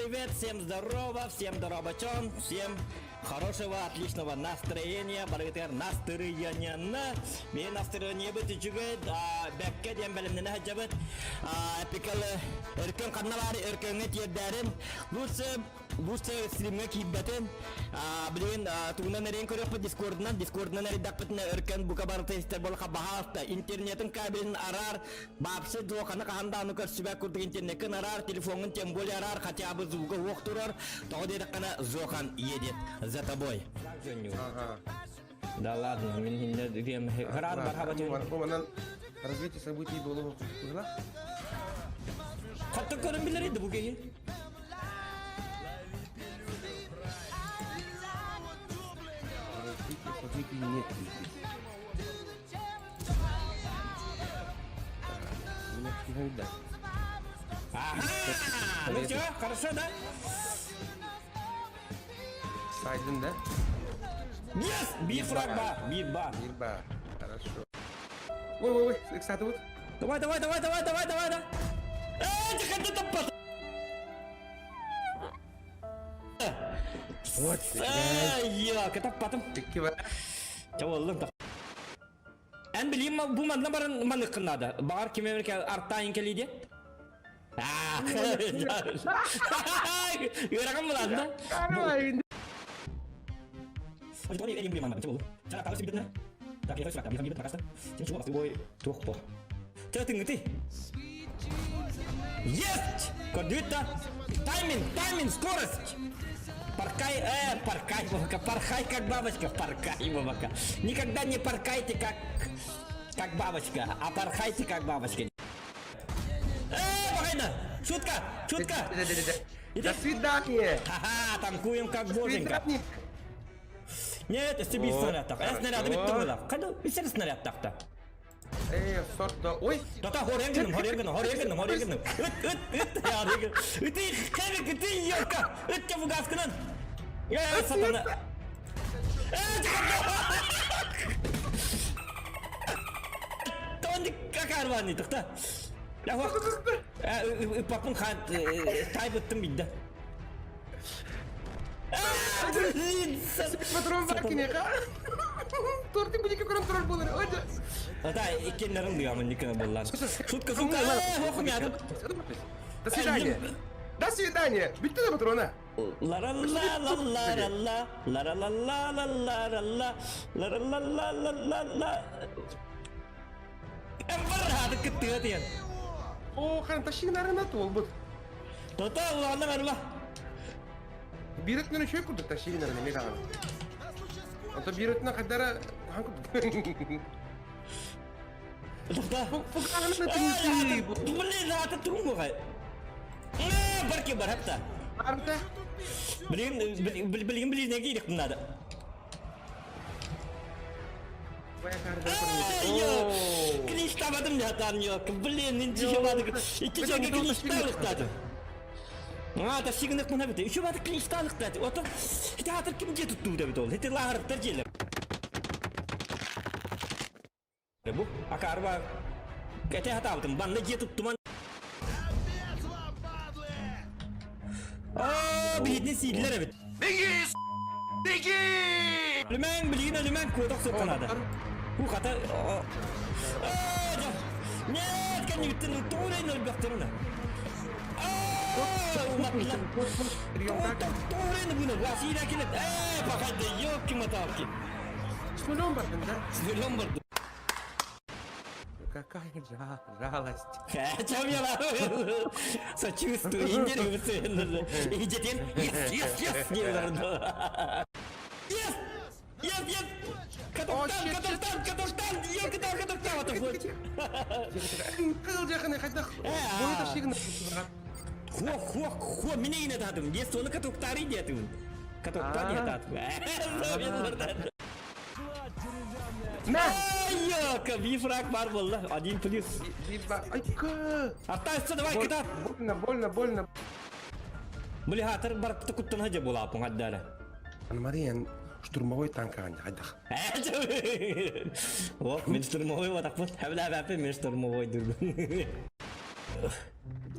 привет, всем здорово, всем здоровачон, всем хорошего, отличного настроения, барыгытыгар настырыйаньяна. Мен настырыйаньябыт үчүгэй, бэккэ диэн бэлэмнэнэ сылдьабыт. Эпикалы өркөн ханна баары өркөҥҥө тиэрдээрин. Лучше лучше стримҥэ киирбэтин. Билигин тугунан эрийэн көрүөхпүт дискордунан, дискордунан эрийдэхпитинэ өркөн бука барыта истэр буолаха баһаалта. Интернетин кабелин араар, Баапсы дуоханы хаһан даҕаны көрсүбэт курдук интернеккин араар, телефоҥҥун тем более араар, хотя бы звуга уох турар. Тоҕо диэтэххинэ Зохан едет за тобой. Да ладно, мин хинне диэм хыраар бархаба Бу манан развитие событий буолуо кыһыла. Хатта көрөн билэр edi бу киһи. Развитие событий нет здесь. Ага! Ну все, хорошо, да? Сайдын, да? Yes! Биир фраг ба! Биир ба! Биир ба. Хорошо. Ой, ой, ой, кстати, вот. Давай, давай, давай, давай, давай, давай, да. Э, тихо, топпат. Вот. Ай, катаппатым. Тикки Чаваллым. Эн билим бу манна баран маныккын наада. Баҕар ким эмэ артаайын кэлии диэн. Ыарахан булаан да. Есть! Көрдүгүт да? Тайминг, тайминг, скорость! Паркай, паркай, бабака, пархай, как бабочка, паркай, бабака. Никогда не паркайте, как, как бабочка, а пархайте, как бабочка. Бахайна! Шутка! Шутка! До свидания! Ха-ха, танкуем как боженька. Свидание! Нет, өстө биир снарядтах. Э, снаряды бүттү була. Кайда үсер снарядтахта. Э, сорт да. Ой! Тата хорен гыным, хорен гыным, хорен гыным, хорен гыным. Ыт, ыт, ыт, я Ыты, хевик, ыты, ёлка! Ыт те фугаскынан! Э, сатана! Э, Тони какарвани тохта. Я хох. Ыппаппын хан тайбыттым бидде. Блин, Патрон бар кинеха. Тортик будет көрөн турар болар. Ой. Ата иккеннерин дыямын никена боллар. Шутка, шутка. Хохум ядым. До свидания. До свидания. Бүттү да патрона. Ла-ла-ла-ла-ла-ла-ла, ла-ла-ла-ла-ла-ла-ла, ла-ла-ла-ла-ла-ла. Эмбар кыттыга диэн. О, хан ташигнарына туолбут. Тота улаанна барба. Биир өттүнэн үчүгэй курдук ташигнарына эмиэ даҕаны. Онто биир өттүнэн хайдара хаан курдук. Тота. Фугаһына тиҥсии. Блин, аты туруҥ Барки бар хапта. Барда. Билигин билигин билигин киирик надо. Клиштабадым жатан yok. Блин, инчи бады. Икки жага клишталыктады. А, та сигнек мына бит. Үчү бады клишталыктады. Ото театр ким же тутту деп ол. Хете лаарыктар желер. Бу акарба кете хатабытым. Банна же туттуман. Аа, биһитни сииллер эбит. Беги, беги! Өлүмэҥ, билигин өлүмэҥ, куотах суттанады. Бу хата... Нет, кэннибиттэн тоҕо өлбөхтөрүнэ. Уматтылар. Тоҕо буну, Василий келет. Э, пахайды, ёлки-моталки. С нулем бардым, да? С нулем бардым. Какая жалость. Чем я сочувствую, Индерин, yes, yes, yes, Yes! Yes, yes! Катастан, Катастан, Катастан, Катастан, Катастан, Кыл жақын қайда бойы шегін Хо, хо, хо, мине ине тадым. Есть оны катуктары детим. Катуктар не тадым. На! Йока, бифрак бар болды. Один плюс. Айка! Артайсы, давай, кита. Больно, больно, больно. Били хатыр барып куттан хажа була апың аддары. Анна-Мария, штурмовой танк хайдах. О, мен штурмовой батақпын. Хәбілә әпі, мен штурмовой дүрбін.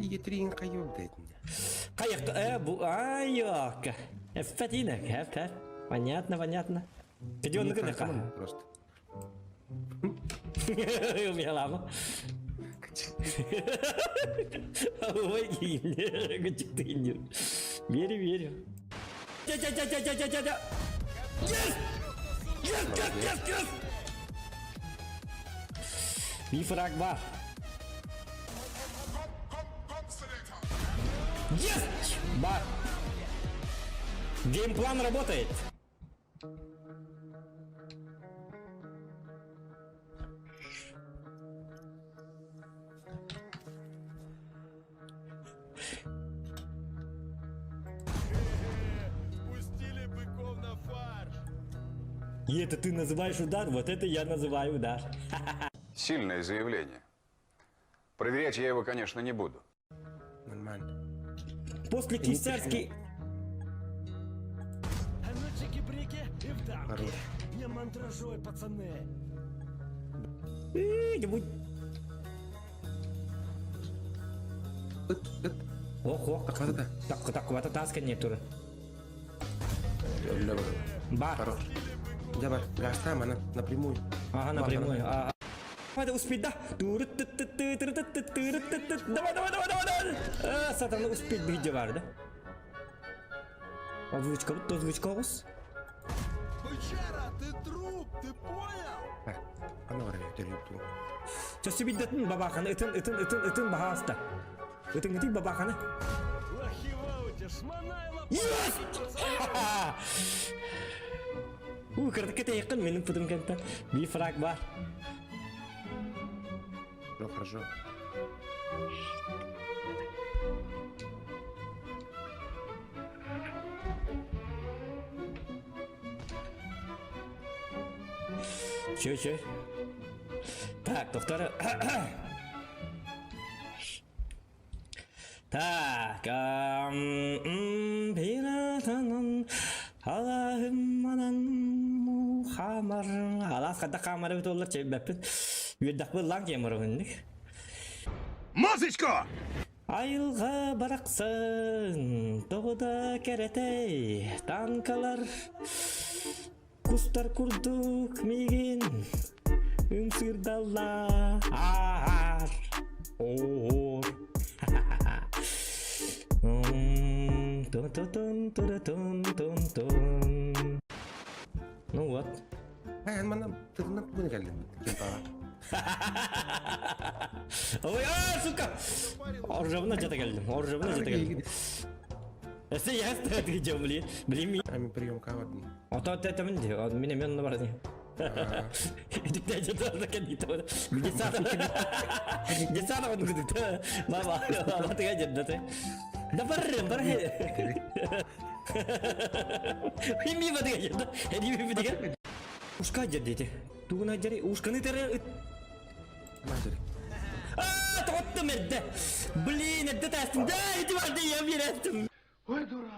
Иге трин қайып дейтін. Хайык, бу, ай, Эффетина, хэп, хэп. Понятно, понятно. Где он гына? Просто. Умелама. Ой, Верю, верю. Дя-дя-дя-дя-дя-дя-дя! Yes! Yes, yes, yes, yes! Bir frag var. Есть! Бар. Геймплан работает. Пустили быков на фарш! И это ты называешь удар? Вот это я называю удар. Сильное заявление. Проверять я его, конечно, не буду. Нормально. После кисарский... А ну чики-брики и в дамки. Хорош. Не мандражуй, пацаны. Не будь... Ыт, ыт. Ох, ох. Так, да. Так, так, вот это таска не тура. Бар. Хорош. Давай, гаста, она напрямую. Ага, напрямую. Ага. Надо успеть, да? Давай, давай, давай, давай, давай. А, сатана успеть видео бар, да? Озвучка, вот озвучка ус. Бычара, ты труп, ты понял? Ана бар төрүп туру. Чөсү билдетин бабаханы, ытын, ытын, ытын, ытын бахаста. Ытын, ытын бабаханы. Лохи в ауте, шмонай Yes! У, кырдыкка якын менин путум кентен. Bir фраг бар. Хорошо, хорошо. Чё, чё? Так, доктор. Так, Аллахым хамар. Алас қада хамар бит олар чебеппин. Үердақ бұл лаң кемір хүндік. Музычку! Айылға барақсын, тоғыда кәрәтей, танкалар, кустар курдук мигин, үмсірдалар, оор. Тун-тун-тун-тун-тун-тун. Ну вот. Эн манна тытынан тугун кэллин кемпаҕа. Ой, а, сука! Оржабына жата келдим. Оржабына жата келдим. Эсе я стратегия, блин. Блин, ми. Ами приемка бардым. Ото тетемин ди. Мен мен онно бар ди. Үтүктэ жата да кен ит. Гесана. Гесана он күдүк. Баба, баба тыга жерде. Да бар, бар. Хими ба тыга жерде. Хими ба тыга. Ушка жерде. Тугуна жери ушканы тере Мажери. А, тоттум эрдэ. Блин, эрдэ таастым. Да, ити барды я береттим. Ой, дурак.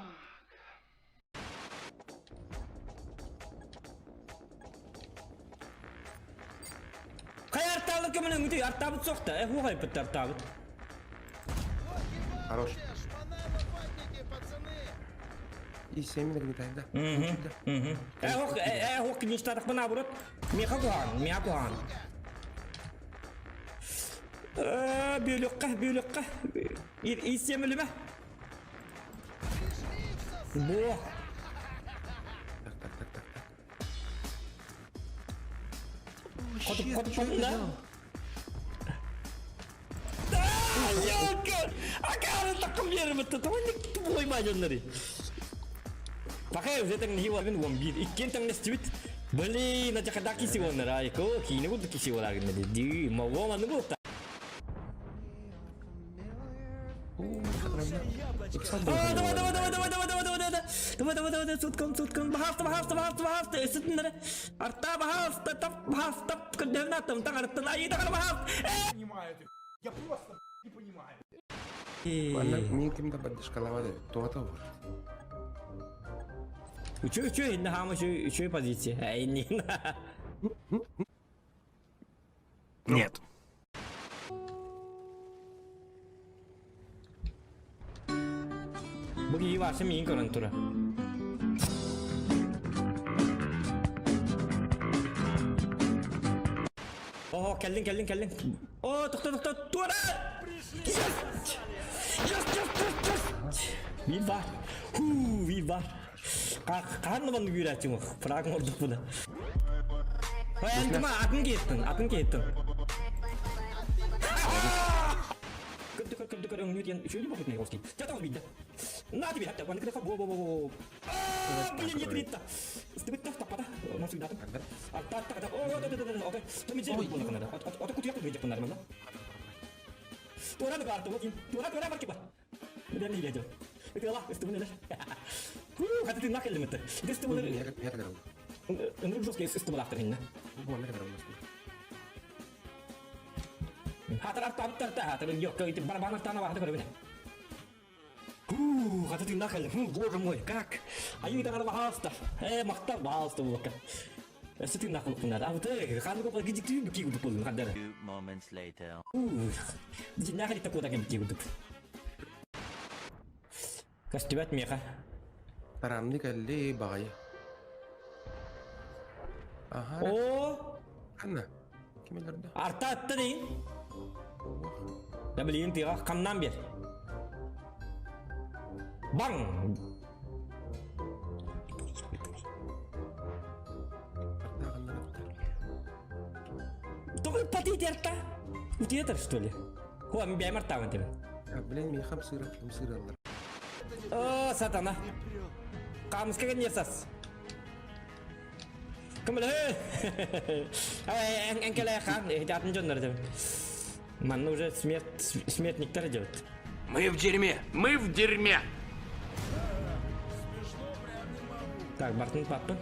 Кай артаалар көмөлө үтүй артаабыт суохта. Э, хугай бит артаабыт. Хорош. Шмонай лопатники, пацаны! И семь нагнетает, да? Э, ох, э, ох, кништадах наоборот. Меха кухан, меха кухан. Э, бөлөккө, бөлөккө. Ир исемилиме? Бо. Так, так, так, так, так. Хотуп, хотуп, хотуп, да? Ёлка! Акары такым беріп бітті. Тупой мажоннары. Пока уже так не мен он бир. Иккен таңнас түбүт. Блин, ача када киси оннар. Ай, ко, кийини курдук киси олар гынды. Ди, маво маны бу. А, давай, давай, давай, давай, давай, давай, давай, давай. Давай, давай, давай, суткам, суткам. Бахаста, бахаста, бахаста, бахаста. Өсүтүннәре. Арта бахаста, тап, бахаста, тап, күндәвнә там, таңарттан, ай, таңар бахаста. Понимаю ты, я просто не понимаю. Манна мин ким да поддержкалава туата вот. Үчөө, үчөө, инде хама үчөө, үчөө позиция. Ай, не. Нет. вообще миин көрөн тура. О, кэллин, кэллин, кэллин. О, тохто, тохто, туора! Yes! Yes, yes, yes, yes! Биир бар. Ху, биир бар. Хаһан да маннык үүрээччиҥ Фраг ордук буна. Эн атын киһиттин, атын киһиттин. Көрдө көрдө көр өҥнүү диэн үчүгэй бохут не гостей. Чата ол бидде. На тебе хатта, ванны во во во во. Блин, не тритта. Стыбытта таппата. Насыйдатым. Атта атта о да да да да окей. Томиджи була канада. Ото кутуя кутуя жаппанар манна. Туора да бар, туора туора бар киба. Бэрни дядя. Это ла, это мне. Фу, хата ты нахер лимит. Дес ты мне. Ынырык жесткий исты был автор инна. Хатар арта арта хатар yok барабан артана бахты көрөбүн. Фу, хата ты нахер. Фу, боже мой, как? Айы тагар бахаста. Э, мактар бахаста булакка. Өссө тыыннаах булукпунар. Абыты, ханнык опа гидиктүү бики курдук болдум хандары. Few moments later. Дьиннээх иликте куота кэмтии курдук. Көстүбэт миэхэ. Тарамны кэлли баҕайы. Аха. О! Ханна? Ким өлөрдө? Арта атта дейин. Да билигин тыаҕа хамнаан биэр. Баҥ! Только пати арта. Утиетер, что ли? О, мен бэйэм артаабын тебе. Блин, миэхэ хамсыыра, хамсыыраллар. О, сатана. Камыска кэнниэсас. Көмөлөһө! Эҥкэлээ хаан, атын дьоннор деп. Манна уже смерть, смертниктер делают. Мы в дерьме! Мы в дерьме! Так, Бартын папы.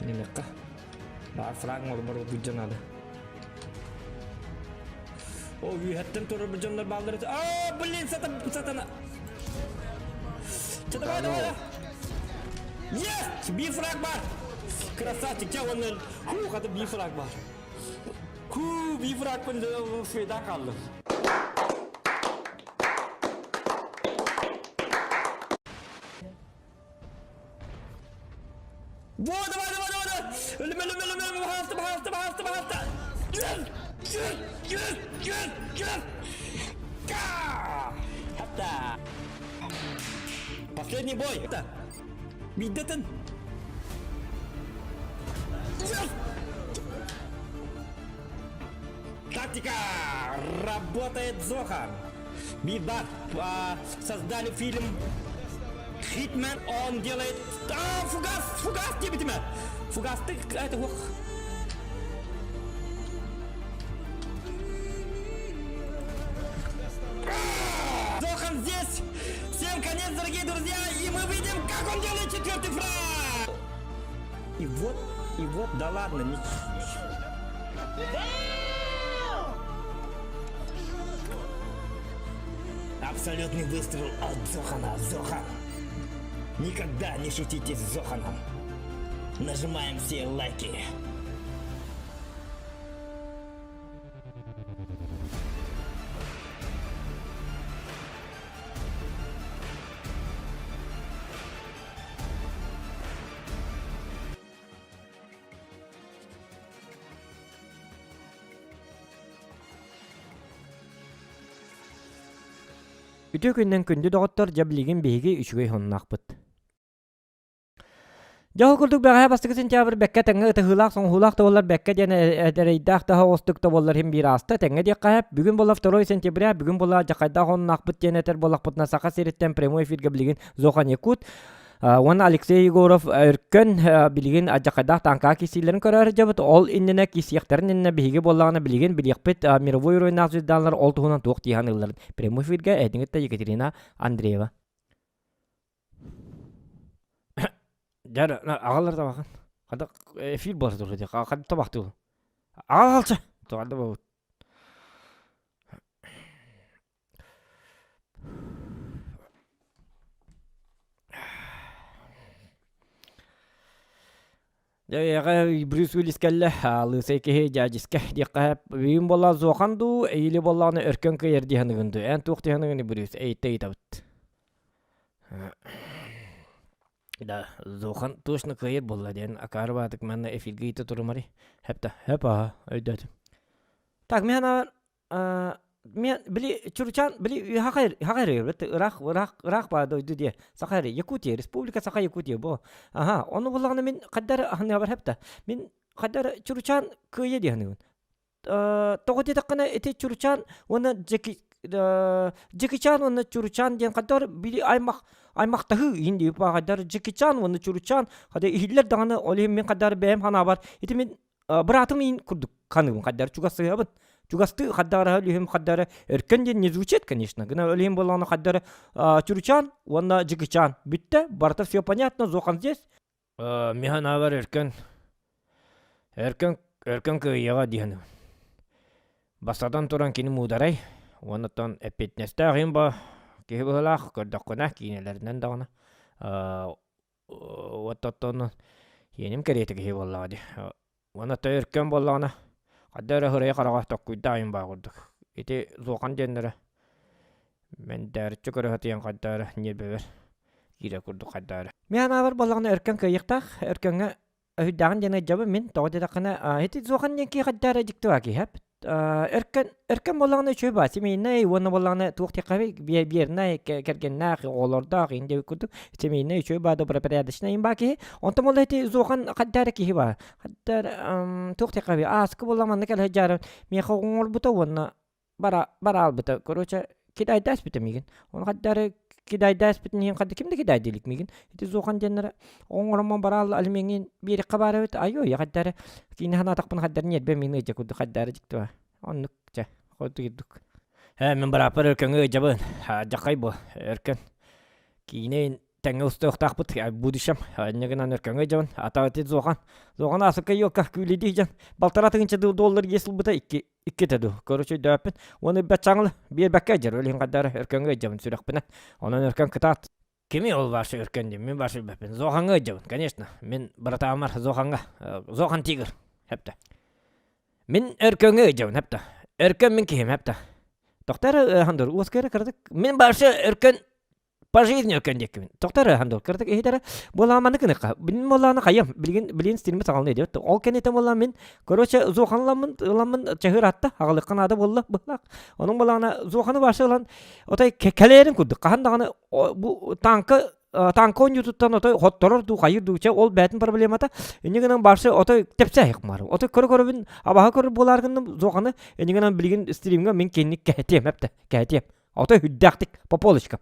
Немекка. Бар фраг мор бу надо. О, үйәттен турар бу дьоннор бааллар. А, блин, сатан, сатана. Че, давай, давай, давай. Есть! Биир фраг бар! Красавчик, ча оннан. Ху, хата биир фраг бар. Ху, биир фрагпын света қалды. Во, давай, давай, давай, давай! Өлүм, өлүм, өлүм, өлүм, баһаалта, баһаалта, баһаалта, баһаалта! Кел! Кел! Кел! Кел! Кел! Ка! Хатта! Последний бой! Биидэтин! Тактика! Работает Зохан! Бибат! Создали фильм Хитман, он делает... А, фугас! Фугас диэбитимэ! Фугасты... Это ух. Зохан здесь! Всем конец, дорогие друзья! И мы видим, как он делает четвертый фраг! И вот, и вот, да ладно, не... Абсолютный выстрел от Зохана. Зохан. Никогда не шутите с Зоханом. Нажимаем все лайки. Үтүө күннэн күндү доҕоттор, дьэ билигин биһиги үчүгэй сонуннаахпыт. Дьэ ол курдук бэҕэһээ бастакы сентябрь бэккэ тэҥҥэ ытыһыылаах соҥуһуулаах да буоллар бэккэ диэн эрэйдээх да оҕустук да буоллар иһин биир ааста тэҥҥэ диэххэ сөп. Бүгүн буолла 2 сентября, бүгүн буолла дьахайдаах оннаахпыт диэн этэр буоллахпытына Саха сириттэн прямой эфиргэ билигин Зохан Якут Уонна Алексей Егоров Өркөн билигин алдьархайдаах тааҥкаҕа киирсиилэрин көрөөр дьабыт. Ол иннинэ киирсиэхтэрин иннинэ биһиги буоллаҕына билигин билиэхпит мировой уровеннаах звездаалар ол туһунан туох дии саныылларын. Прямой эфиргэ эһэтиҥитте Екатерина Андреева. Дьэр аҕалар табахан. Хада эфир буолар турар дии. Хада табахтыы. Аҕалча. Туганда бу. Дьэ, Брюс Уиллис кэллэ, лысый киһи дьээдьискэ диэххэ бүгүн буолла Зохан дуу, эйили буоллаҕына өркөн кыайар дии саныгын дуу, эн туох дии саныгын Брюс, эйиттэ ыйытабыт. Да, Зохан точно кыайар буолла диэн акаары баатык манна эфиргэ ыйыта турумари. Хэп да, хэп аха, өйдөөтүм. Так, мен ана мен били Чурчан били хахайр хахайр ыраах ыраах ыраах баа дойду диэ Саха Якутия Республика Саха Якутия бу аха ону буллаҕына мин хаддар ханныга хэпта мин хаддар Чурчан кыайа диэхныбын тоҕо диэтэххинэ ити Чурчан уонна Джеки Джекичан уонна Чурчан диэн хаддар били аймах аймахтаһыы иһин диэбит хаддар Джекичан уонна Чурчан хада иһиллэр даҕаны ол иһин мин хаддар бэйэм ханаабар ити мин быраатым иин курдук ханыыбын хаддар чугастыһабын чугастыы хаддаара өлүһүм хаддара өркөн диэн не звучит конечно гына өлүһүм буоллаҕына хаддара Чурчан уонна Джекичан бүттэ барыта все понятно Зохан здесь Михан аабар өркөн өркөн өркөн кыайыаҕа диэн бастатан туран кини муударай уонна эппиэтинэстээх иһин ба киһи быһыылаах көрдөххүнэ киинэлэринэн даҕаны оттон иэним кэриэтэ киһи буоллаҕа дии уонна то өркөн буоллаҕына хайда эрэ сырайа хараҕа токкуйдаайын баа курдук ити Зохан диэннэрэ Мэндээриччи көрө сатыйан хайда эрэ ньиэрбэбэр киирэр курдук хайда эрэ. Мин анаабар буоллаҕына Өркөн кыайыахтаах, Өркөҥҥө өһүйдээҕин диэн ыйдьабын мин, тоҕо диэтэххинэ, ити Зохан диэн киһи хайда эрэ дьикти баа киһи Өркөн Өркөн буоллаҕына үчүгэй баа семейнэй уонна буоллаҕына туох диэххэ биэрнэй кэргэннээх оҕолордоох иһин диэбит курдук семейнэй үчүгэй баа добропорядочнай баа киһи онтон буолла ити Зохан хайда эрэ киһи баа хайда эрэ туох диэххэ ааскы буолла манна кэлэ сылдьаары миэхэ оҥорбута уонна бара бараалбыта короче кидайдааспыта миигин ону хайдары кидайдааспытын иһин хадда ким да кидайда илик миигин ити зохан диэннэрэ оҥороммон бараал алимеҥин биэриэххэ баар эбит айой хайдары киинэ санаатахпына хайдары ньиэрбэ миин ыдьа курдук хайдары дьиктива оннук чэ хоту курдук ээ мин бырааппар өркөҥҥө ыдьабын дьахай бу өркөн киинэ тэҥҥэ устуохтаахпыт будущем инньэ гынан өркөҥҥө дьон ата ити зохан зохан асыкка йокка күүлэдии дьон балтараа тыһыынча доллар иэс ылбыта икки иккитэ дуу короче өйдөөппүн уонна баччаҥыл биэрбэккэ дьэр ол иһин хайдары өркөҥҥө ыдьабын сүрэхпинэн онон өркөн кытаат кими ол ваша өркөн диэн мин ваша билбэппин зохаҥҥа ыдьабын конечно мин братаамар зохаҥҥа зохан тигр хэптэ мин өркөҥҥө ыдьабын хэптэ өркөн мин киһим хэптэ тохтор хандыр уоскайра кыратык мин барша өркөн по жизни өркөн диэккибин. Тоқтар хандыл кырдык иһитэрэ буолааманы кыныка. Билин буолааны хайым. Билигин билин стилми саҕалны диэт. Ол кэннитэ буолла мин короче зуоханламмын ыламмын чаһыр атта аҕалыкка наада буолла быһлаах. Онон буолаана зуоханы башы ылан отой кэлээрин курдук хаһан даҕаны бу танка танка оонньуутуттан отой хотторор дуу хайыр дуу чэ ол бээтин проблемата инньэ гынан башы отой тэпсээһик маар отой көрө көрөбүн абаһа көрөр буолаар гынным зуоханы инньэ гынан билигин стримҥа мин кинник кэһэтиэм эптэ кэһэтиэм Отой үрдээхтик по полочкам.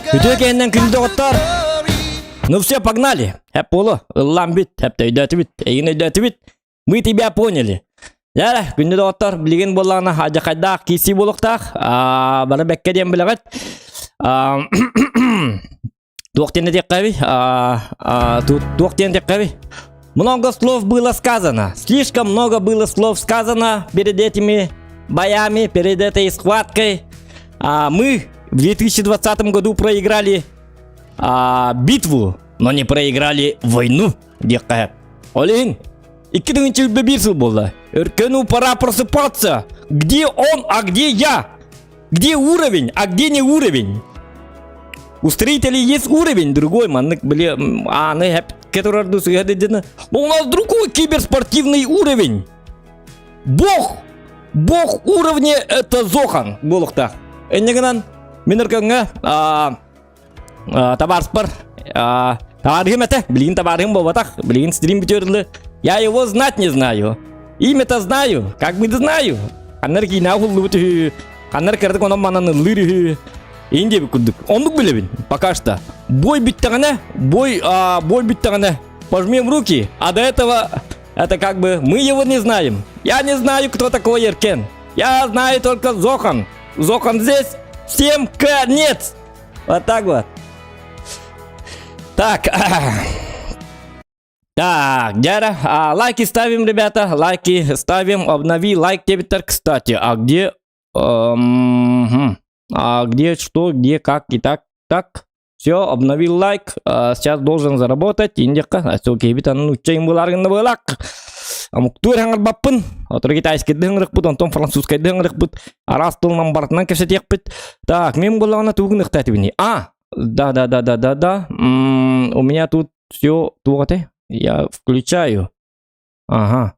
Үтүө кэннэн күндү доҕоттор. Ну все, погнали. Хэп буолу. Ыллаан бүт. Хэп өйдөөтүбүт. Эйигин өйдөөтүбүт. Мы тебя поняли. Яра, күндү доҕоттор, билигин буоллаҕына хадьахайдаах киирсии буолуохтаах. Бары бэккэ диэн билэҕит. Туох диэн этиэххэбий? Туох диэн этиэххэбий? Много слов было сказано. Слишком много было слов сказано перед этими боями, перед этой схваткой. А мы в 2020 году проиграли битву, но не проиграли войну, диэххэ. Ол иһин, 2021 сыл буолла. Өркөну пора просыпаться. Где он, а где я? Где уровень, а где не уровень? У строителей есть уровень другой, маннык, били, аны Но у нас другой киберспортивный уровень. Бог! Бог уровня это Зохан буолуохтаах. Инньэ гынан мин өркөҥҥө табаарыспар табаарыһым этэ, билигин табаарыһым буолбатах, билигин стрим бүтүөр Я его знать не знаю. Имя-то знаю, как бы знаю. Ханнар киинэ уһуллубут үһү, ханнар кырдык онон манан ыллыыр үһү. Иин диэбит курдук. Оннук билэбин, пока что. Бой бүттэҕинэ, бой, бой бүттэҕинэ, пожмем руки, а до этого это как бы мы его не знаем. Я не знаю, кто такой Еркен. Я знаю только Зохан. Зохан здесь. Всем конец. Вот так вот. Так. Так, дядя, лайки ставим, ребята, лайки ставим, обнови лайк диэбиттэр, кстати, а где, а где, что, где, как и так, так, все, обновил лайк, сейчас должен заработать, индикка, все, кебит, ну, чейн буларгын былак, омуктуур хаҥарбаппын, отор китайскайдыы ыҥырыкпыт, онтон французскайдыы ыҥырыкпыт, араас тылынан барытынан кэпсэтиэхпит. Так, мен буллаҕына тугун ыхтаатыбыный? А, да, да, да, да, да, да, у меня тут все, туох Я включаю. Ага.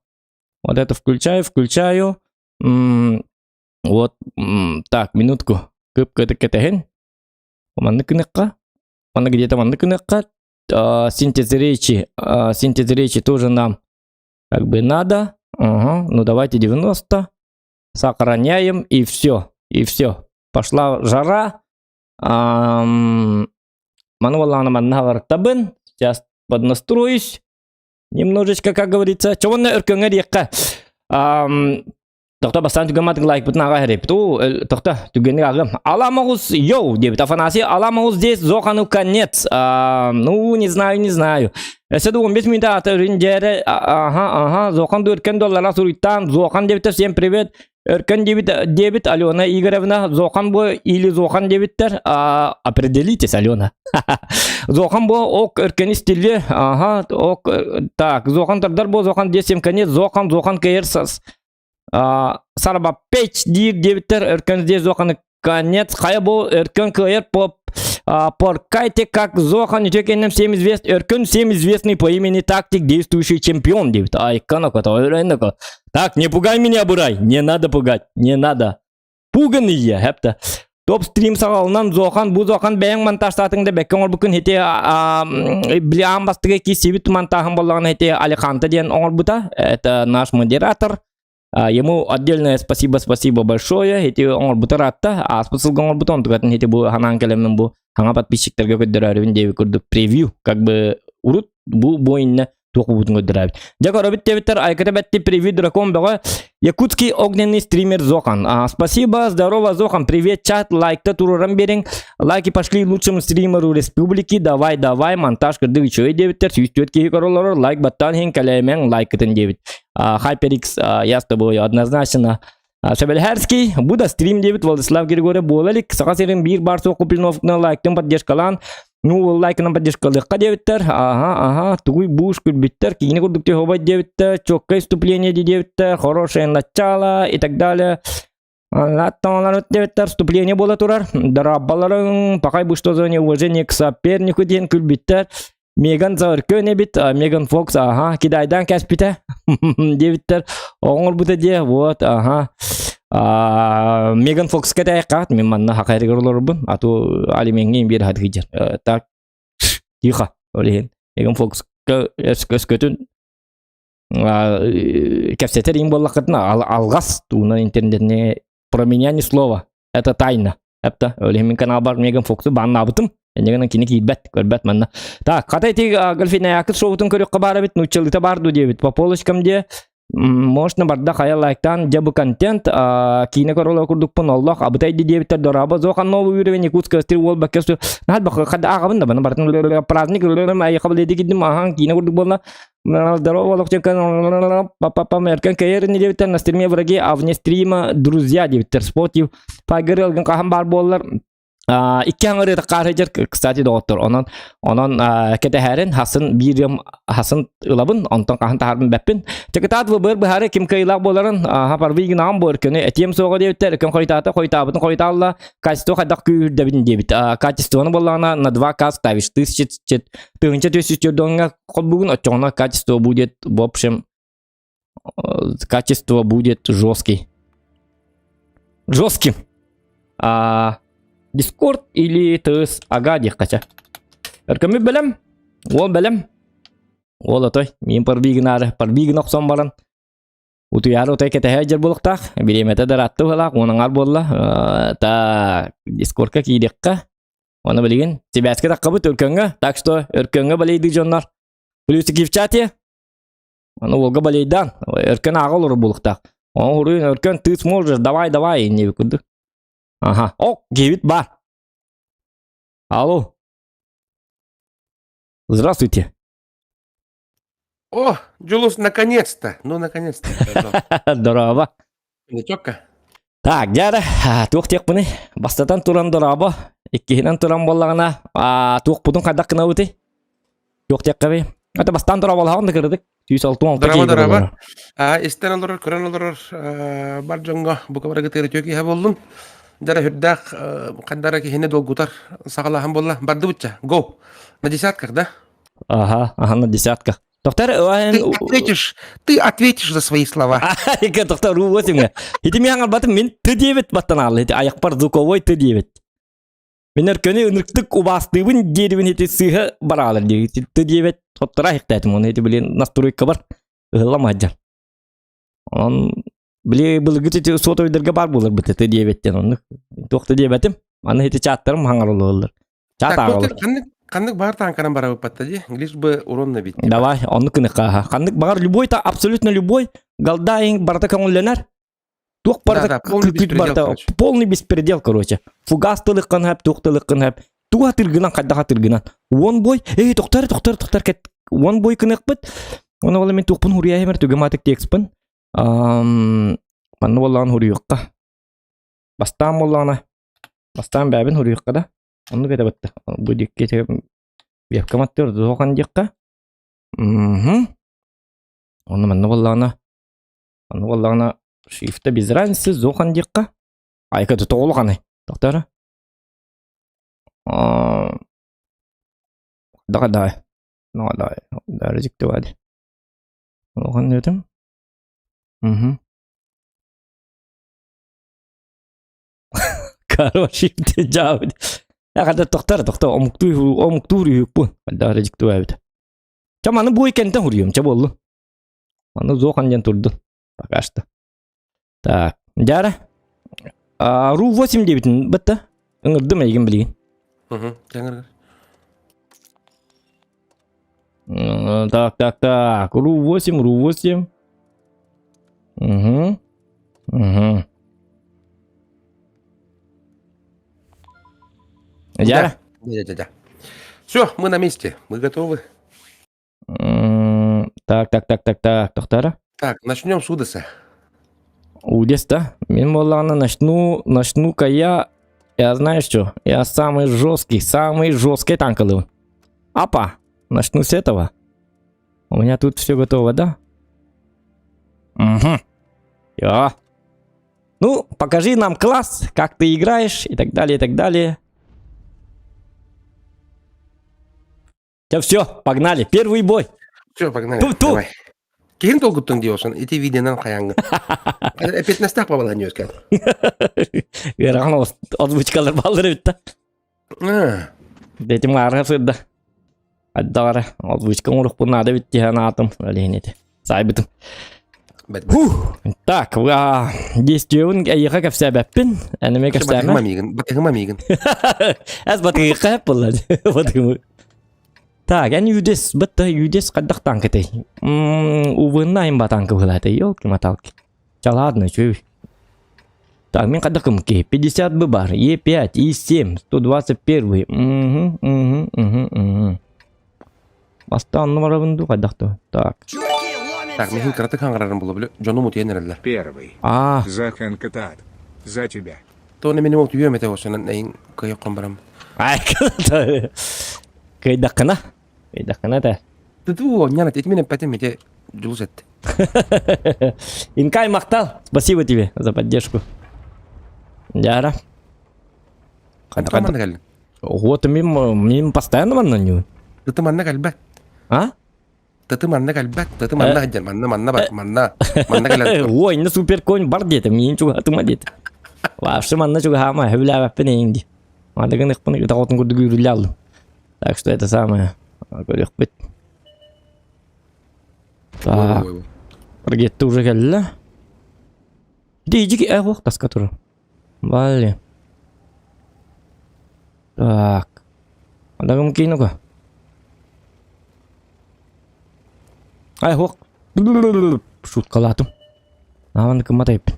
Вот это включаю, включаю. Вот, так, минутку. Кып кэтэһин. Маннык гыныахха. Манна где-то маннык гыныахха. Синтез речи. Синтез речи тоже нам как бы надо. Ага, ну давайте 90. Сохраняем и все. И все. Пошла жара. Маны буоллаҕына манна барытабын. Сейчас поднастроюсь. Немножечко, как говорится. Чоҕунна өркөҥө диэххэ. Тохто бастаан түгэн матык лайкпытын аға хэреппит. О, тохто түгэни аҕым. Аламоҕус йоу диэбит. Афанасий Аламоҕус здесь Зохану конец. Ну, не знаю, не знаю. Өссө да 15 минут ата өрүн дьээрэ. Ага, ага, Зохан өркөн доллара суруйтаан. Зохан диэбиттэр, всем привет. Өркөн диэбит, диэбит Алена Игоревна. Зохан бу или Зохан диэбиттэр. Определитесь, Алена. Зохан бу ок өркөн стиле. Ага, ок. Так, Зохан тардар бу Зохан десем конец. Зохан, Зохан кээр Сарба печь диир диэбиттэр Өркөн здесь Зоханы конец. Хайа бу Өркөн кыайар поп Поркайте как Зохан үтүө всем извест Өркөн всем известный по имени тактик действующий чемпион диэбит. Ай, канако, Так, не пугай меня, Бурай. Не надо пугать, не надо. Пуганый я, хэпта. Топ стрим саҕалынан Зохан, бу Зохан бэйэҥ монтажтаатыҥ да бэккэ оҥорбуккун ити били аан бастакы киирсибит монтаһын буоллаҕына ити Алиханта диэн оҥорбута. Это наш модератор. Ему отдельное спасибо, спасибо большое. Ити оҥорбута ыраатта. Ааспыт сылга оҥорбута, онтукатын ити бу ханаан кэлэммин бу хаҥа подписчиктарга көрдөрөөрүбүн диэбит курдук превью как бы урут бу бу иннэ туох буутун көрдөрөөбүт. Дьэ көрөбүт диэбиттэр Айката бэтти привет дракон бөҕө Якутский огненный стример Зохан. Спасибо, здорово, Зохан, привет, чат, лайкта туруран бериҥ. Лайки пошли лучшему стримеру республики. Давай, давай, монтаж кырдык үчүгэй диэбиттэр. 104 киһи көрөлөрөр, лайк баттаан иһин кэлээмэҥ лайкытын диэбит. HyperX, я с тобой однозначно. Сөбэлэһэрский, бу да стрим диэбит Владислав Григорьев буола илик. Саха сирин биир баар суох Куплиновкна лайктын поддержкалаан, ну лайкынан поддержкалыахха диэбиттэр. Ага, ага, тугуй буш күлбүттэр, киини курдук тихобай диэбиттэр, четкое вступление диэбиттэр, хорошее начало и так далее. Аттаналар диэбиттэр, вступление буола турар. Дарабаларың, пакай бу что за неуважение к сопернику диэн күлбүттэр. Меган Заркөн эбит, Меган Фокс, ага, кидайдан кэспитэ диэбиттэр. Оҥорбута диэ, вот, ага. Меган Фокс кэтэйкаат, мин манна хакайрыгар олорбун, а то алимеҥҥин биэр хатыгыдьар. Так, тихо, ол иһин. Меган Фокс өскөтүн кэпсэтэр иҥ буоллаххытына алҕас туунан интернетне про меня ни слова. Это тайна. Эпта, ол мин каналбар Меган Фоксу баннаабытым. Эннегенен кини киирбэт, көрбөт манна. Так, хата ити Гольфинаякыт шоутун көрүөххэ баар эбит, нууччалыыта баар дуу диэбит. По полочкам диэ можно барда хайа лайктаан дьэ бу контент киинэ көрөлө курдукпун оллох абытай ди диэбиттэр дораба зохан новый уровень якутского стиль уол бакка су нахат бакка хада ааҕабын да бана бартын праздник айха биледи кидим ахан киинэ курдук буолла здорово олохченко папа меркен кэйэр не диэбиттэр на стриме враги а вне стрима друзья диэбиттэр спотив Пайгыр ылгын хаһан баар буоллар икки аҥыры хаарыдьар кстати доҕоттор онон онон кэтэһэрин хасын биирим хасын ылабын онтон хаһан таһарбын бэппин чакытаат выбор быһаары ким кыайыылаах буоларын хапарбый гынаан буор көнү этиэм суоҕа диэбиттэр көн хойутаата хойутаабытын хойутаалла качество хайдах күүһүрдэбин диэбит качествоны буоллаҕына на 2 к ставишь тысяча 1400 холбугун оччоҕуна качество будет в общем качество будет жесткий. Жестким. А, Дискорд или ТС ага диэххэ Өркөмү бэлэм, уол бэлэм. Уол отой, мин парбигынаары, парбигын охсон баран утуйаары утай кэтэһэ дьэр буолуохтаах. Бириэмэтэ да ыраатты быһалаах, уон аҥаар буолла. Та Дискордка киириэххэ. Оны билигин сибээскэ таххабыт Өркөҥҥө. Так что Өркөҥҥө балейдыы дьоннор. Плюсики в чате. Аны уолга балейдаан, Өркөн ааҕа олорор буолуохтаах. Ону хуруйун Өркөн, ты сможешь, давай, давай, иннибит курдук. Аха, ок, киһибит баар. Алло. Здравствуйте. О, Джулус, наконец-то! Ну, наконец-то. Здорово. Ничокка. Так, дьэ туох диэхпиний? Бастатан туран дорообо, иккиһинэн туран буоллаҕына, туохпутун хайдах гынабытый? Туох диэххэбий? Это бастаан дорооболоһоҕун да кырдык. 166 Дорообо, дорообо. Истэн олорор, көрөн олорор бар дьоҥҥо бука барыгытыгар үтүө киһи буоллун. Дьара үрдээх хандара киһини долгутар саҕалааһын буолла. Бардыбытча. Го. На десятках, да? Ага, ага, на десятках. Доктор, Ты ответишь, ты ответишь за свои слова. Доктор, руу Ити мен аңарбатым, мен ты диэбит баттан аалла. Ити аяқпар звуковой ты диэбит. Мен өркөнү ынырктык убаастыыбын диэрибин ити сыыһа бараалар дии. Ты диэбит хоттора иһиктаатым. Оны ити блин настройка бар. Ыһылламаджан. Онон били былыргы ити сотовойдарга бар буолар быта ты диэбиттен оннук. Туох да диэбэтим. Аны ити чаттарым хаҥарыллаллар. Чат ааҕалар. Ханнык ханнык баар тааҥканан барабыппатта дии. Лишь бы урон набить. Давай, оннук гыныхха. Ханнык баҕар любой та абсолютно любой голда барыта көҥүллэнэр. Туох барыта Да, да, полный беспредел, барыта короче. полный беспредел, короче. Фугас тылыккын хэп, туох тылыккын хэп. Туга тыргынан хайдаха тыргынан. Уон бой, эй, тоқтар, тоқтар, тоқтар кет. Уон бой кыныкпыт. Оны ола мен туохпун хуруйа түгематык текспин. Манны боллаан хуруйукка. Бастаан боллаана. Бастаан бэбин хуруйукка да. Онну кете батта. Бу дикке вебка маттыр зохан дикка. Мгм. Оны манны боллаана. Онну буоллаҕына шрифтэ без разницы зохан диэххэ. Айка тоҕулҕаный. Тоқтара. Давай, давай. Ну, давай. Даже диктовали. Улахан диэтим. Угу. Короче, дьаабыт. Хада тохтар, тохтар, омуктуур, омуктуур үһүкпун. Даже диктовали. Ча маны бу иккентен хуруйум, ча буоллу. Манна Зохан диэн турдун. Пока что. Так, дьара. Ру-8 диэбитин бытта. Ыҥырдым эйигин билигин. Угу, ыҥыргыр. Так, так, так. Ру-8, Ру-8. Угу. Угу. Дьара. Да, да, да. Все, мы на месте, мы готовы. Так, так, так, так, так, тохтара. Так, начнем с Удеса. Удес, да? Мин буоллаҕына начну, начну-ка я, я знаю что, я самый жесткий, самый жесткий танкалыбын. Апа, начну с этого. У меня тут все готово, да? Угу. Я. Ну, покажи нам класс, как ты играешь и так далее, и так далее. Да все, погнали, первый бой. Все, погнали. Ту-ту. Давай. Киһин толкуттуҥ диэҕин, ити видеонан хайаҥҥын. Эппиэтинэстээх бабалаан үөскээн. Ыарахан озвучкалар бааллар эбит да. Бэтим аарга сырда. Аддаҕара озвучка оҥоруохпун наада эбит дии санаатым. Ол иһин ити. Саайбытым. Бэт бэт. Так, действиебын эйиэхэ кэпсээбэппин, эн эмиэ кэпсээмэ. Батыһыма миигин, батыһыма миигин. Эс батыһыахха эп буолла. Батыһыма. Так, эн юдес, бытта юдес хайдах танкытай? Увынна айын батанкы быһылатай, елки-маталки. Ча ладно, үчүгэй. Так, мин хайдах кымки? 50 бы бар, Е5, И7, 121. Угу, угу, угу, угу. Бастаан онно барабын дуу, хайдах дуу? Так. Так, мин кыратык хаҥарарым була биле, дьонум утуйан эрэллэр. Первый. А. За Хэнкатат. За тебя. Тони минимум утуйуом этэ осонан эйин кыайыккын барам. Ай, кыайдаххына. Кыайдаххына этэ. Туту оонньоон эт, мин эппэтим ити дьулус этте. Инкай махтал. Спасибо тебе за поддержку. Дяра. Ханна манна кэллиҥ? Вот мин мин постоянно манна ньуун. Тыты манна кэлбэт. А? Тыты манна кэлбэт. Тыты манна сылдьар. Манна манна бар. Манна. Манна кэлэн. Ой, инна супер конь бар диэтим. Миин чугаһатыма диэтим. Вообще манна чугаһаама, сөбүлээбэппин эйин дии. Мандыгын ыкпын ытаҕытын курдук үүрүллэ алдым. Так что это самое көрүөхпүт. Так. Ракета уже кэллэ. Дижик э ох таска турар. Вали. Так. Адагым кийнуга. Ай хох. Шуткалаатым. Аан кыммат айыппын.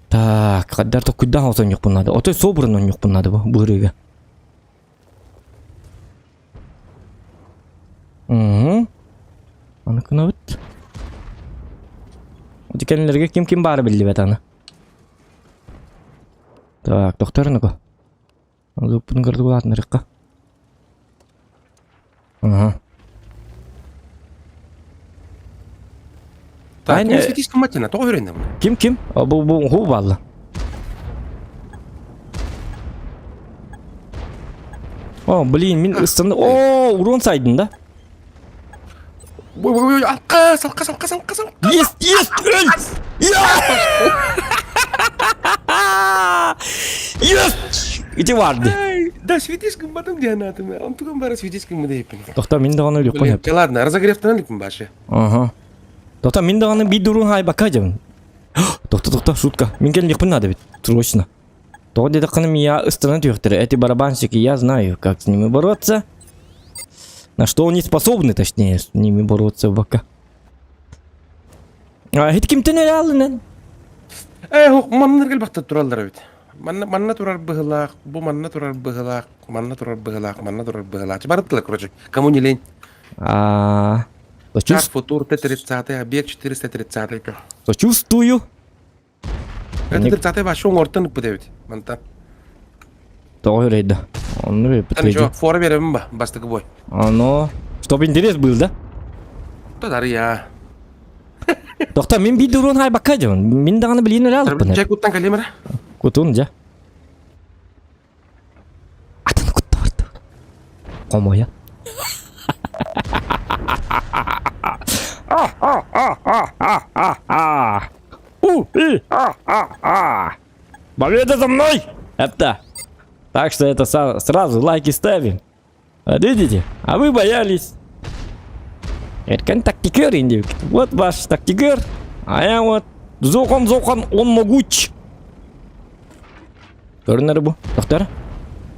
Так, хаддар токкуйдаах отонньукпун надо. Отой собран онньукпун надо бу быырыыга. Угу. Аны кынабыт. Дикенлерге ким-ким баары биллибэт аны. Так, доктор ну-ка. Луппун көрдүгүлаатынарыкка. Ага. Так, ким светись кымматина, тоҕо өренне бұны? Ким ким? Бу бу ху балла. О, блин, мин ыстан... О, урон сайдым да? Ой, ой, ой, алқас, алқас, алқас, алқас, алқас. Есть, есть, өл! Есть! Ити барды. Да, светись гымматым диэн аатым. Онтугум бара светись гыммы дейппин. Тохто мин даҕаны өлүөхпүн сөп. Ладно, разогревтан иликпин башы. Ага. Тохто мин даҕаны биир дуруун хаайбакка дьабын. Тохто, тохто, шутка. Мин кэллиэхпин наада эбит. Срочно. Тоҕо диэтэххинэ мия ыстанан түһүөхтэрэ. Эти барабанщики, я знаю, как с ними бороться. На что они способны, точнее, с ними бороться пока. А, һит кимтэн эрэ алынын? Э, манна кэлбэхтэ тураллар эбит. Манна манна турар быһылаах, бу манна турар быһылаах, манна турар быһылаах, манна турар быһылаах. Барыттылар, короче, кому не лень. А, Час футур Т-30, объект 430. Сочувствую. Это 30 вообще оҥортон ыппыт эбит мантан. Тоҕо үрэйдэ? Онну Ничего, фора беремин ба, бастакы бой. Оно, чтоб интерес был, да? Тадария. Тохто, мин биир дуруун хайбакка дьон. Мин даҕаны билиин эрэ алыппын. Чай куттан кэлиэм эрэ. Кутун дьэ. Атын куттабарты. Хомойа. Победа за мной! Это. Так что это сразу лайки ставим. Вот видите? А вы боялись. Эркен тактикер индивик. Вот ваш тактикер. А я вот Зохан Зохан, он могуч. Көрүнэр бу. Доктор.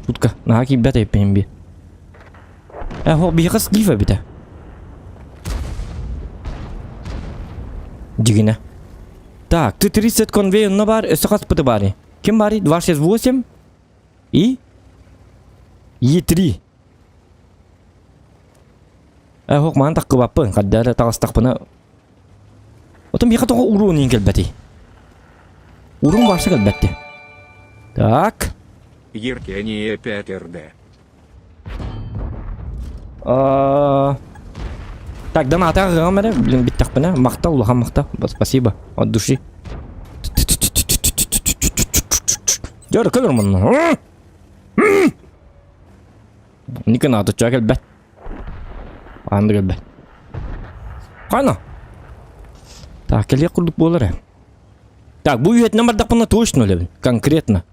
Шутка. Наһаа киирбэт эппин би. Э, хо биһиэхэ слив эбитэ. Дигинэ. Так, ты 30 конвей онно бар, өссө хаспыты баары. Ким баары? 268 и Е3. Э, хок маан таккыбаппын, хаддара таҕыстахпына. Отон биһиэхэ тоҕо уруун иин кэлбэтий? Уруун барса кэлбэтти. Так. Евгения 5 РД. А, Так, да наата аҕыам эрэ, блин, бүттэхпинэ. Махтал, улахан махтал. Спасибо, от души. Дьөр, көлөр мунна. Никын аатычча кэлбэт. Аанды кэлбэт. Хайна? Так, кэлиэх курдук буолар ээ. Так, бу үйэтинэн бардахпына точно өлөбүн. Конкретно.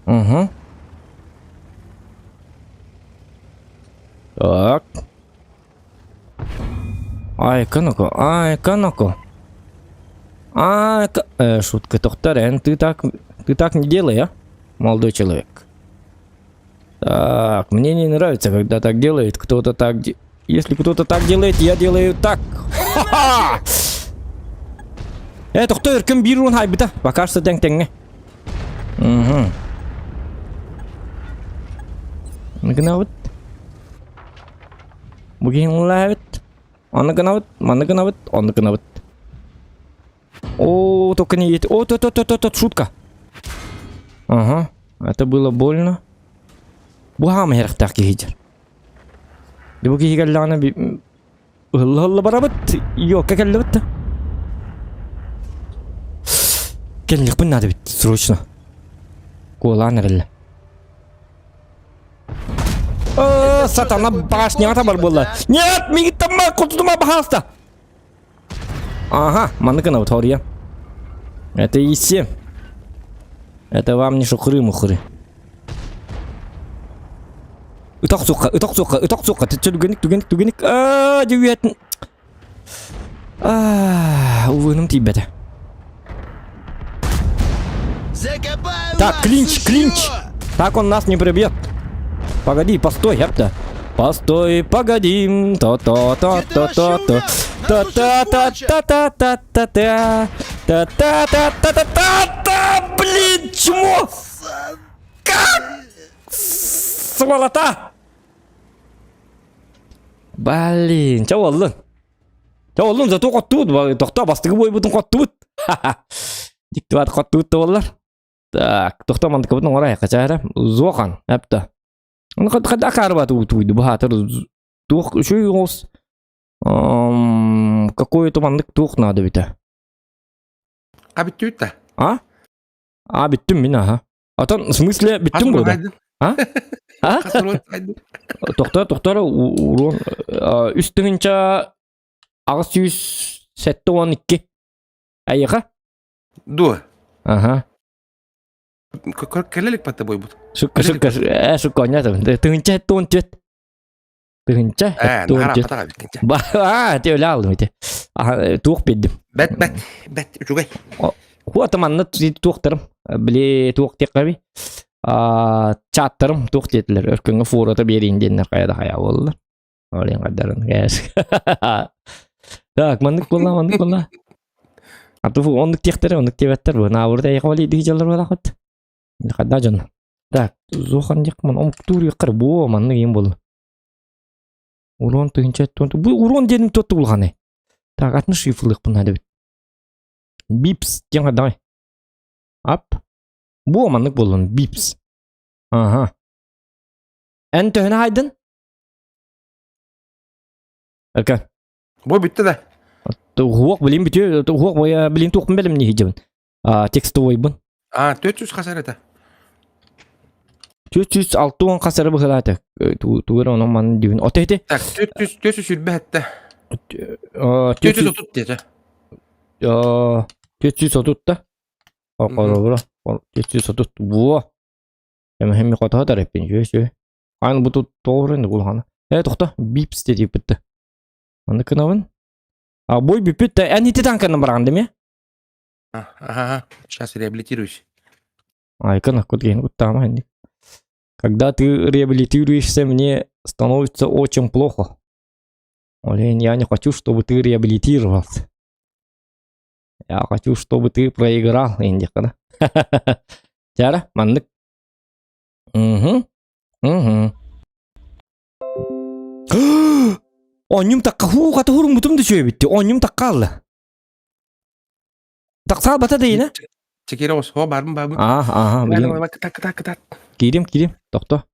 Угу. Так. Ай, канако, ай, канако. Ай, э, шутка, доктор, ты так, ты так не делай, а, молодой человек. Так, мне не нравится, когда так делает кто-то так... Де... Если кто-то так делает, я делаю так. Ха-ха! Э, тохто өркөн биир уон хайбыта. Пока что тэҥ-тэҥҥэ. Угу. Гынабыт. Бу киһи Аны гынабыт, маны гынабыт, оны гынабыт. О, только не едь. О, то, то, то, то, то, шутка. Ага, это было больно. Бу хаама хэрхтаах киһи Бу киһи кэллэҕинэ ыһылла барабыт, ёкка кэллэбит. Кэллихпин надо бит, срочно. Куолаан эрэллэ. О, сатана башняга табар буолла. Нет, мигиттамма, кутутума баһааста. Ага, маннык гына Это и Это вам не шухры-мухры. Ытах суққа, ытах суққа, ытах суққа. Түгенік, түгенік, түгенік. Аа, дүйетін. Аа, увыным тиийбэтэ. Так, клинч, клинч. Так он нас не прибьет. Погоди, постой, ёпта. Постой, погоди. То-то-то-то-то-то. Та-та-та-та-та-та-та-та. Та-та-та-та-та-та-та. Блин, чмо! Как? Сволота! Блин, чэ буоллун? Чэ буоллун, зато хоттубут, тохтоо бастакы буойбутун хоттубут. Диктиват хоттубут да буоллар. Так, тохтоо мандыкабытын оҥорой хачаара. Зохан, эпта. Ну хада акаарбат уутуйду баһаатар туох үчүгэй оҕус какой-то маннык туох наада эбитэ. А бүттүбүт да? А? А бүттүм мин аха. Отон в смысле бүттүм буолда? А? А? Тохтор, тохтор, урон үс тыһынча 872. Айыха? Дуо. Ага. Кэлэлик под тобой будет. Шукка, шукка, э, шукка, онята. Тыһынча туон түөт. Тыһынча туон түөт. А, те өлө алдым ити. Туох биэрдим. Бэт, бэт, бэт, үчүгэй. Хуата манна туохтарым. Били туох диэххэби. Чаттарым туох диэтилэр. Өркөҥҥө фората биэриин диэннэр хайа да хайа буоллар. Олен кадарын кээс. Так, маннык буолла, маннык буолла. А ту оннук диэхтэрэ, оннук диэбэттэр бу. Наабырда эйэхэ дии дьаллар буолахыт. Хадда дьон. Так, зохан диэхман омуктуур юққар буо маннык иин буолла. Урон тыһынча бу урон диэним туотта улаханы. Так, атын шифрлыахпын наада эбит. Бипс диэн хайдаҕай? Ап. Бу маннык буоллун, бипс. Ага. Эн төһөнө хайдын? Эка. Бу бүттэ да. Уһуох билин бүтүө, уһуох билин туохпун бэлэмни иһдьэбин. А, текстовойбун. А, 400 хасар это. 460 хасары быһылаата. Тугар онон манын дибин. Ото ити? Так, 400 400 сүрбэ 430 диэтэ. 430 да. Окоробура. 430 буо. Эми хотоһо тарыппин үчүгэй үчүгэй. Аны бу тоҕурын улахана. Э тохто бипс диэбитте. Аны кынабын. А бой бүппүт да эн ити танканы бараҕын дemi? Ага, сейчас реабилитируюсь. Айкын аккут киһини куттаама инник. Когда ты реабилитируешься, мне становится очень плохо. Олень, я не хочу, чтобы ты реабилитировался. Я хочу, чтобы ты проиграл, индикана. Чара, маннык. Угу. Угу. Онньум такка хуу хата хуруммутум да үчүгэй Онньум такка алла. Тахсаабата да ина. Чекире ос, хо барбын барбын. Аа, аа, билим. Кытат, кытат, кытат. Киирим, киирим. Тохто.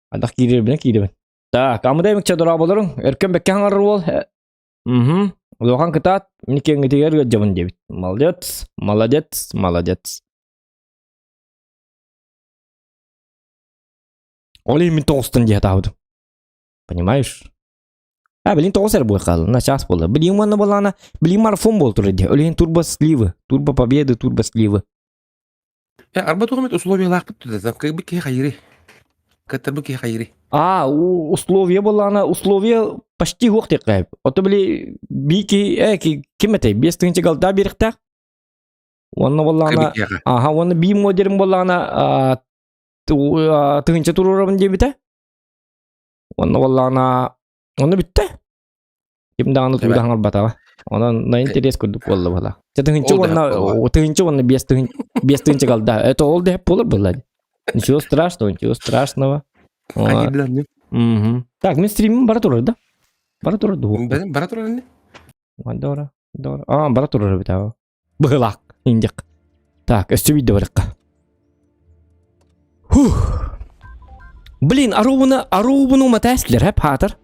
Андах кииребин, кииребин. Так, амыдай микче дораболорун. Өркөн бекке хаҥар уол. Угу. Улахан кытаат, мин киэҥҥитигэр ыалдьабын диэбит. Молодец, молодец, молодец. Ол иһин мин тоҕустан дии сатаабытым. Понимаешь? А, билин тоҕус эрэ буой хаалла, начаас буолла. Билин уонна буоллаҕына, билин марафон буола турар дии. Ол иһин турбо сливы, турбо победы, турбо сливы. Э, арба туох эмит условиялаахпыт да, кыайбыт киһи хайырый. Кыттарбыт киһи хайырый. А, условия буоллаҕына, условия почти суох диэххэ сөп. Ото били бии киһи э ким этэй 5000 голда биэриэхтээх. Уонна буоллаҕына, аха, уонна бии модерин буоллаҕына тыһыынча туруорабын диэбитэ. Уонна буоллаҕына, онно бүттэ. Ким даҕаны тугу да хаҥарбатаҕа. Онон на интерес курдук буолла буолла. Чэ тыһыынча уонна 5 тыһыынча голда. Это ол да буолар буолла. Ничего страшного, ничего страшного. Так, мен стримим бара турар да? Бара турар да? Бара турар не? Дора, дора. А, бара турар эбит аа. Быһылаах, индик. Так, өссө биирдэ барыққа. Хух. Блин, аруубуна, аруубуну матаслер, хэп хаатар.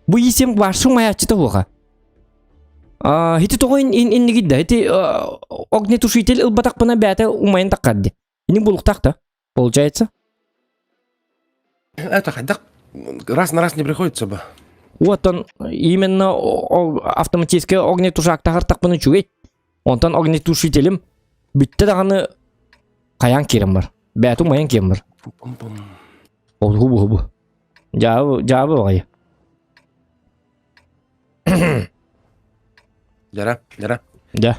Бу исем барсың маяччыта буоха. А, хити тоҕо иннигидда, хити огнетушитель ылбатахпына бээтэ умайын таккарди. Ини булуктаах да, получается? Это хайдах раз на раз не приходится бы. Вот он именно автоматический огнетушак тахартахпын үчүгэй. Онтон огнетушителим бүттэ даҕаны хайаан киирэн бар. Бээтэ умайан киирэн бар. Ол хубу хубу. Дьаабы дьаабы баҕайы. Дьара, дьара. Дьэ.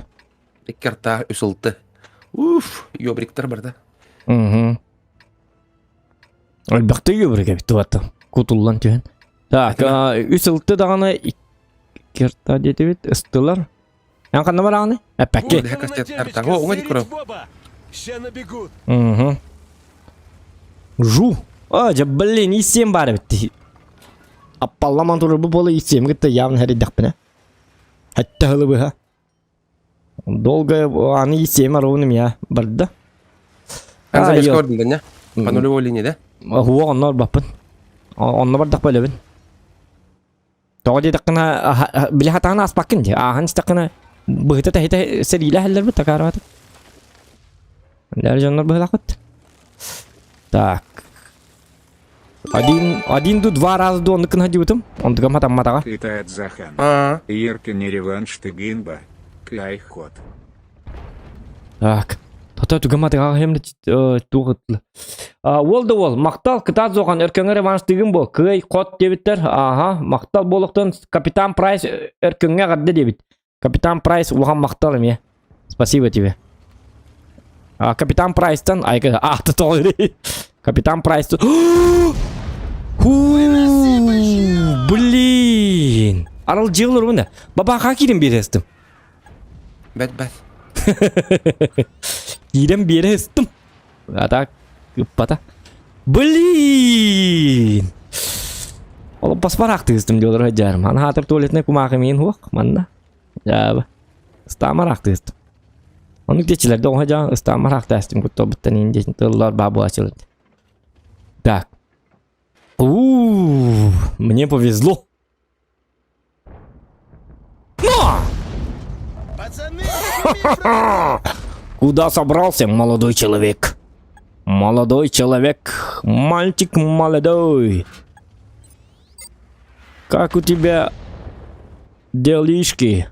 Икки артаа үс ылты. Уф, ёбриктар барда. Угу. Элбэхтик ёбрик эбит туата. Кутуллан түһэн. Так, үс ылты даҕаны икки артаа диэтибит ыстылар. Эн ханна бараҕыный? Эппэкки. Угу. Жу. А, дьэ, блин, исиэм баар эбит. Аппалламан турар бу буола исиэм кытта явно хэрийдэхпинэ. Хэтте хылы быһа. Долго аны исиэм ровно я барда. Эн замес көрдүн да, не? По нулевой линии, да? Хуо онно барбаппын. Онно бардах бөлөбүн. Тоҕо диэтэххинэ, били хатаан ааспаккын дии. Ааһан истэххинэ, быһыта-тэһитэ сэриилэһэллэрбит такаарбат. Дьоннор дьоннор быһылаахпыт. Так. Один, один ду два раза ду оннук гына дьыбытым. Онтугам хатамматаҕа. Кытаат Захан. Аа. Еркин реванш тыгынба. Кай ход. Так. Тото түгэн матыга хем туох Уол да уол, махтал кытаат зохан өркөҥө реванш тыгын бу. Кыай хот диэбиттэр. Ааха, махтал буолуохтун капитан Прайс өркөҥҥө эҕэрдэ диэбит. Капитан Прайс улахан махтал эмиэ. Спасибо тебе. А, капитан Прайстан айка ааты тоҕо Капитан Прайс Блин! Арал дьиэлэр уна. Бабаха киирэн биэрэстим. Бэт бэт. Киирэн биэрэ ыстым. А так ыппата. Блин! Ол паспарах тыыстым диолор дьарым. Аны хаатыр туалетный кумаахы миин хуох манна. Дьааба. Ыстаамар тыыстым. Ону диэчилэр доҕо дьаа ыстаамар тастым куттобуттан иин диэн тыллар баа буолачылар. Так. У, мне повезло. Но! Пацаны, Куда собрался, молодой человек? Молодой человек, мальчик молодой. Как у тебя делишки?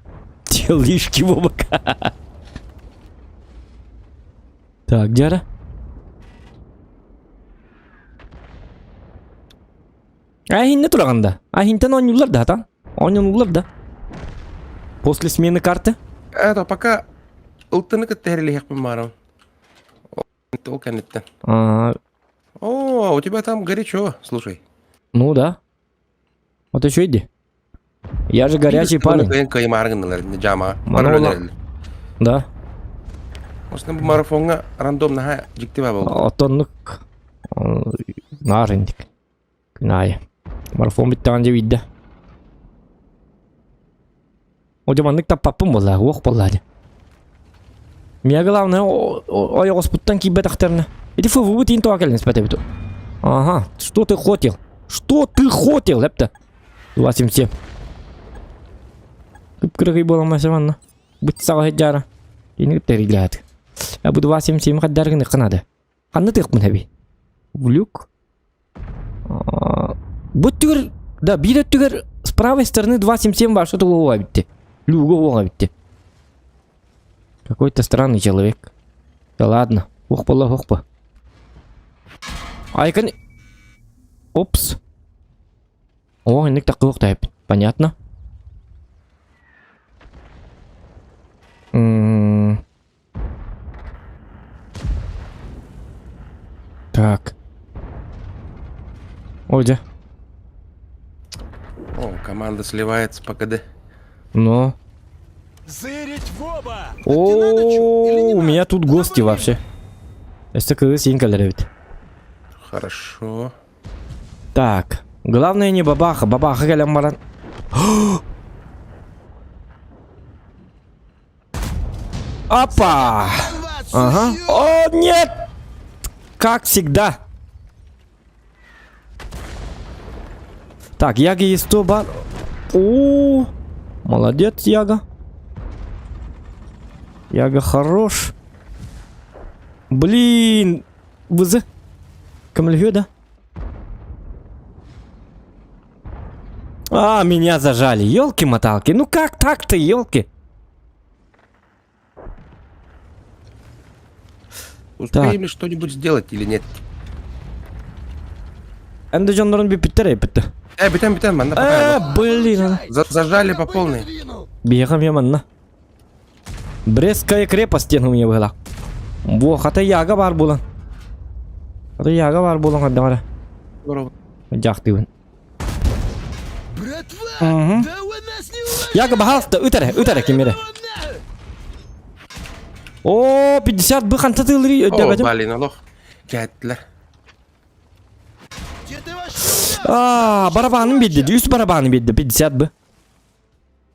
Делишки, Вовка. Так, где Ахинне тураҕын да? Ахинтэн оонньууллар да, хата? Оонньууллар да? После смены карты? Это пока ылтыны кытта хэрилиһиэхпин баарым. Ол кэнниттэн. А, О, у тебя там горячо, слушай. ну да. Вот еще иди. Я же горячий парень. Кыймааргыннылар жама. Манола. Да. Осна бу марафоҥҥа рандом наһаа дьикти баа буолла. Отоннук наар индик. Күн аайы. Марафон бүттэҕин дьэ биирдэ. О дьэ маннык таппаппын буолла, уох буолла дьэ. Меня главное ойоҕоспуттан киирбэтэхтэринэ. Ити ФВБ тиин тоҕо кэлэн испэт эбит. Ага, что ты хотел? Что ты хотел, эптэ? 277. Кып-кыракый буоламмайса манна. Быт саҕа сылдьаара. Кини тэрилээт. Я бу 277 хаддаргын ыкканады. Ханна тыахпын эби? Глюк. Бу өттүгэр, да, биир өттүгэр с правой стороны 277 бар, что-то уола битти. Люга уола битти. Какой-то странный человек. Да ладно. Ох была, ох бы. Айкон... Опс. О, инник таккылык тайып. Понятно. М Так. Ой, где? О, команда сливается по КД. Но. Зырить в оба! О, у меня тут гости вообще. Өссө кыыс иин кэлэр эбит. Хорошо. Так, главное не бабаха, бабаха кэлэн баран. Опа! Ага. О, нет! Как всегда. Так, Яга есть 100 бар. О, молодец, Яга. Яга хорош. Блин, ВЗ. Көмөлөһүө да? А, меня зажали. Елки-моталки. Ну как так-то, елки? Успеем ли что-нибудь сделать или нет? Энді дьоннорун бүппүттэр эппитте. Э, бүтэн бүтэн манна Э, блин. Зажали по полной. Биэхам я манна. Брестская крепость диэн у меня была. Бу хата яга бар булан. Хата яга бар булан хаддамара. Дьахтыбын. Братва, Угу. да вы нас не уважаете! Яга баһалста ытара, ытара кимере. О, 50 бы ханта тылры О, өйдөбөтүм. блин, олох. Кәттилер. Где ты вообще? А, барабанын бидди, үс барабанын бидди, 50 бы.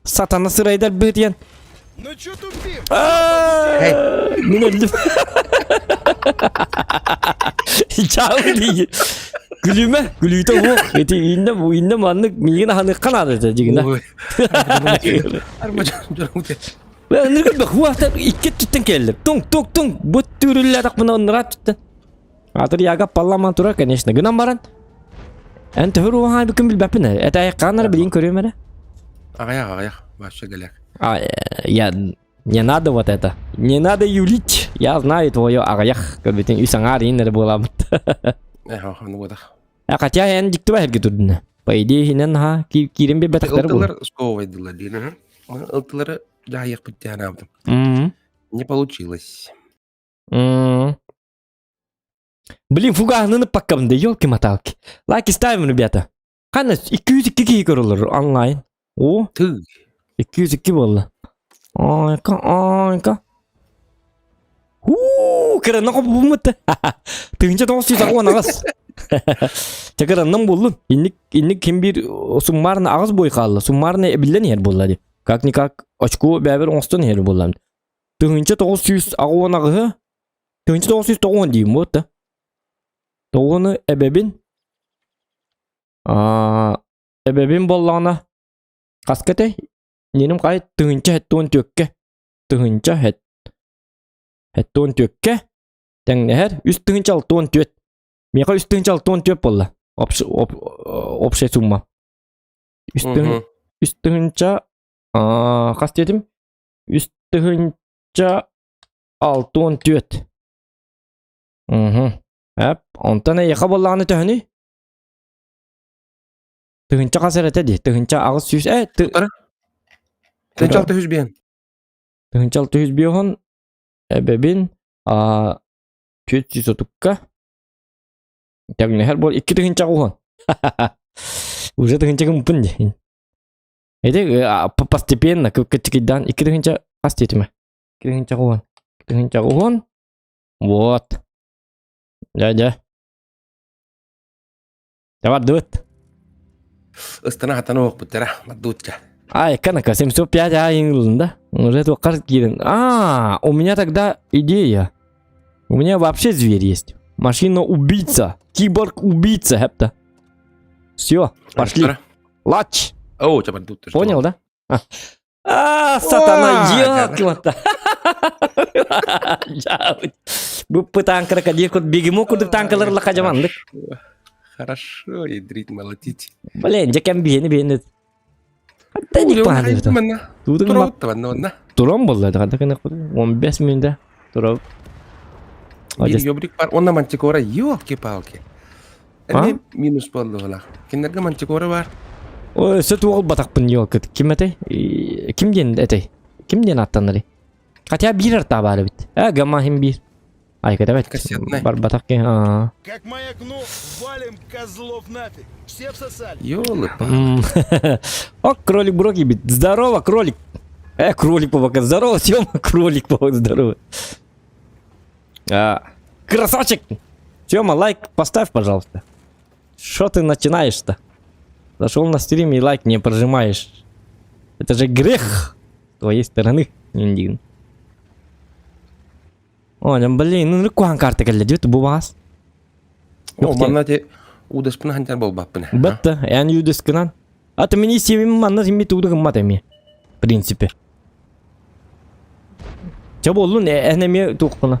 Сатана сырайдар бытыян. Ну чё тупим? Мин өлдүм. Чао дии. Күлүмэ, күлүүтэ уох. Ити инне бу инне маннык миигин аһаныахха наада этэ дьигинэ. Ыныргы бөхуахтар икки өттүттэн кэллим. Туҥ туҥ туҥ бу түүрүллээтэхпинэ ыныраа өттүттэн. Аатыр яга палламан турар, конечно. Гынан баран эн төһөр уоһаабыккын билбэппин ээ. Этээйэххэ эрэ билин көрүөм эрэ. Аҕыйах, аҕыйах. Вообще галяк. А, я не надо вот это. Не надо юлить. Я знаю твое аҕыйах. Көрбүтүн үс аҥаар иин эрэ буолаабыт. Э, ону буотах. А хотя эн диктуба эрге турдуна. По идее хинен ха киирин билбэтэхтэр буолар. Ылтылар сковайдылар диэн. Ылтылары дьаһайыахпыт диэн аабытым. Не получилось. Блин, фугаһыныны паккам да, елки-моталки. Лайки ставим, ребята. Ханна 202 киһи көрөлөр онлайн. О, Ты. 202 буолла. Ойка, ойка. Уу, кыранна хоппуммут. Тыһынча тоҕус сүүс аҕыс аҕыс. Чэ кыраннан буллун. Инник инник ким биир суммарны аҕыс бой хаалла. Суммарны эбиллэн иһэр буолла дии. Как-никак очко бэбэр оҥостон иһэр буолла. 1998-ы 1990 диим буот да. Тоҕуну эбэбин аа эбэбин буоллаҕына хаска этэй? Ниним хай тыһыынча сэттэ түөккэ тыһыынча сэт сэттэ түөккэ тэҥнэһэр үс тыһыынча алта уон түөрт миэхэ үс тыһыынча алта уон түөрт буолла общая сумма үс тыһыынча аа хас диэтим Үс тыһыынча 64. Уһу. Эп, онтон эйиэхэ буоллаҕына төһөнүй? Тыһыынча хас эрэ этэ дии? Тыһыынча 800 э ты Тыһыынча 600 биэн. Тыһыынча 600 биэһон эбэбин а 400 отукка тэҥнэһэр буол икки тыһыынча уһун. Уже тыһыынча гыммыппын дии. Ити постепенно кыччыкыйдаан икки тыһыынча хас диэтимэ? Икки тыһыынча уон. Икки тыһыынча уон. Вот. Дьэ, дьэ. Дьэ бардыбыт. Ыстана хатана уохпуттара, бардыбытча. Ай, канака, 705 а да? Уже туоххар киирэн. А, у меня тогда идея. У меня вообще зверь есть. Машина-убийца. Киборг-убийца, хепта. Все, пошли. Лач. О, тебя тут. Понял, да? А, сатана, ёлки-мота. Бу танкра кадир кут бегемо курдук танкалар лакажамандык. Хорошо, ядрить, молотить. Блин, жекем биени биени. Хатта ник пааны. Турон болла, да, 15 минутта. Турон. Ёбрик бар, онна мантикора, ёлки-палки. Эми минус болду була. Киндерге мантикора бар. Ой, өссө туох ылбатахпын ёлка. Ким этэй? Ким диэн этэй? Ким диэн аттанарый? Хотя биир артаа баар эбит. Э, гамма хим биир. Ай, кэтэбэт. Кассетный. Барбатах ки. Аа. Как маякну, валим козлов нафиг. Все всосали. Ёлы О, кролик Броки бит. Здорово, кролик. Э, кролик побака. Здорово, Тёма, кролик побака, здорово. А, красавчик! Тёма, лайк поставь, пожалуйста. Что ты начинаешь-то? Зашел на стрим и лайк не прожимаешь. Это же грех с твоей стороны, Индин. О, блин, ну куан карта кэллэ дьүт бу баас. О, манна те удаспына хантан болбаппын. Бытта, эн юдескынан. А ты мини севим манна симми тугда гыммат эми. В принципе. Чэ буоллун эн эмиэ туохпуна.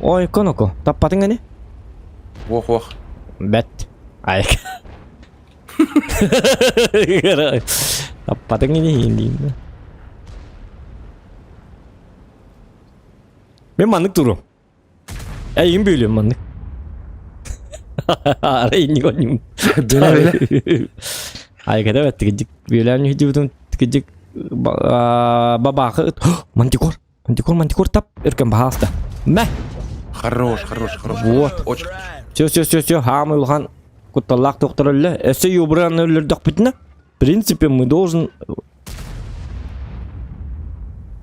Ой, коноко, таппатыҥ ини? Ох, ох. Бэт. Айк. Таппатыҥ ини иһин Мен маннык туру. Эйигин бүөлүөм маннык. Арай инник онньум. Айгада бэт бүөлээн үһүдүбүтүн тикидик бабаахы мантикор мантикор мантикор тап өркөн баһааста мэ Хорош, хорош, хорош. Вот. Очень. Все, все, все, все, хаамый улахан кутталлаах доктор өллө. Өссө юбран өллөрдөхпүтүнэ, в принципе, мы должен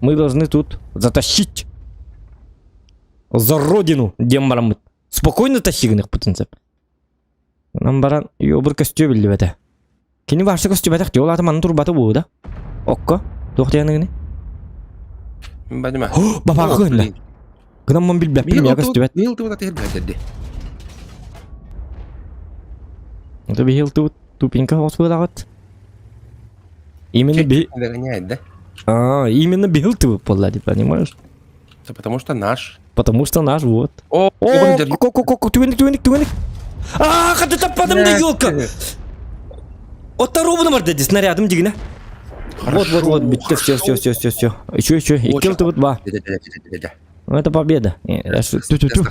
мы должны тут затащить за родину диэн бараммыт. Спокойно тащи гыныхпытын сөп. Онон баран юбр көстүө биллибэтэ. Кини баарса көстүбэтэх дии, ол аата манна турбата буолуо да? Окко, туох диэныгыный? Бадима. Бабаахы гынна. Гынаммын билбэппин, миэхэ көстүбэт. Мил тыбыта тиһирбэт Это бихил тут тупенько оспылаҕыт. Именно би... Догоняет, да? А, именно бихил ты буолла, ты понимаешь? Это потому что наш. Потому что наш, вот. О, О, ко ко ко түгенник, түгенник, түгенник. А, хата таппадым да елка. Отторубunu бар деди, снарядым дигине. Вот, вот, вот, битте, все, все, все, все, все. Еще, еще, иккил тыбыт ба. Это победа. Ту-ту-ту.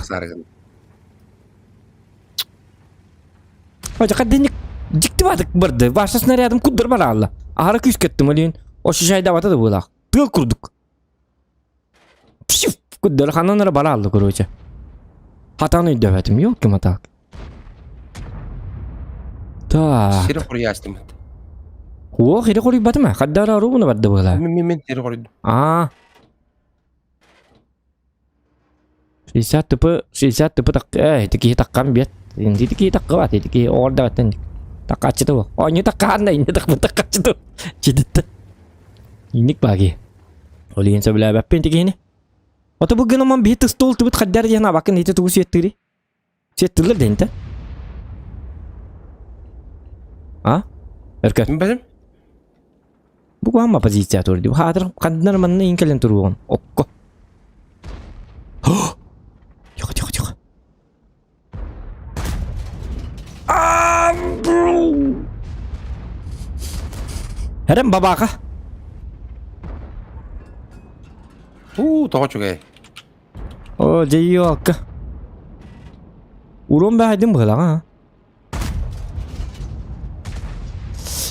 Хотя дикти бадык барды. Ваша снарядым куддар бар алла. Ахара күүс кеттим олин. Ошо шайдабата да буолах. Тыал курдук. Куддар ханан эрэ бара алла короче. Хатан өйдөбөтүм, ёлки-моталки. Так. Сири хоруйаастым. Уох, ири хоруйбатым ээ. Хаддара оруобуна барда буолаа. Мин мин мин сири хоруйдум. Аа. 60 тп 60 тп так э ити киһи таккан биэт. Ити киһи таккыбат, ити киһи оҕордоҕуттан таккааччыта буо. Оонньуу таккаанна инни такпыт таккааччыта. Чидитте. Инник бааги. Ол иһин сөбүлээбэппин ити киһини. Ото бу гынаман биһи тыстуол тыбыт хаддар диэн абакын ити тугу сиэттири? Сиэттилэр дэнтэ. А? Өркө. Бэлэм. Бу куһаама позиция тур дии. Хаатыр ханнар манна иин кэлэн туруоҕун. Окко. Тихо, тихо, тихо. Эрэн бабаака. Уу, тоҕо үчүгэй. О, дьэ Урон баайдым быһылаҕа.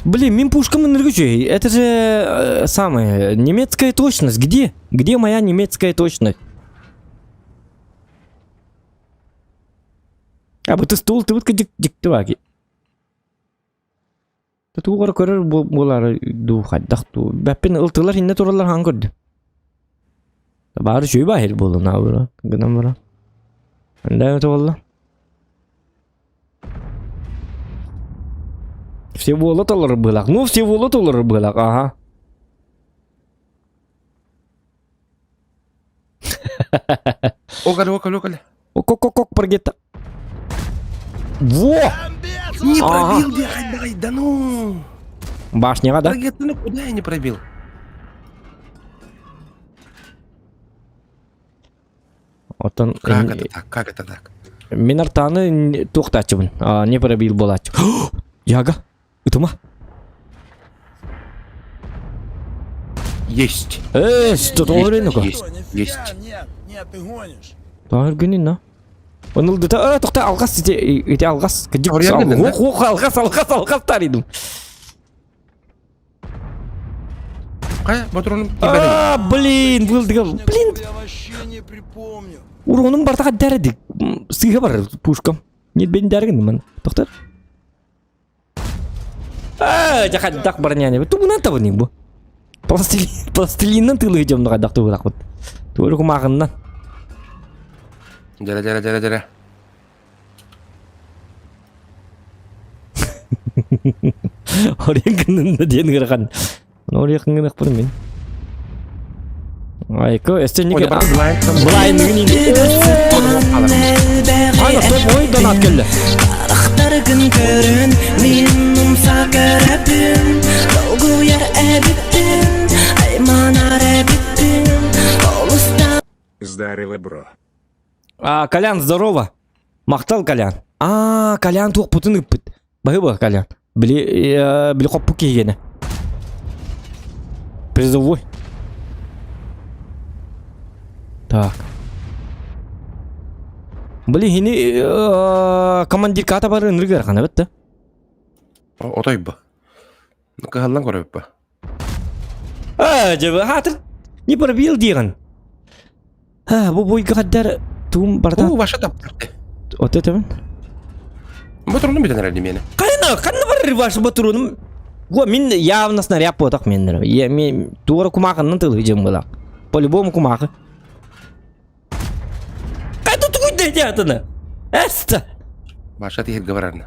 Блин, мин пушкам энергичей. Это же э, самое, немецкая точность. Где? Где моя немецкая точность? А бу стул ты вот дик Тугар көрөр буолар дуу хайдах дуу. Бэппин ылтылар инне тураллар хаан көрдүм. Баары үчүгэй баһыр буолла наабыра гынан баран. Анда эмэтэ буолла. Всеволод олорор быһыылаах. Ну, Всеволод олорор быһыылаах, аха. Околе, околе, околе. Ок-ок-ок, прогетта. Во! Не Ага. пробил, дай, да ну! Башняға да? Прогетта, ну куда я не пробил? Оттон Как это так? Как это так? Мин артааны туохтааччыбын. Не пробил буолааччы. Яга, ытыма. Есть. Э, что то ну-ка. Есть, есть. Нет, нет, ты гонишь. Тоҕо на. Онылдыта, э, тоқта алғас ити, ити алғас. Орыйар гыннын, да? Ох, ох, алғас, алғас, алғас таридым. Хайа, ботуруонум тиийбэтэ. А, блин, вылдыга, блин. Я вообще не припомню. Уронум барта дәрдик. Сыыһа бар пушкам. Нет, бен дәргин мен. Тоқтар. А, жахаддах барняне. Тугунан табыны бу. Пластилин, пластилиннан тылы жомну кайдах тугулакпыт. Тугу кумагыннан. Дәрә, дәрә, дәрә, дәрә. Орен гыннын диэн ыарахан. Орен гыннахпын мин. Айко, өстө неге Былайын Хайна топ ой донат келді. Харахтаргын көрөн, мин умса көрөбүн, долгуйар эбиппин, айманар эбиппин, олустан Здорово, бро. А, Колян, здорово. Махтал, Колян. А, Колян туох путун ыппыт. Баһыба, Колян. Били, э, били хоппу киһигene. Призовой. Так. Били хини э, командир ката бар ыныргар хана битте. Отой бу. Кыһаллан көрөбүт А, жабы хатыр не пробил диган. А, бу бойга каддар туум барда. Уу, ваша таптырды. Вот это мен. Ботуруну бүтэн эрэр мени. Кайна, канна бар ваш батурунум. Го мин явно снаряд потак мен. Я мен туора кумакыннан тылы жем была. По-любому кумакы. Кайда тугуйда диатына. Эста. Ваша тиһиргэ барарна.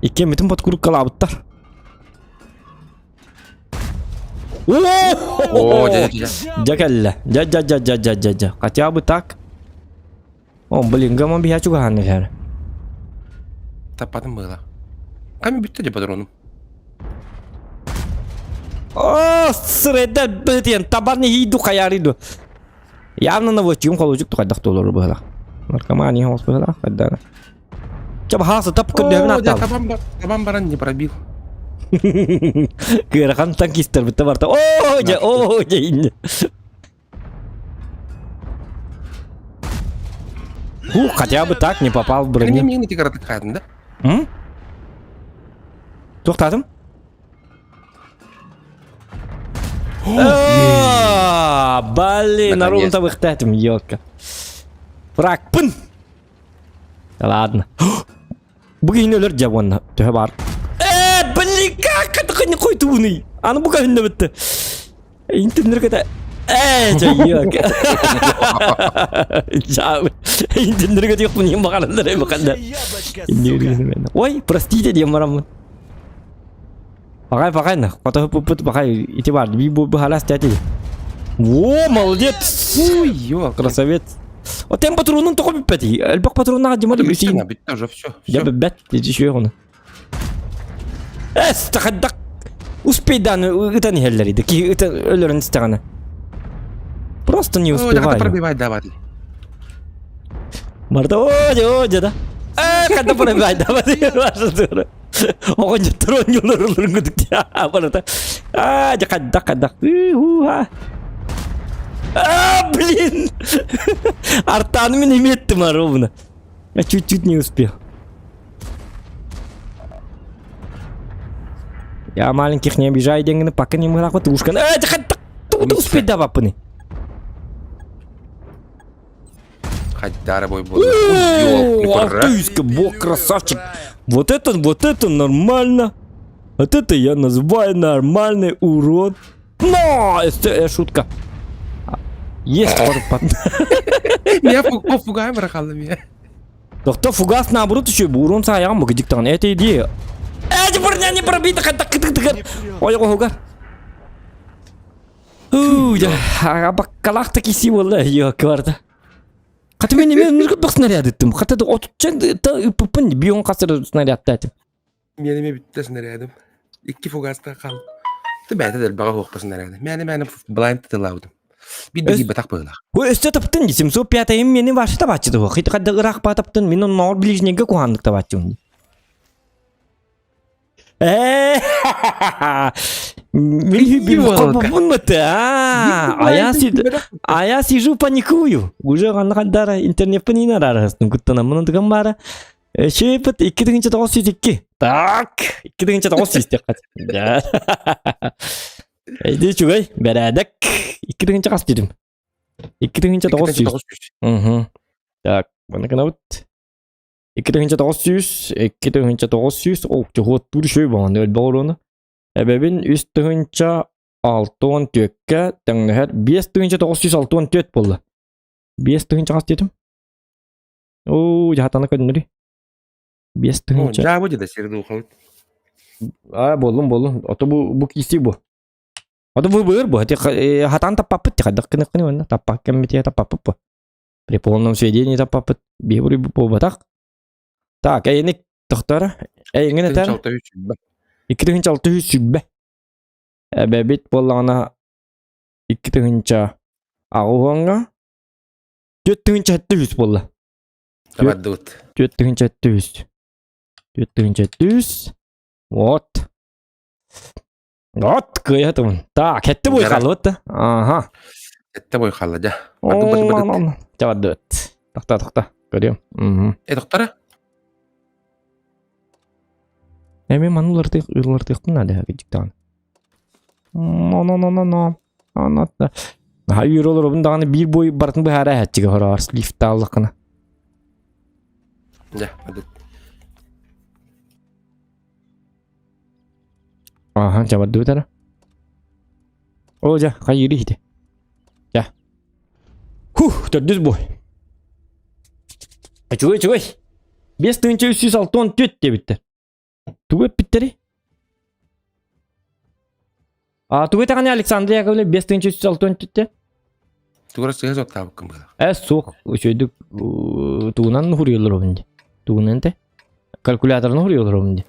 Иккен бүтүн подкурук калабыттар. О, дядя, дядя. Дьэ кэллэ. Дьэ дьэ дьэ дьэ дьэ дьэ дьэ. Хотя бы так. О, блин, гаман биһа чугаһаан иһэр. Таппатым было. Ками бүттэ дьэ патроным. О, сырэдэ бытиэн табарны хийду хаярыйду. Явно наводчигым холодчик тухайдах толору быһылах. Наркомания хос быһылах хайдара. Чап хаса тап көрдөһүн аттал. Табан, табан баран не пробил. Кыарахан танкистер бітті барта. О, же, о, же, инне. Фу, хотя бы так не попал в броню. Мені тигр да? М? Тоқтадым? Блин, на ровно табыхтатым, елка. Фраг, пын! Ладно. Бүгін өлер жабонна. Төһө бар. Э, блин, как это не қой туыны? Аны бұқа хүнді бітті. Интернет кете. Э, жайок. Интернет кете жоқ, не мағанандар, мағандар. Ой, простите, дем барамын. Пағай, пағай, на. Потом пағай, ити бар. Би бу халас тәти. Во, молодец. Ой, ё, Красавец. О, тем патронун тоқы бүппәти. Әлбақ патронна димады Бүттен, бүтті уже все. Я бәт, еще оны. Эс, тахаддак. Успей дан, ытан хеллери. Ки ытан өлөрүн истеганы. Просто не успеваю. пробивать давать. Марта, о, о, да. Э, когда пробивать давать, ваша дура. Оған трон юлар күдік. Барата. А, кадда, кадда. А, блин! Артан мен иметтім ровно. Я чуть-чуть не успел. Я маленьких не обижаю, деньги, пока не могла вот ушка. Э, ты успеть давай, пыны. Хайдара бой буду. Артуйска, бог красавчик. Вот это, вот это нормально. Вот это я называю нормальный урод. Но! Это э, шутка. Есть под... Я фугаем рахалым я. Доктор фугас наоборот еще урон саяғым бұгы Это идея. Э, броня не пробита, Ой, ой, Ой, баккалах таки силы, ё, кварта. Хата мен мен нұргы бір снаряд еттім. Хата да отчен пыпын бион қасыр снаряд этим. Меніме бітті снарядым. Икки фугаста қал. Ты бәті дәл баға хоқпа снаряды. Мәні мәні блайнд тылаудым. Бидді гибе тақ бұғылақ. Ой, өсте таптын, 705 им мені вашы табатчы туғы. Хит қадда ырақ батаптын, мен оның нор ближнеге кухандық табатчы. Э, а я сижу паникую. Уже ғанғандара интернет панина арасының күттана мұны дыган бары. Шепет 2 902. Так, 2 900 деп қат. Эйди үчүгэй, бэрээдэк. 2 тыһыынча хас дидим? 2900. Угу. Так, маны гынабыт. 2900, 2900, о, чугуоттуур үчүгэй буолан, өлбөх оруону. Эбэбин 3 тыһыынча 64-кэ тэҥнэһэр 5964 буолла. 5 тыһыынча хас диэтим? Оо, дьаһатана көннөрүй. 5 тыһыынча. Дьаабы деді сирдуухабыт. А, буоллун, буоллун. Ото бу бу киисии бу. Ото бу быыр бу. Хатан таппаппыт хайдах гыныххыны уонна таппак кэммитиэ таппаппыт бу. При полном сведении таппаппыт. Биһи буруй буолбатах. Так, эйиник тохтор. Эйиҥин этэр. 2620. Эбэбит буоллаҕына 2000 80-ҥа 4700 буолла. Табардыбыт. 4700. 4700. Вот. Вот, кыайатым. Так, хетте бой халлыбыт да. Ага. Хетте бой халла, дьэ. Дьэ бардыбыт. Тохто, тохто. Көрүөм. Э, тохтора? Эми маны улартыах улартыахпын наада кырдьыктаҕына. Но но но но но. Ана Наһаа үөрэ олоробун даҕаны биир бой барытын быһаара эһэччигэ хороҕор лифтааллаххына. Дьэ, бардыт. Аха, дьэ бардыбыт эрэ. О, дьэ, хайыыры иһити. Дьэ. Хух, төрдүс бой. Үчүгэй, үчүгэй. 5364 диэбиттэр. Тугу эппиттэрий? А тугу этэҕиний Александр Яковлев 5364 Тугу сыһа соттаабыккын быһа. Э, суох, үчүгэйдик тугунан хуруйаллар обун ди. Тугунан те? Калькуляторынан хуруйаллар обун ди.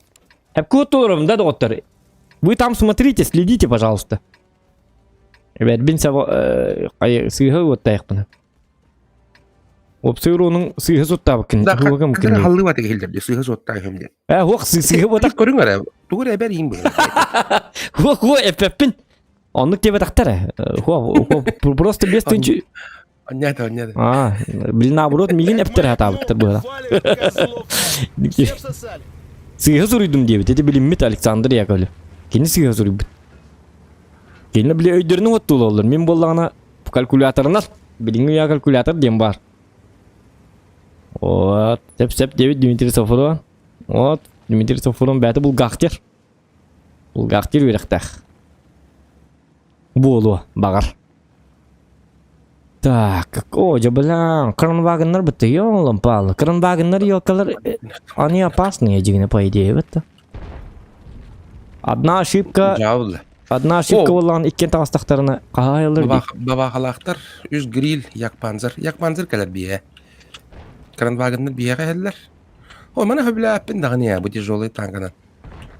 Хепкут олоробун да, доҕоттор. Вы там смотрите, следите, пожалуйста. Эбэрбин сыыһа уоттайахпына. Уопсай уруонун сыыһа суттаабыккын. Тугу халлыбат киһилдер сыыһа суттаахым диэн. Э, хуох сыыһа буотах. Көрүҥ эрэ, тугу эрэ эбэр иһин быһа. Хуох хуох эппэппин. Оннук диэбэтэхтэр. Хуох просто без тынчы. Оннята, оннята. А, блин, наоборот, мигин эптер хатаабыттар быһа. Сыыһа суруйдум диэбит. Эти билиммит Александр Яковлев. Кини сыыһа суруйбут. Кини били өйдөрүн уоттуулаллар. Мин буоллаҕына калькуляторынан билиҥҥи үйэ калькулятор диэн баар. Вот, сеп-сеп диэбит Дмитрий Софрон. Вот, Дмитрий Софрон бэйэтэ булгаахтыр. Булгаахтыр үөрэхтээх. Буолуо, баҕар. Так, о, дьэ бля, кранвагеннар бытты, ёлом-палы. Кранвагеннар елкалар, они опасные, дьиҥинэ, по идее, бытты. Одна ошибка, Дьаабылла. одна ошибка буоллаҕына иккиэн таҕыстахтарына хаһаайылар дии. Бабахалаахтар үс гриль Якпанзер. Якпанзер кэлэр биһэ. Кранвагеннар биһэҕэ иһэллэр. О, маны хөбүлээппин даҕаны я, бу тяжелый танканан.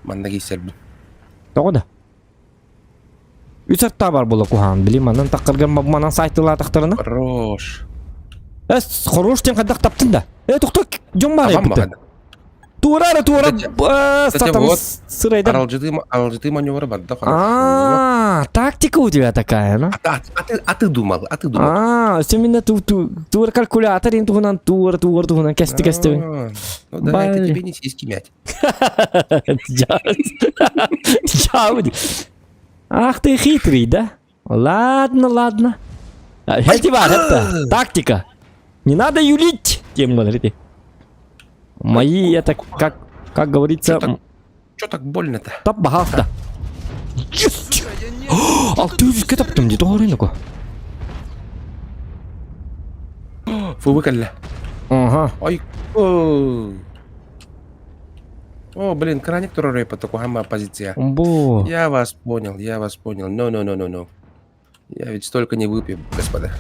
Манна киирсэрбин. Тоҕо да? Үс аттаа бар буола куһаҕан. Били манан таххарга манан сайтылаатахтарына. Хорош. Эс, хорош диэн хайдах таптын да? Э, тохто, дьон баар Табам эбит. баҕана. Туора эрэ туора Кстати, сатан вот, сырайдан. Аралдьытыы аралдьытыы маневра барда хорошо. А, тактика у тебя такая, ну? А, а ты, а ты думал, а ты думал. А, все именно ту ту тур калькулятор ин туһунан тур тур туһунан кэсти кэсти. А, Ну да, это тебе не сиськи мять. Ах ты хитрый, да? Ладно, ладно. Эти это тактика. Не надо юлить, тем говорите. Мои это как как говорится. Что так больно-то? Топ бахалта. 600 таптым дии тоҕо Фу, выкалля. Ага. Ой. О, О, блин, краник турар по такой позиция. Бо. Я вас понял, я вас понял. No, no, no, no, no. Я ведь столько не выпью, господа.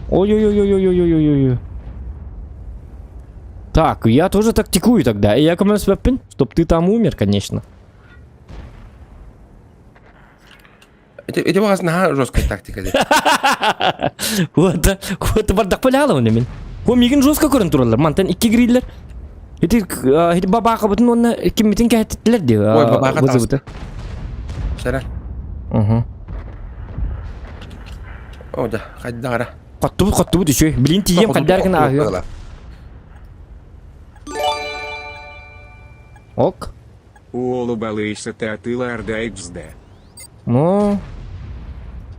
Ой-ой-ой-ой-ой-ой-ой-ой. Так, я тоже тактикую тогда. И я кому чтоб ты там умер, конечно. Эти, эти у вас наһаа жесткая тактика. Вот, вот бардак полялы мин. Хо мигин жестко көрөн тураллар. Мантан икки гриллер. Ити ити бабака бутун онна киммитин кэһэттилер ди. Ой, бабака вызывыты. Сара. Угу. О, да, хайдара. Хоттубут, хоттубут үчү. Билин тиийем хайдаргын ааһыа. Ок. Уолу балыйса татыла арда XD. Ну.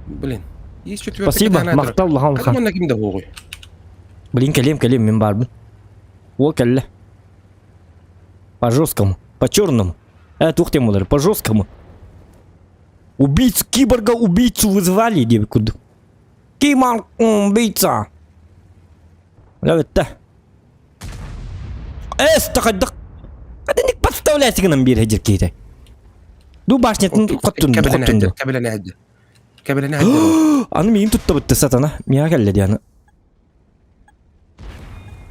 Блин. Есть четвертый Спасибо, махтал улахан улахан. Манна ким да буоҕуй? Блин, кэлиэм, кэлиэм, мин баарбын. Уол кэллэ. По жесткому, по черному. Э, туох диэн буолар, по жесткому. Убийцу, киборга убийцу вызывали диэбит курдук. Киборг убийца. Эбэтте. Эс, хайдах Хадыник подставляйся гынан биир хедир киһитэ. Ду башнятын хоттун, хоттун. Кэбилэнэ Кэбилэнэ сылдьар. Аны миигин туттабытты сатана. Миэхэ кэллэ дианы.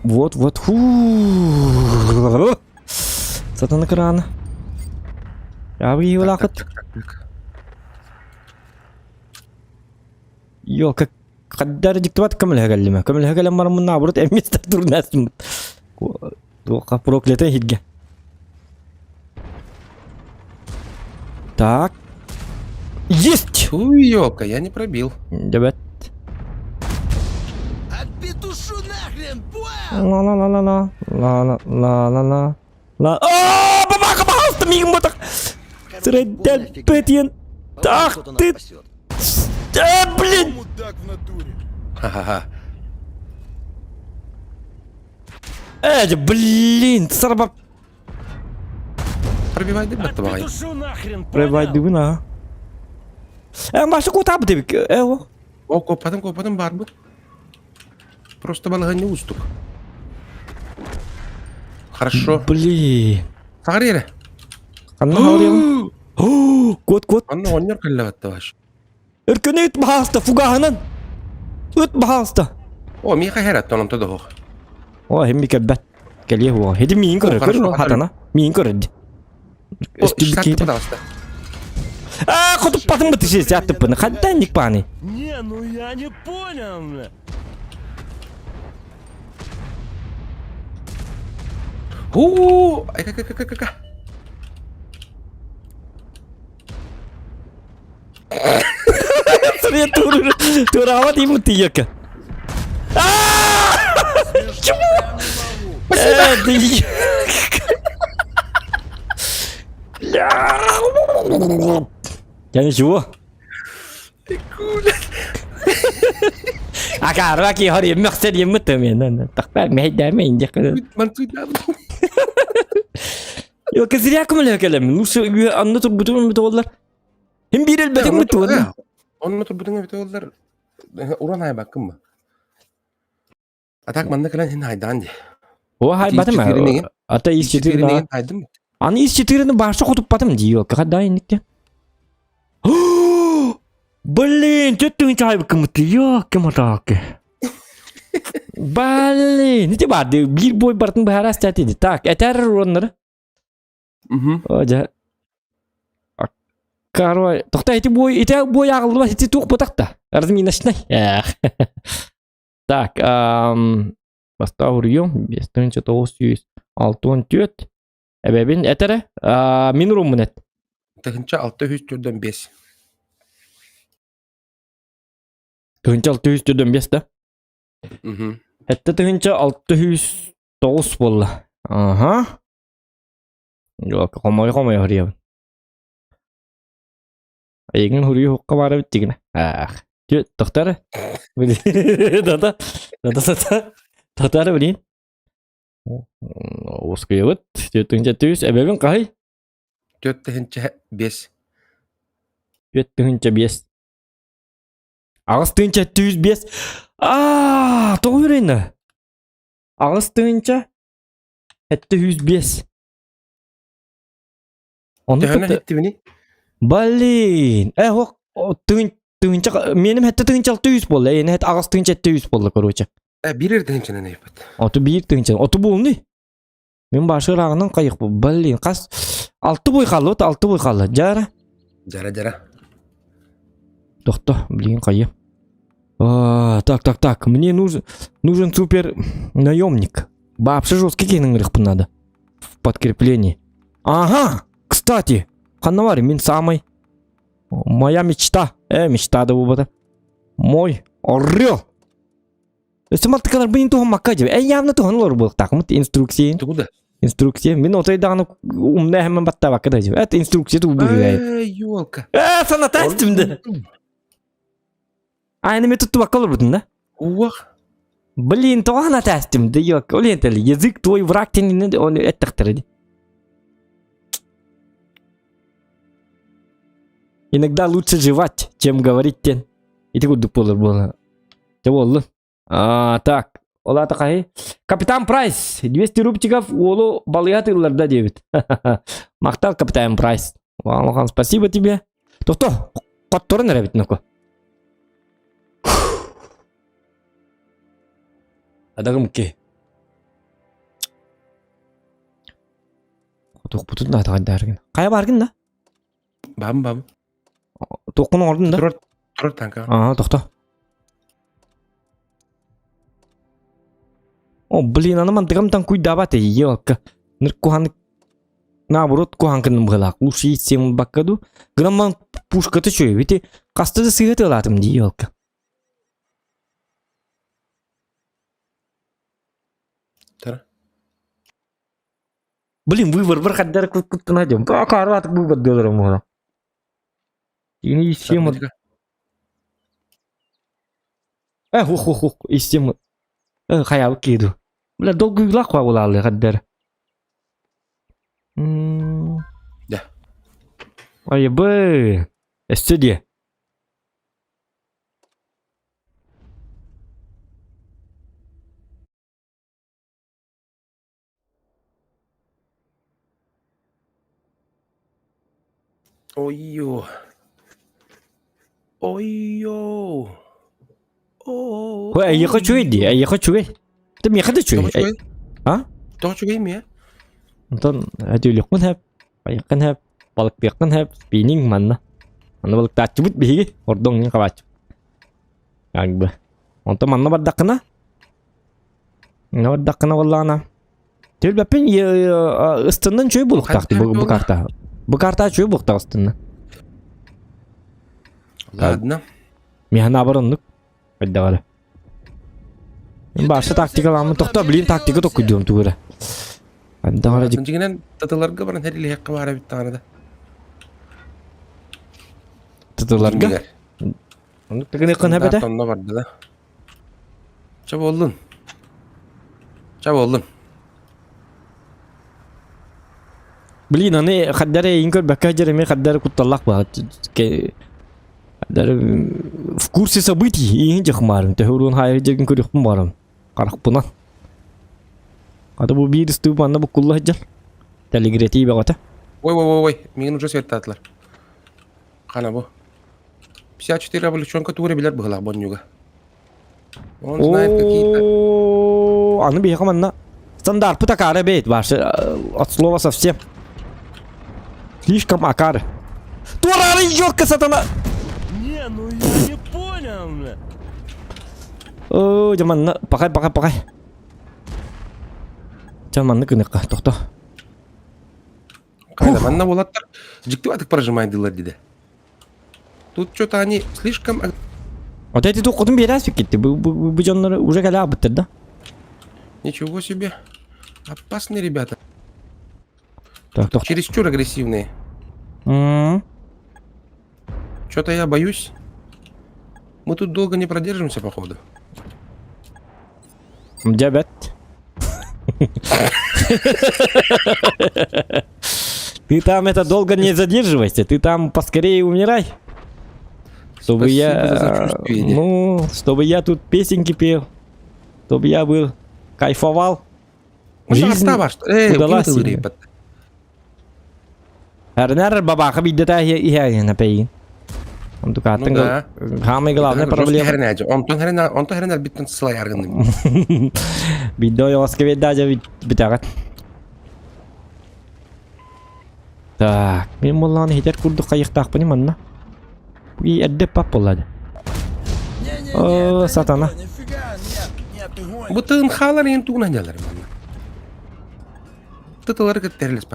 Вот, вот, ху. Сатана кыраана. Ябы киһи Йо, как хаддар диктоват көмөлөһө кэллиме. Көмөлөһө кэлэн бараммын наоборот эмиэ турнастым. Туохха проклятый хитге. Так. Есть! Фу, ёлка, я не пробил. Дебет. Отпетушу нахрен, понял? Ла-ла-ла-ла-ла. Ла-ла-ла-ла-ла. Ла. А, бабаха, пожалуйста, мигом вот так. Среден Ах ты! А, блин! Мудак в натуре. Ха-ха-ха. Э, блин, сарба Пробивай дым давай. Отпетушу нахрен, понял? Пробивай а. Э, Маша, куда бы ты? Э, о. О, копатым, копатым бар бу. Просто балаһыанньа уустук. Хорошо. Блин. Саҕар эрэ. Ханна хаалыам? Кот, кот. Анна оҕонньор кэллэбэтте баш. Өркөнү ыт баһааста, фугаһынан. Ыт баһааста. О, миэхэ хэрат, онто да суох. О, хим кэлбэт. Кэлиэ хуа. Хити миин көрөр, көрөр хатана. Миин көрөр. Өстүбүт пожалуйста. А, хотуппатын быты сес аттыппын. Хантан ник паны. Не, ну я не понял, бля. Ху, ай ка ка ка ка ка. Сырые тураава деймін тиекі. Чего? Я ничего. Акараки хори мөхсер еммит мен. Тақпар мейдәме инде. Йо, кызря көмөлө келем. Лучше анны турбутун бит Хим биир элбэтиҥ бутуон. Онно турбутуҥа бит оллар уран айбаккын ба. А так манна кэлэн хин хайдаан ди. О хайбатым Ата ис четырны. хайдым. Аны ис четырны башы хотуппатым дии. Кахадай инникте. Блин, төттүн чайбыккымыты. Йо, кем атаакы. Блин, ити барды биир бой бартын быһаарас тәтиди. Так, этэр уроннары. О, дьэ. Короче, тохта ити бой, ити бой ағылдыба, ити туох бутакта. Разминочный. Эх. Так, бастау уруйум, 5964. Эбэбин этере, мин уруммун эт. Тыһынча 645. Тыһынча 645 да? Этте тыһынча 609 буолла. Ага. Yok, хомой хомой хоруйабын. Эйигин хоруйу хукка баара бүттигинэ. Ах. Тү тохтар. Да-да. Да-да-да. Тохтар блин. Ускуйабыт. Түөттүнчэ түс. Эбэбин хаһый? Түөттүһүнчэ бес. Түөттүһүнчэ бес. Аҕыс тыһыынча түс бес. Аа, тоҕо үрэнэ? Аҕыс тыһыынча 705. Ону Төһөнөн кытта иттибини? Блин, э ох тыын тыынча меним хэтте тыынча 600 болла, эйне хет агыс тыынча 700 болла, короче. Э, бир тыынчанан эйпет. Оту биир тыынча, оту булны. Мен башы ыраагынан кайык бу. Блин, кас алты бой калды, вот алты бой калды. Жара. Жара жара. Тохто, блин, кайы. А, так, так, так, мне нужен нужен супер наемник. Вообще жесткий кенің надо. В подкреплении. Ага, кстати, ханна мин самый. Моя мечта. Э, мечта да бу Мой орел. Өссө малтыкалар быйын туһун макка дьэ. Э, явно туһун олор буолуохтаахмыт инструкция. Тугу да? Инструкция. Мин отой даҕаны умна эһэммин баттаабакка да дьэ. Это инструкция тугу быһыгай. Э, елка. Э, саната истим да. А, эми туттубакка олорбутун да? Уох. Блин, тоҕо ханатаастым да ёк, ол ентели язык твой враг тенинен оны эттэхтэрэ ди. Иногда лучше жевать, чем говорить тен. Ити курдук буолар буола. Дьэ буоллун. А, так, ол аата хаһый? Капитан Прайс, 200 рубчиков уолу балыйа тылларда диэбит. Махтал, капитан Прайс. Улахан спасибо тебе. Тохто, хотторон эрэбит ноку. Адагым ки. Туохпутун да атаҕайдааргын. Хайа бааргын да? Бам бам. Туоххун оҥордун да? Турар турар танка. Аа, тохто. О, блин, аны мантыгам танкуйдаабат елка. Ныр кухан наоборот кухан кынным быһылаах. Лучше итсем бакка ду. Гынан пушкаты чөй. Бити хаста да сыһыт ылаатым дии елка. Тара. Блин, выбор бір хаддар куттана дем. Акарват выбор деларым муна. И всем Э, хух хух хух, истем. Э, хаябы киду. Бля, долго игла хуа хаддар. Да. Ай, бы. Өссө дии. Ой-ё. Ой-ё. О. Ой, эйиэхэ үчүгэй дии, эйиэхэ үчүгэй. Ты миэхэ да үчүгэй. Тоҕо үчүгэй? А? Тоҕо үчүгэй миэ? Онтон өтүүлүөххүн сөп, байыаххын сөп, балыктыаххын сөп, спиннинг манна. Манна балыктааччыбыт биһиги, ордук хабааччы. Как бы. Онтон манна бардаххына, манна бардаххына буоллаҕына, Түлбэппин ыстыннан үчүгэй буолуохтаах бу, бу карта. Бу карта үчүгэй буолуохтаах ыстынна. Ладно. Миэхэ наоборот оннук. Хайдаҕа Баша тактикаламмын тохто блин тактика токкуйдуом тугура. Хайдаҕа Дьиҥинэн татыларга баран хэрилиһиэххэ баара эбит даҕаны да. Татыларга? Оннук тыгыныаххын эбэтэ? Онно барда да. Чэ буоллун. Чэ буоллун. Блин, аны хаддары эйин көрбөккө дьэр эмиэ хаддары кутталлах баа. Хаддары в курсе событий иһин дьахмаарым. Төһө уруун хайыр дьэргин көрүөхпүн баарым. Харахпынан. Ата бу биир ыстыы манна буккулла сылдьар. Тэлигирэтии бөҕөтө. Ой, ой, ой, ой, миигин уже светтаатылар. Хана бу. 54 облегченка тугу эрэ билэр быһыылаах бонньуга. Он знает какие-то... О, аны биһиэхэ манна стандартпыт акаары бэйт ваше от слова совсем. Слишком акары. Туорары ёлка сатана! Не, ну я не понял, бля. О, дьэ манна пахай пахай пахай. Дьэ манна гыныхха тохто. Хайда манна уолаттар дьиктибатык прожимайдылар диде. Тут что-то они слишком... Вот эти туххутун биэрээспит китти. Бу, бу, бу дьоннор уже кэлэ да? Ничего себе. Опасные ребята. Так, тох. Чересчур агрессивные. М-м. Что-то я боюсь. Мы тут долго не продержимся, походу. Дьэбэт. Ты там это долго не задерживайся, ты там поскорее умирай. Чтобы Спасибо я... за сочувствие. Ну, чтобы я тут песенки пел, чтобы я был кайфовал. Жизнь Жизнь Эй, удалась себе. Эрнер бабаха биддета иһэ пейин. Ну да. Самая главная проблема. Онтон херен онтон херен биттен сылайаргын. Биддо ёске даже битагат. Так, мен молланы хитер курдук кайыктаахпын манна. Бу эрде пап боллады. О, сатана. Бу тыын хаалар ен тугунан дьалар манна. Тытылары кыттерилес.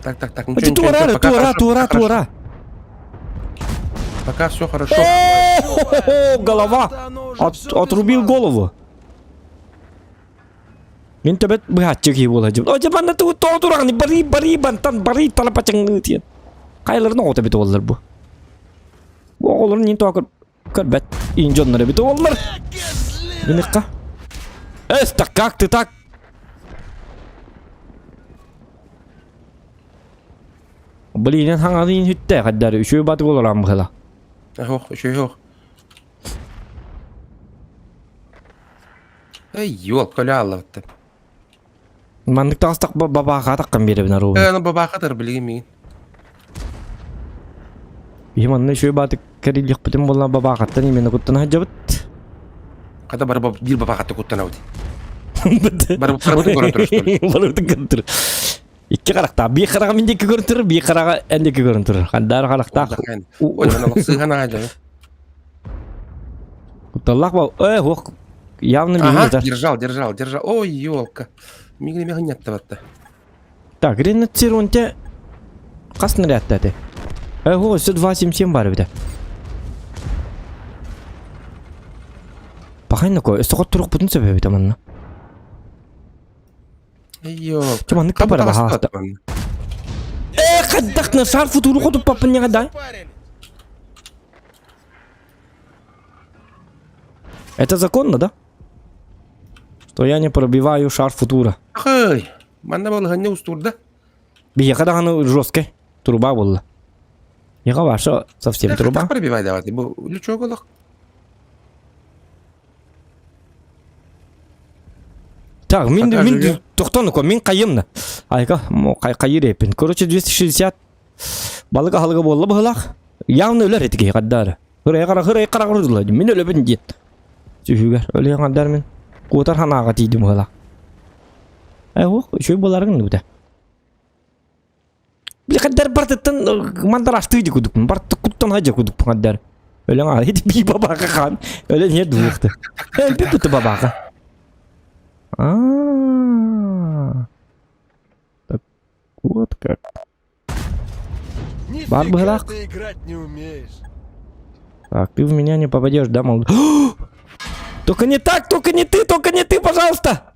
Так, так, так. Ты тура, тура, тура, тура. Пока все хорошо. О, голова! От, отрубил голову. Мин төбөт быһааччы киһи буола дьым. О, манна ту тоҕо тураҕын бары бары бантан бары талапачаҥ диэн. Хайларын оҕото бит оллар бу. Оҕолорун иин тоҕо көрбөт иин дьоннор эбит уоллар. Гыныкка. Эс, так как ты так? Блин, хаҥалыын хүттэ хаддар үчүгэй батык олорон быһыла. Ох, үчүгэй ох. Эй, ёл, көлө аллабыттым. Маннык таҕыстах бабаахаатаххын биэрэбин аруубун. Э, бабаахатар билигин миин. Биһи манна үчүгэй баатык кэриллиэхпитин буолла бабаахаттан именно куттана сылдьабыт. Хата бары биир бабаахатта куттанабыт. Бары барыбытын көрөн турар. Барыбытын көрөн турар. Икки харахтаах. Биир хараҕа мин диэки көрөн турар, биир хараҕа эн диэки көрөн турар. Хандаары харахтаах. Ой, сыһан аадьа. Кутталлаах бол. Э, ох, явно Ага, держал, держал, держал. Ой, елка. Мигни механятта батта. Так, ренацирунте хас снарядта Э, о, 102,77 бар бит. Пахайна ко, өссө хотторук бутун сөбөбүт аманна. Йоо. Чэ маннык да бара баһаалыста. Э, хайдах шар футуру хотуппаппын ньаҕа да? Это законно, да? Что я не пробиваю шар футура. Хай, манна балыһанньа устурда. Биһиэхэ даҕаны жесткай труба буолла. Яга ваша совсем труба. Пробивай давайте. Бу лючок олох. Так, мин мин тохтонуко мин кайымна. Айка, кайыр эпин. Короче, 260 балык аһылыга буолла быһылаах. Явно өлөр этиги каддары. Хырай кара хырай кара курдула. Мин өлөбүн диэн. Сүһүгэр өлүөн каддар мин. Куотар ханаага тиийдим быһылаах. Э, ох, үчүгэй буоларыҥ нута. Билхаддар бартыттан мандараштыы ди кудукпун. Барты куттан хажа кудукпун хаддар. Өлөң а хит би бабака хан. Өлөн хе дуухты. Элби буту бабака. А. Так вот как. Бар быһылаах. ты играть не умеешь. Так, ты в меня не попадешь, да, мол? Только не так, только не ты, только не ты, пожалуйста!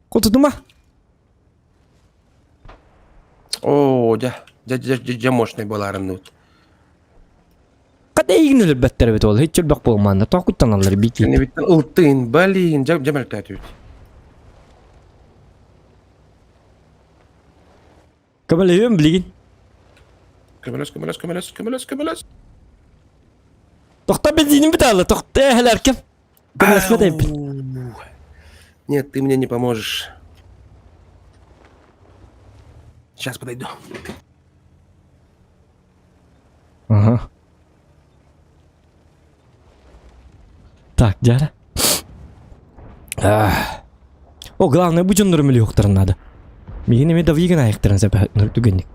Кутудума. Оо, дьэ, дьэ, дьэ, дьэ, дьэ мощный буолаарынныбыт. Хата эйигин өлөрбөттөр эбит ол, һич өлбөх буолмаанна, тоокуттаналлар бики. Кэннибиттэн ылтыын, блин, дьэ, дьэ мөлтөөтүбүт. Көмөлөһүөм билигин. Көмөлөс, көмөлөс, көмөлөс, көмөлөс, көмөлөс. Тохто бензинин бүтэ тохто эһэлэркем. Көмөлөспөт эбиппин. Нет, ты мне не поможешь. Сейчас подойду. Ага. Так, дядя. О, главное, бу дьоннору мөлүөхтэрин надо. Миигин эмиэ давигин айыктарын сөп түгэнник.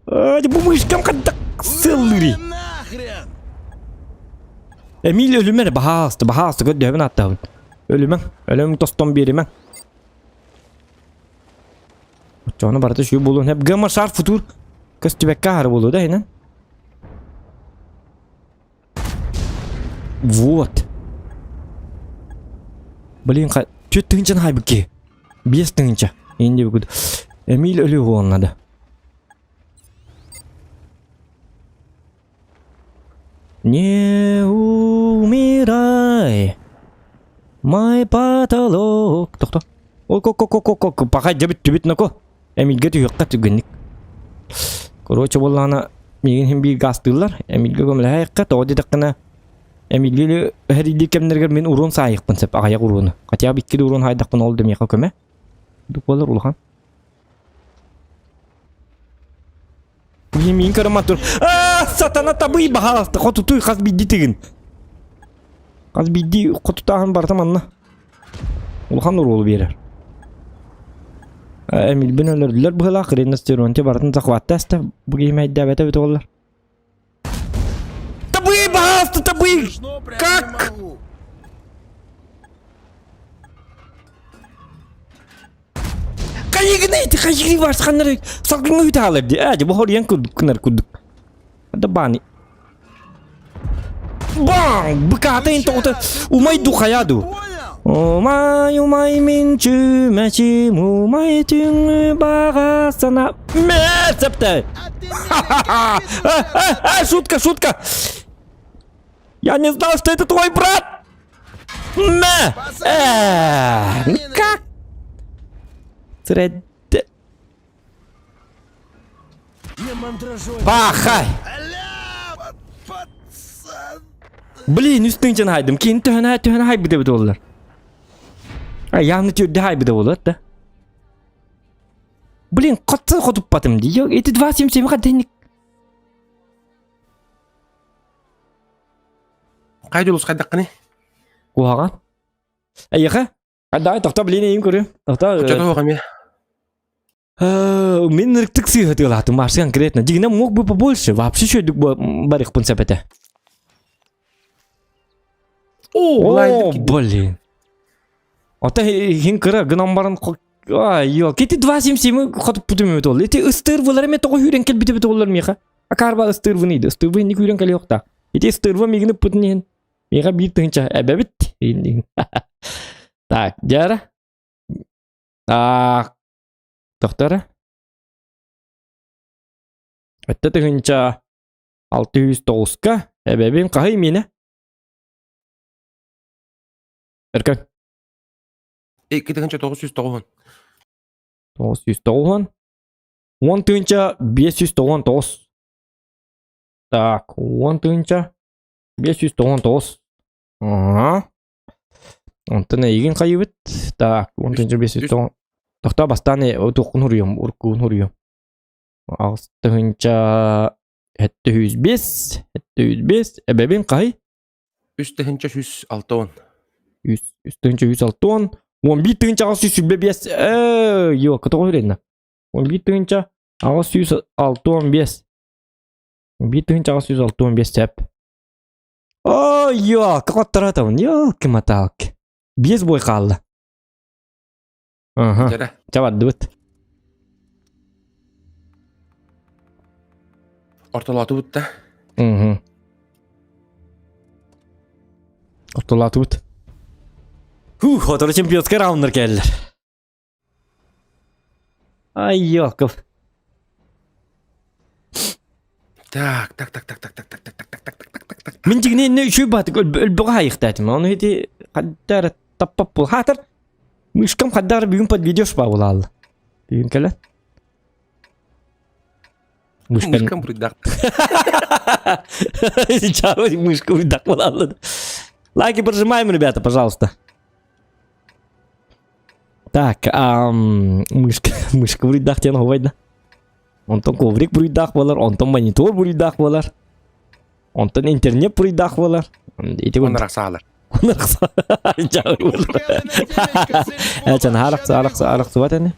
Бу мышкам хаддак сыллыри. Нахрен! Эмиль өлүмэр баһаалыста, баһаалыста көрдөһөбүн ааттаабын. Өлүмэҥ, өлөм тостон биэримэҥ. Оччоҕуна барыта үчүгэй буолуон сөп. Гамма шар футур көстүбэккэ аһары буолуо да иһинэн. Вот. Блин, ха... Түөрт тыһыынчаны хаайбыт киһи. 5000. Инди бүгүн. Эмиль өлүү буолан надо. Не умирай, мой потолок. Тохто. Ой, ко ко ко ко ко паха дебит түбүт нако. Эмильге түһүөххэ түргэнник. Короче, буоллаҕына миигин иһин биир гаастыыллар. Эмильге көмөлөһө тоҕо диэтэххинэ Эмильги эһэрийдии кэмнэригэр мин уруон саайыахпын сөп, аҕыйах уруону. Хотя бы икки да уруон хаайдахпына ол да миэхэ көмө. Буолар улахан. Миин көрөм тур. Аа, сатана табый баһааласта. Хотутуй хас биирдии тыгын. Хас биирдии хотутааһын барыта манна. Улахан уруолу биэрэр. Эмилбин өлөрдүлэр быһыылаах, Ренастеронте барытын захватта эстэ. Бу киһи мэйдээбэтэ эбит оллар. Табый, баһааласта, табый! Смешно прям Как? не могу. Хайыгыный, хайыгыный барсханнар салгыҥҥа үтаалар дии. Ээ, бу хоруйан курдук гынар курдук. Да бааны. Баң! Быкаата ин тоҕута умай ду хайа ду. Понял? Умай, умай мин чүмэчим, умай түҥү баҕа сана... Мэ, септе! Шутка, шутка! Я не знал, что это твой брат! Мэ! Ну как? Пахай! Блин, үс тыынчан хайдым. Кин төһөнө төһөнө хайбыта бит олар. А явно түрдө хайбыта болот да. Блин, котсы хотуппатым ди. Эти 2.77 хадденник. Кай жолус кайдаккыны? Куһаҕан. Эйиэхэ? Давай, тохто, блин, эйим көрүм. Тохто. Очото эмиэ. Мин ырыктык сыыһа тыалаатым, Марс конкретно. Дигинэ мог бы побольше, вообще чөйдүк барыхпын сөп этэ. О, О, блин. Ата хин кыра гынан баран Ай, йо, кити 2.77 хотуп путум ол. Ити ыстыр булар эме тоҕо хүрен келбите бит олар миха. Акарба ыстыр выныйды. Ыстыр вынник хүрен кэле yokта. Ити ыстырва мигини путун иһин. Миха биир тыһынча эбэбит. Так, дьара. Так. Тохтора. Өттө тыһынча 609-ка эбэбин хаһый миэнэ. Өркөн. 2990. 990. 10 тыһынча 599. Так, 10 тыһынча 599. Ага. Онтон эйигин хайыбыт. Так, 10 590. Тохтоо бастаан туоххун хуруйум, уруккуун хуруйум. Аҕыс тыһынча 705, 705, эбэбин хай? 3 тыһынча 160. 3 тыһынча 160, 11 тыһынча 825, э, йо, көтөҕө хүренна. 11 тыһынча 865. 11 тыһынча 865 сеп. Ой, ёлка, qoттаратабын, ёлки-маталки. Биэс бой хаалла. Ага. Дьэрэ. Ча бардыбыт. Ортолоотубут да. Угу. Ортолоотубут. Хух, отору чемпионскай раунднар кэллэр. Ай, ёлков. Так, так, так, так, так, так, так, так, так, так, так, так, так, так, так. Мин дьигини инне үчүй баатык өлбөҕө хайыхтаатым. Ону ити хаддар таппап бул. Хатыр мышкам хаддар бүгүн подведешь ба булаалла. Бүгүн кэлэн. Мышкам. Мышкам бурдак. Сейчас мышка бурдак булаалла. Лайки прожимаем, ребята, пожалуйста. Так, ам, мышка, мышка буруйдаах диэн оһуобайда. Онтон коврик буруйдаах буолар, онтон монитор буруйдаах буолар. Онтон интернет буруйдаах буолар. Ити Онор саалар. Онор Эчен арахса арахса арахсыбат эни.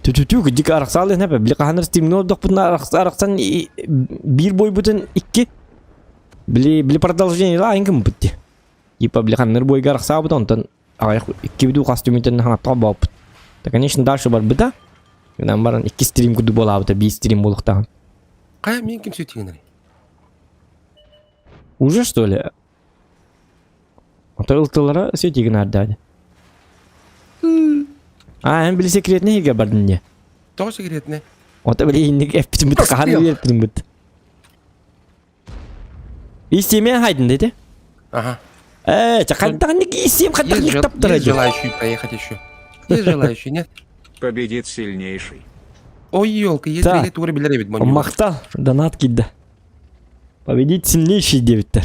Түтүтү дик арахсаал эне били хаһанар стимни ордохпутуна арахса арахсан биир бойбутун икки били били продолжение ла айын бутти. Типа били ханнар бойга арахсаабыт онтон аҕыйах икки бүдүү хас түмүтэн хаҥаттаҕа буолбут. Да, конечно, дальше барбыта. Гынан баран икки стрим курдук буолаабыта, биир стрим буолуохтааҕын. Хайа мин ким сүтүгүнэр? Уже что ли? Ото ылтылара сүтүгүн ардаады. А, эн били секретный иһигэ бардын не? Тоҕо секретный? Ото били инник эппитин бит хахан билэрпитин бит. Истиэмэ хайдын дети. Ага. Э, хайдах истиэм хайдах Есть, жел... таптара есть желающие проехать еще? Есть желающие, нет? Победит сильнейший. Ой, елка, есть Да. билет тура билер эбит Махтал, донат кидда. Победить сильнейший диэбиттэр.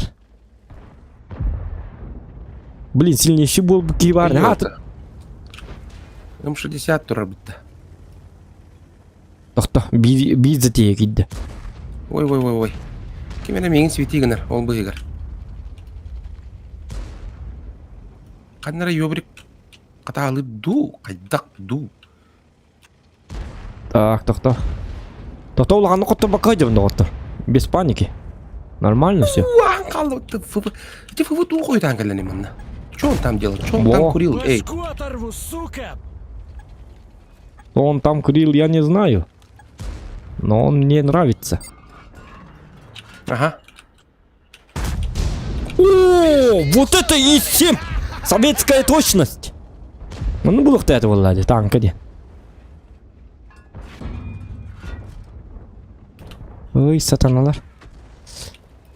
Блин, сильнейший был бы киевар. М60 тура битта. Тохто, биир затея кидде. Ой, ой, ой, ой. Ким эрэ миигин свети гынар, ол быһыгар. Ханнара ёбрик хатаалып дуу, хайдах дуу. Так, тохто. Тохто улаханны хотторбакка дьон доҕоттор. Без паники. Нормально все. Уаан хаалла Ити ФВ туу хойутаан кэллэни манна. Что он там делал? Что он там Во. курил? Эй, Башку оторву, сука! Что он там курил, я не знаю. Но он мне нравится. ага. О, вот это и 7! Советская точность! Онну булуохтаата буолла дии, танка диэн. Ой, сатаналар.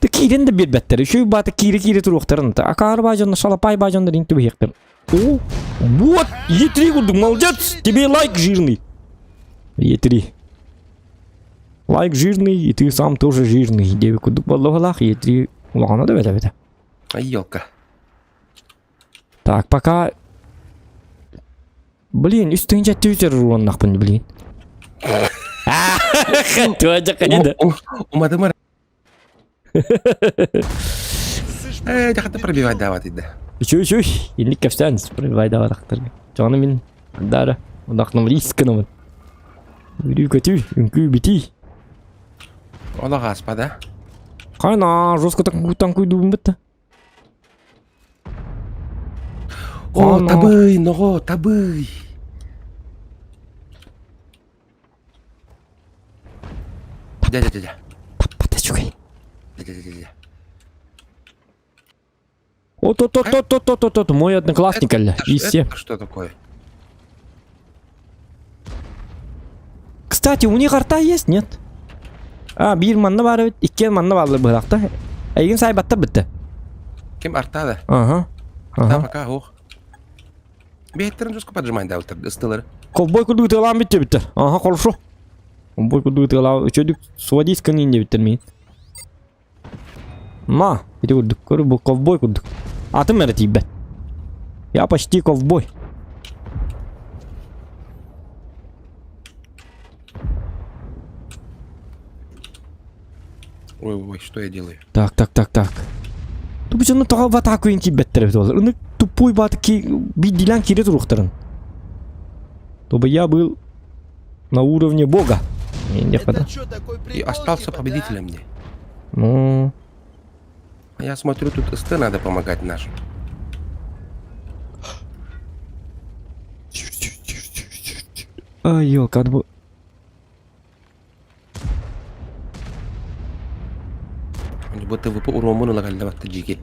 Ты киирэн да биэрбэттэр. Үчүгэй баата киирэ-киирэ туруохтарын. Акаары баа дьонно, шалапай баа дьоннор ин түбэһиэхтэр. О, вот, Е3 курдук, молодец! Тебе лайк жирный. Е3. Лайк жирный, и ты сам тоже жирный. Диэби курдук боллоҕалаах Е3 улаҕана да бэтэбэтэ. Ай, елка. Так, пока... Блин, үс тыһыынча түһүтэр уоннахпын, блин. Туа дьакайда. Уматымар. Э, дьахата пробивать дават иде. Үчүй, үчүй. Инник кэпсээн пробивай даватахтар. Чону мин дара удахным рисканымын. Үрүү көтүү, үҥкүү битии. Олох ааспада. Хайна, жестко так танкуйдуум бытта. О, табый, ного, табый. Дядя, дядя. Таппата үчүгэй. Дядя, дядя, дядя. Вот, вот, вот, вот, вот, вот, вот, мой одноклассник, алля, Это и все. Это что такое? Кстати, у них арта есть, нет? А, биир манна баар эбит, иккиэн манна бааллар быһылаахта. Эйигин саайбаттар бытта. Ким арта да? Ага. Арта Ага. пока ох. Бэйэттерин жестко поджимай да ыстылары. Ковбой курдук ытыалаан бүттэ бүттэр. Ага, хорошо. Ковбой курдук ытыалаа үчүгдүк сводить кынын диэбиттэр миин. Ма, ити курдук, көрү бу ковбой курдук. Атым эрэ тиийбэт. Я почти ковбой. Ой, ой, что я делаю? Так, так, так, так. Тупичаны тоҕо в атаку киирбэттэр эбит олар. Ынырык тупой бааты биирдиилээн киирэ туруохтарын. Чтобы я был на уровне бога. Это что, такой И прикол, остался типа, да? победителем мне. Ну, А я смотрю, тут СТ надо помогать нашим. Ай, елка, надо было... Бу ТВП уруомун ыла кэллэ батта дьиги.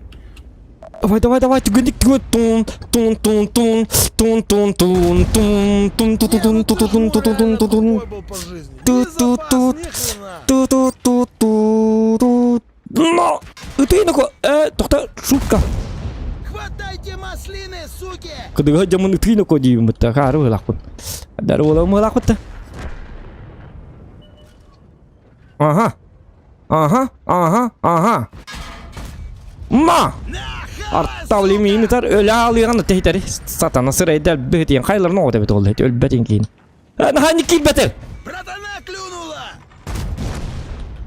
Давай, давай, давай, түгэнник түгэн тун тун тун тун тун тун тун тун тун тун тун тун тун тун тун тун Тупой был по жизни. Ту Ни ту запас, ту ни хрена. ту ту ту ту ту Но! Ытыйнако! Э, тохто, шутка. Хватайте маслины, суки! Кыдыга дьамын ытыйнако диибин бытта, хаары ыһылахпын. Дары буола ыһылахпытта. Ага. Ага, ага, ага. Ма! Артавли миинитар өлө алыган тэхитэри сатана сырайдар быһытыйан хайларын оҕото эбит ол өлбөтүн киин. Наһаа киирбэтэр. Братана клюнула!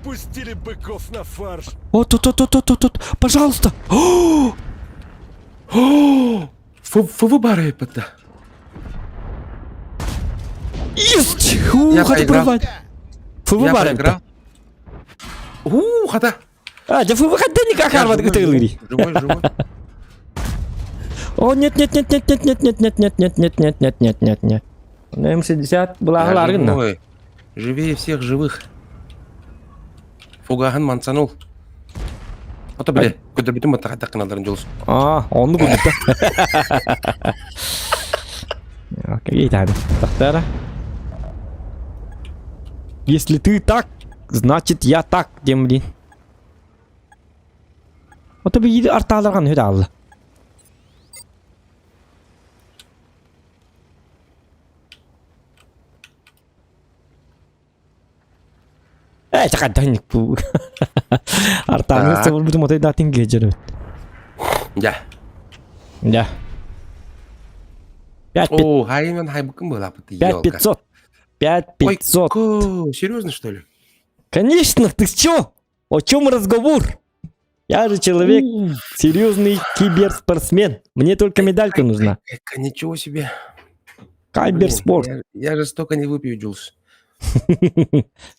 Пустили быков на фарш. О, тут, тут, тут, тут, тут, пожалуйста. ФВ бары это. Есть! Я Ух, это проиграл. порвать. ФВ Я бары. проиграл. У, хата. А, дьэ ФВ хадда никак Я харват живой, ытыылыри. Живой, живой. О, нет, нет, нет, нет, нет, нет, нет, нет, нет, нет, нет, нет, нет, нет, нет, нет. На М60 была Я ларгына. живой. Живее всех живых. Фугахан мансанул. Ото биле, көтөрбүтүн баттахаттах гыналарын дьолус. А, онну курдук да. Окей, таны. Тахтара. Если ты так, значит я так, диэн блин. Ото биир артааларган үһү даалла. Ээ, чакайдан бу. Артааны Так. сабылбытым отой датын геджербит. Дьэ. Да. 5 О, хаймен хайбыкын была 5500. 5500. Ой, серьезно, что ли? Конечно, ты чё? О чем разговор? Я же человек, серьезный киберспортсмен. Мне только медалька нужна. Эка, ничего себе. Киберспорт. Блин, я, я же столько не выпью, Джулс.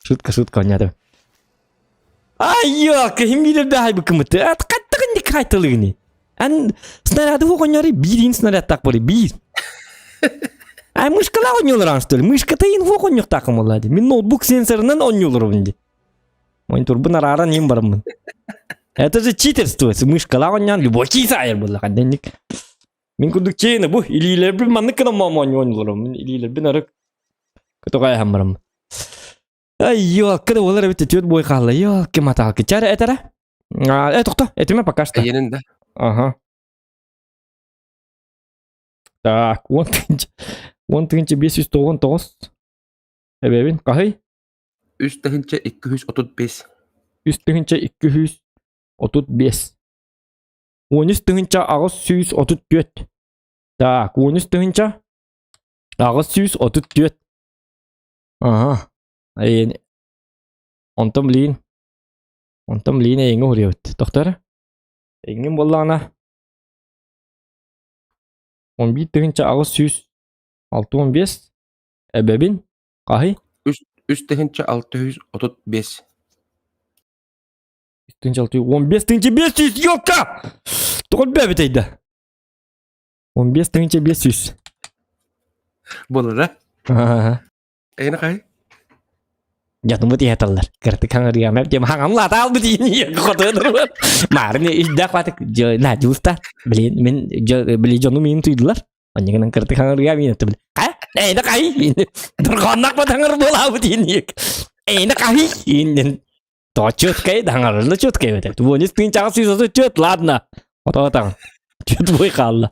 Шутка, шутка, понятно. Ай, ёлка, химмилер да хайбыкымыты. Ат каттыгын ник хайтылыгыни. Ан снаряды оҕонньори биирин снарядтаах буолар биир. Ай мышкалаах оонньууларан что ли? Мышката инфо оонньуохтаахым буолла дии. Мин ноутбук сенсорынан оонньууларбын дии. Мониторбун арааран иһин бараммын. Это же читерство. Мышкалаах оонньоон любой киһи саайар буолла ханнык. Мин курдук чэйни бу илиилэрбин маннык гынан моонньуон олором. Мин илиилэрбин арык көтөҕө барам. Ай, ёлка да буолар эбит түөрт бой хаалла. Ёлки маталки. Чара этэрэ? Э, тохто, этиме пока что. Эйенин да. Ага. Так, 10 тыһыынча 10 тыһыынча 599 эбэбин хаһый? 3 тыһыынча 235. 3 тыһыынча 235. 13 тыһыынча 834. Так, 13 тыһыынча 834. Ага. Эйен. Онтон блин. Онтон блин эйиҥҥэ уһуруйабыт. Тохтор. Эйиҥҥин буоллаҕына 11 тыһыынча 865 эбэбин хаһый? 3 тыһыынча 635. 3 тыһыынча 15 тыһыынча 500 ёлка! Тоҕо элбээбитэй да? 15 тыһыынча 500. Буолара. Аха. Эйне хай? Дьонумут иһэталлар. Кыртык хаҥырыам диэм хаҥам лата албыт иин хотуодурбут. Маарыны илдээх баатык на дьулуста. Блин, мин били дьонум иин туйдулар. Онньугунан кыртык хаҥырыам иин өттү Ха? Эйне хай? Дорҕооннох батаҥыр буолаабыт иин Эйне хай? Иин То четкай да хаҥарылла четкай эбит. Уонис тыынчаҕа сүүс чет, ладно. Отоотаҥ. Чет бой хаалла.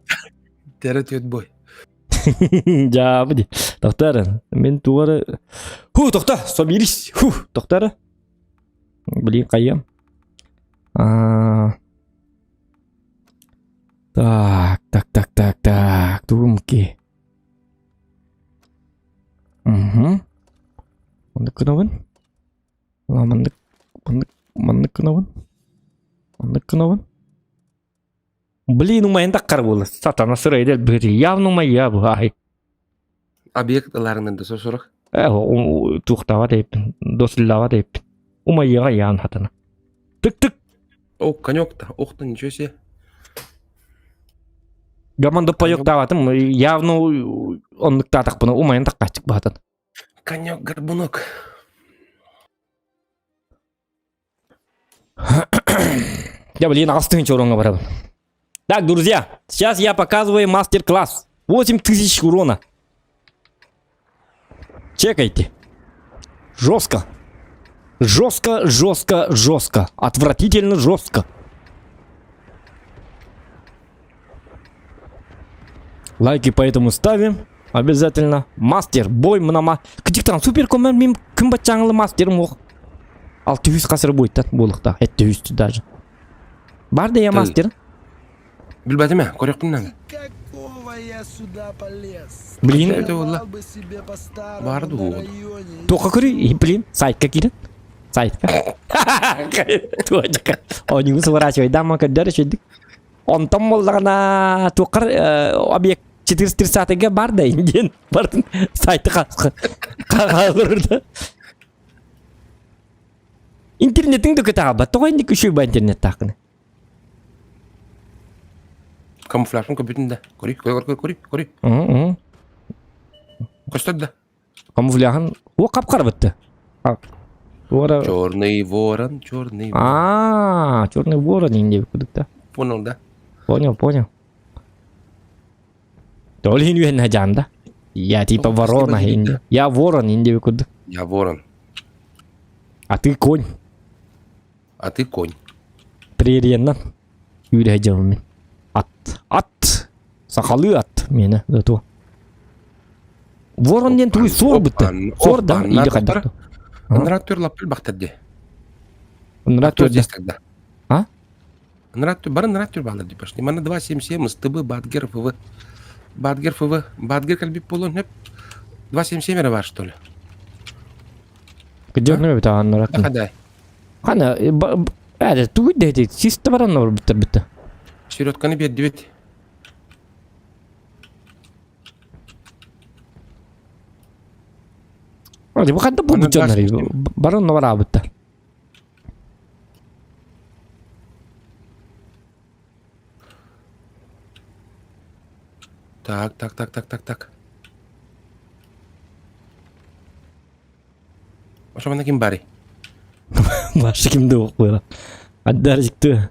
Тәрі төт бой. Дьаабы ди. Тоқтар, мен туары... Ху, тоқта, соберись. Ху, тоқтар. Блин, қайым. А... Так, так, так, так, так. Тугумки. Угу. Онды кынабын. Маннык, маннык, маннык гынабын. Маннык гынабын. Блин, умайын таккар буолла. Сатана сырайда быһыты. Явно умайя бу ай. Объект ыларынан да сорох. Э, туохтаба дейппин, досыллаба дейппин. Умайыга яан хатана. Тык-тык. О, конек-то. Ох ты, ничего себе. Гаман доппайоктаабатым, явно оннуктаатахпына умайын таккачык баатан. Конек, горбунок. Я, блин, астын урона барабын. Так, друзья, сейчас я показываю мастер-класс. 8000 урона. Чекайте. Жестко. Жестко, жестко, жестко. Отвратительно жестко. Лайки поэтому ставим. Обязательно. Мастер, бой мынама. Кытиктан супер комер мим кім бачаңлы мастерым ох. 600 қасыр бойттан болықта. Этте үсті даже. Бар да я мастер. Билбэтим көрөкпүн надо. Какого я сюда полез? Блин. Это Давал бы себе по-старому Барды на вот. районе. Тоқа көрүй, блин, сайтка кирин. Сайтка. Туочка. Онюгу сворачивай, дама көдөр шүйдік. Онтон буоллаҕына туоххар объект 430-га бар да диэн бардын сайты хаалырда. Интернетиң да көтөҕө тоҕо инник үчүгэй ба интернеттааххына? Камуфляжын көбүтүн да. Көрүй, көрүй, көрүй, көрүй, көрүй. Көстөр да. Камуфляжын о капкара бытты. Туора Черный ворон, черный ворон. А, черный ворон инде кудук да. Понял, да? Понял, понял. То ли үһүн жанда. Я типа О, ворона спасибо, инде. Я ворон инде кудук. Я ворон. А ты конь. А ты конь. Прерьяннан үүрэ дьоммун. Ат. Ат. Сахалыы ат миэнэ да Ворон диэн тугуй суор бытта. Суор да или хайдах. Ыныраа түр лаппыл бахтар дии. Ыныраа Кто түр здесь тогда? А? Ыныраа түр, бары ыныраа түр баалар дии пошли. Мана 277 СТБ Бадгер ФВ. Бадгер ФВ. Бадгер кэлбит буолуон сөп. 277 эрэ бар что ли? Кыдьырны эбит ааннара. Хадай. Хана ээ тугуй дэти чисто баран олорбуттар бүтэ. Середканы биэрдибит. Вроде бу ханта булбут дьоннор баран бараабыттар. Так, так, так, так, так, так. Ошо манна ким барый? Башы кимде окуйла. Аддар жикты.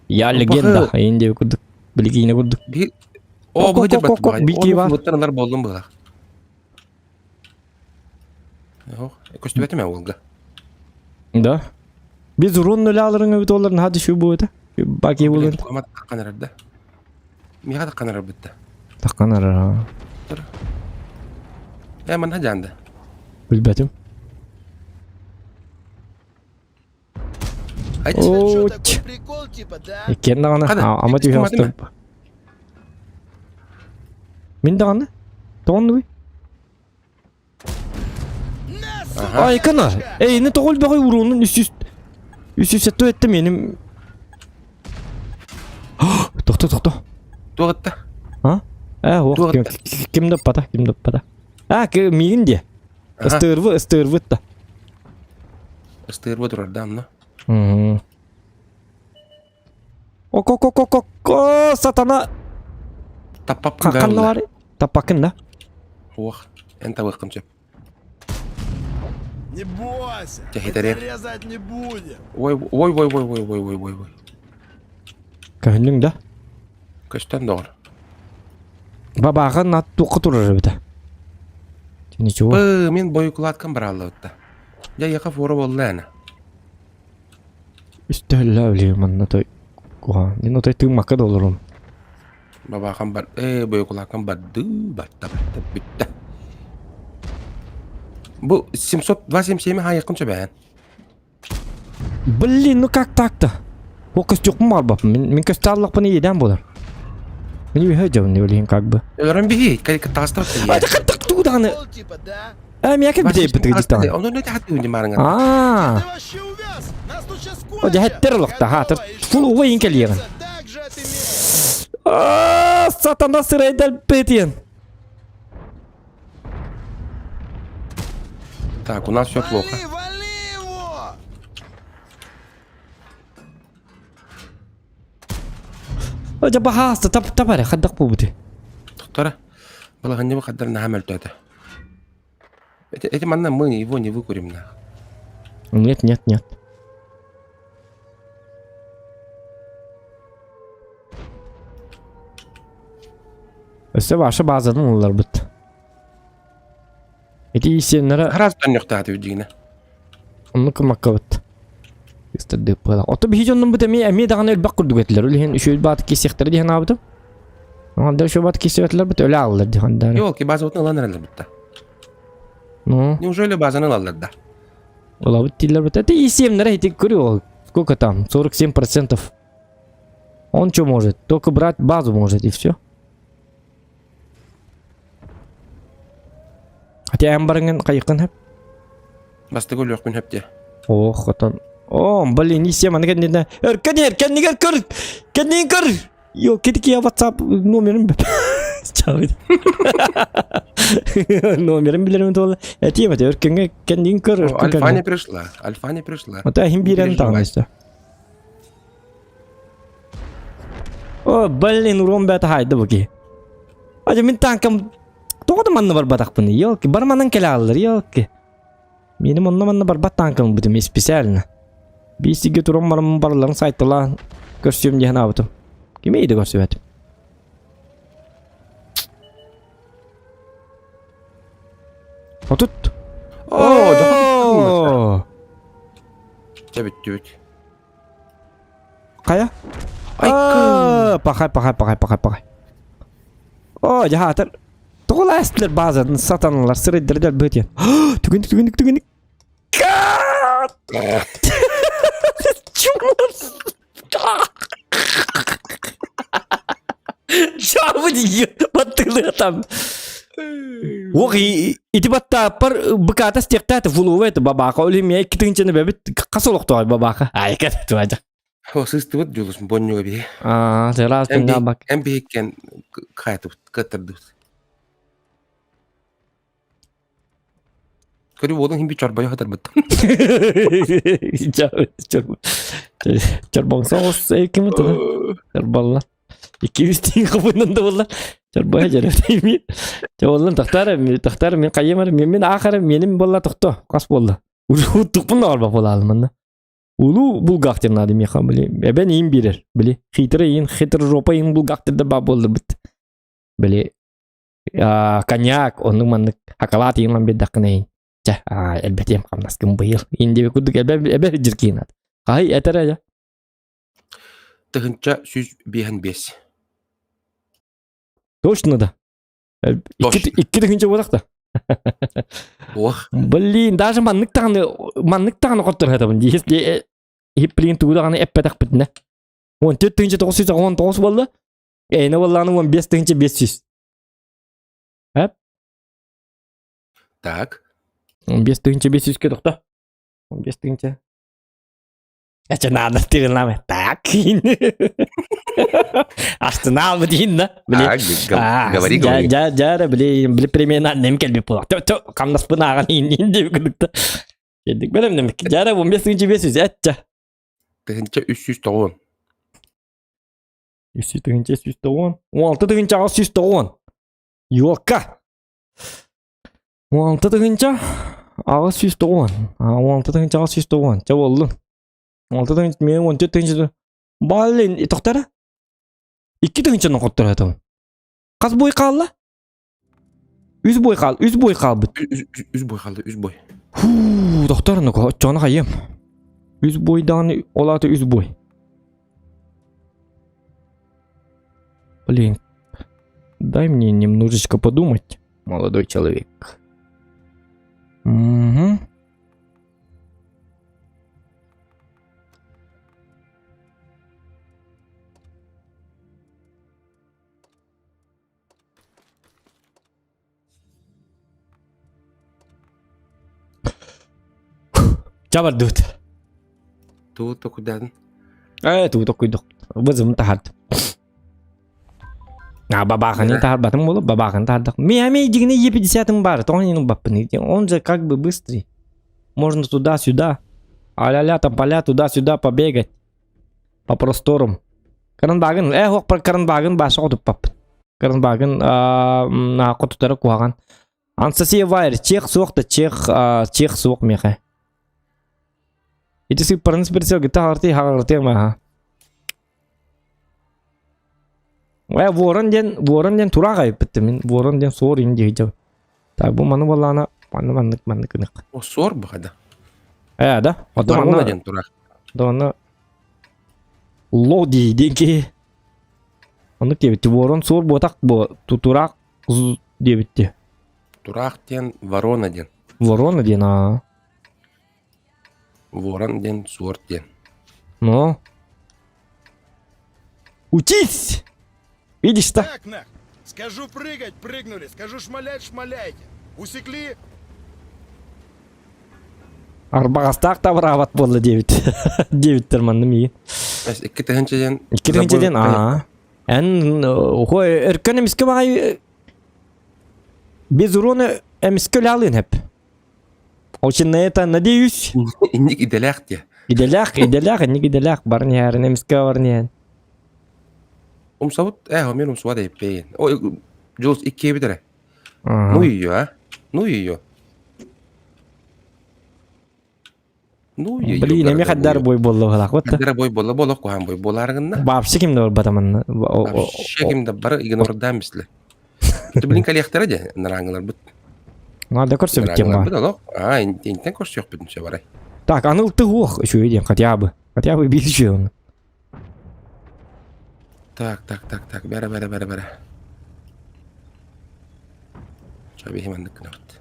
Я легенда. Инде курдук. Билигине курдук. Би... О, бу дьарбат баҕай. Бики бар. Буттан ылар буоллум быһах. Ох, көстүбэтим ээ уолга. Да. Biz урон нөлө алырың эбит олар наһаа düşүү бу это. Баки булын. Ама таккан эрэр да. Миэхэ таккан эрэр бытта. Таккан эрэр. Э, манна жаанды. Билбэтим. Иккиэн даҕаны ама түһэ охтор. Мин даҕаны? Тоҕоннугуй? Айкана! Эй, не тоҕо элбэҕи уруонун үс жүз үс жүз сетто этте меним. Тохто, тохто. Туох этте? А? Э, ох, ким да пата, ким да пата. А, миигин дие. Ыстыырбы, ыстыырбыт да. Ыстыырбы турар да, онно. Ок-ок-ок-ок-ок, сатана. Таппаппын Ханна бар? Таппаккын да? Ох, эн табыаххын сөп. Не бойся, мы тебя резать не будем. Ой, ой, ой, ой, ой, ой, ой, ой, ой. Көһүннүҥ да? Көстөн доҕор. Бабааҕа нат туохха турар эбитэ. Ничего. Бы, мин бойукулааткам барааллыбытта. Дьэ, яха фора буолла ана. Үстөллөө билиим манна той куһаҕан. Мин отой тыыммакка да олорум. Бабаахам бар, ээ, бойукулааткам барды, барда, барда, бүттэ. Бу 727 хаайыккын сөбөһөн. Блин, ну как так-то? Ол көстүөхпүн баҕарбаппын. Мин, мин көстө аллахпына иэдээн буолар. Мин үһэ дьон билигин как бы. Өлөрөн биһи, таҕыстыбат А, так тугу даҕаны. Э, миэхэ бүтэйбит дьиктаҕын. Онон не тахат күнү марыңа. Аа. О, дьэһэттэр олохта, хаатыр. Фул уга иин кэлиэҕин. Аа, сатана сырайдал петиен. Так, у нас все плохо. Вали, вали его! Дьэ баһааста тап тап эрэ хайдах буолбутуй? Доктора, балаһынньабы хаддар наһаа мөлтөөтө. Эти, эти манна мы его не выкурим нах. Нет, нет, нет. Өссө ваша базадан ылларбыт. Ити сиэннэрэ Хараас төннөхтааты дьиҥинэ. Оннук гыммаккабыт. Ыстырдыыппалаах. Ото биһи дьоннуммут эмиэ эмиэ даҕаны элбэх курдук этилэр. Ол иһин үчүгэй баат киирсиэхтэрэ диэн аабытым. Онда үчүгэй баат киирсибэтилэр бит өлө ааллар диэн даҕаны. Ёлки, базабытын ылан эрэллэр бытта. Ну, Неужели базаны ылаллар да? ылабыт дииллэр бит. Это ИСМ-нэрэ ити көрү Сколько там? 47%. Он что может? Только брать базу может и все. Хотя эн барыҥын хайыккын хөп. Бастакы өлүөхпүн хөп дии. Ох, отон. О, блин, не сем, аны кэннинэ. Өр, кэннигэр, кэннигэр көр! Кэннигин көр! Йо, китики я WhatsApp номерин Чабыт. Номерин билерим туола. Этием эте, өркөҥҥө кэннигин көр, өркөн Альфа не кэннигин. пришла. Альфа не пришла. Ата иһин биирэн Переживай. таҕына О, блин, урон бэт хайды бу киһи. Ажа мин танкам тоҕо да манна барбатахпын, елки, барманан кэлэ ааллар, елки. Меним онно манна барбат танкам бутум специально. Биир сиргэ туран баран барыларын сайталаан көрсүөм диэн аабытым. Кими иди көрсүбэтим. Отут. О, дьоһун. Чэ бүттүбүт. Хайа? Айка! Пахай, пахай, пахай, пахай, пахай. О, дьаһаатар. Тоҕо лаастылар баазатын сатаналар сырайдары дэлбэтиэн. Түгүнүк, түгүнүк, түгүнүк. Чабы баттылы там. Ох, ити баттааппар быкаата стехтаата фулуба это бабака. Ол эмиэ икки бэбит хас олохтоой бабака. Ай, кэт туажа. О, сыстыбыт дьулус бонньуга биһи. Аа, сыраас бак. Эн биһиккен хаятыбыт, кыаттардыбыт. Көрү буолан хин би чорбойо хатарбыт. Чорбоҥсо оҕус ким тыла? Чорболла. Иккибис тиин хабынан да буолла. Чорбойо дьэрэ Чорболлан тохтаар тохтаар мен хайымар мен мен аахара меним буолла тохто хас буолла. Утукпун да барба буолаалым манна. Улуу булгахтер надо меха били. Эбен иин биэрэр били. Хитрый иин хитрый жопа иин булгахтер да ба буолла бит. Били коньяк, оннук маннык шоколад иҥэн биэрдэххинэ иһин. Чэ, элбэтиэм хамнаскын быйыл. Индиби курдук эбэ эбэ дьиркиин ат. Хай этэрэ дьэ. 1155. Точно да. Икки тыһыынча буолах да. Ох. Блин, даже маннык даҕаны маннык даҕаны хотторхатабын дии. Если блин тугу даҕаны эппэтэхпитинэ. 14 999 буолла. Эйне буоллаҕына 15 500. Эп? Так. 15 500-кэ тохто. 15 тыһыынча. Эче надо тыгынлама. Так. Астынал бутин да. Говори, говори. Жа жа били били примерно нем келбит була. Тө тө камнаспын ааган ин деп күдүктө. Келдик белем немек. Жара 15 тыгынча 500 этче. Тыгынча 390. 300 тыгынча 390. 16 тыгынча 690. Юокка. 16 тыһыынча 890. 16 тыһыынча 890. Чэ буоллун. 16 тыһыынча мен 14 тыһыынча Блин, тохтара. 2 тыһыынчаны хотторо этим. Хас бой хаалла? Үс бой хаал, үс бой хаалбыт. Үс бой хаалды, үс бой. Фу, доктор, ну оччону хайым. Үс бойдаан ол аата үс бой. Блин, дай мне немножечко подумать, молодой человек. Угу. Чабардыбыт. Тугу токуйдаатын? Ээ, тугу токуйдук. Вызовын таһард. А, бабаханы таһарбатым болу, бабаханы таһардах. Ми дигини Е50 бар, тоҕо не баппын. Он же как бы быстрый. Можно туда-сюда. А-ля-ля, там поля туда-сюда побегать. По просторам. Каранбагын, э, хоқ каранбагын башы хотуппаппын. Каранбагын хотутары куһаҕан. Анастасия Вайер, чех суох да чех, чех суох миэхэ. Ити сыппарыныс прицел гитта хаҕыртыы хаҕыртыам аха. Э, ворон диэн, ворон диэн тураах айыппыттым мин. Ворон диэн суор ин диэхдьэбин. Так, бу маны буоллаҕына, манны маннык маннык гынык. О, суор баҕада. Э, да? Ото Ворона манна, диэн тураах. да манна ло дии диэн киһи. Оннук диэбитти. Ворон суор буотах бу тураах диэбитти. Тураах диэн ворона диэн. Ворона диэн аа. Ворон диэн суор диэн. Ну? Учись! Видишь-то? Так, нах. Скажу прыгать, прыгнули. Скажу шмалять, шмаляйте. Усекли? Арбаҕастаах да абыраабат буолла диэбит. Диэбиттэр манна миигин. Икки тыһыынча диэн. Икки тыһыынча диэн аа. Эн охой өркөн эмискэ баҕай без урона эмискэ үлэалыын хэп. Очень на это надеюсь. Инник идэлээх диэ. Идэлээх, идэлээх, инник идэлээх баран иһэрин эмискэ баран иһэн. Умсабыт, э, мен умсуба дейппейин. Ой, Джулс иккиэбит эрэ. Ну ее, а? Ну ее. Ну ее. Блин, эми хаддар бой болла балак вот. Хаддар бой болла боло кухан бой боларгынна. Вообще ким да барбата манна. Вообще ким да бар игнордаан бисле. Блин калиахтара де нараңылар бут. Надо көрсөбүт тем бар. А, интен көрсөк бүтүн барай. Так, аныл ты ох, еще идем, хотя бы. Хотя бы бир еще. Так, так, так, так, бәрі, бәрі, бәрі, бәрі. Чабихи маннык гынабыт.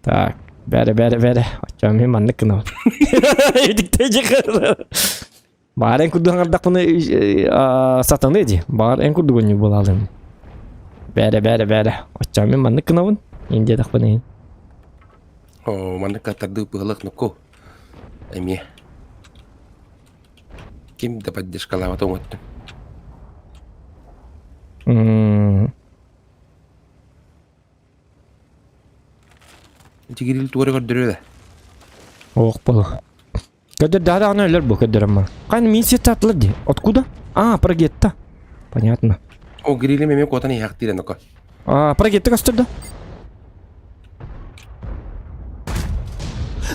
Так, бәрі, бәрі, бәрі. Оччоми маннык гынабыт. Баар эн курдук аҥардахпына сатаны дии. Баар эн курдук онньу буолаалым. Бээрэ, бээрэ, бээрэ. Оччоҕо мин маннык гынабын. Ин диэтэхпинэ иһин. Оо, маннык тардыы быһылык нуку. Эмиэ. Ким да поддержкалаабата оҥоттум. М. Тигирил туора көрдөрүө да. Ох, болу. Көдөр да даҕаны өлөр бу көдөрөм Кан миссия татлар ди. Откуда? А, прогетта. Понятно. О, грилем эме куотан иһахтиир эноко. А, прогетта көстөр да.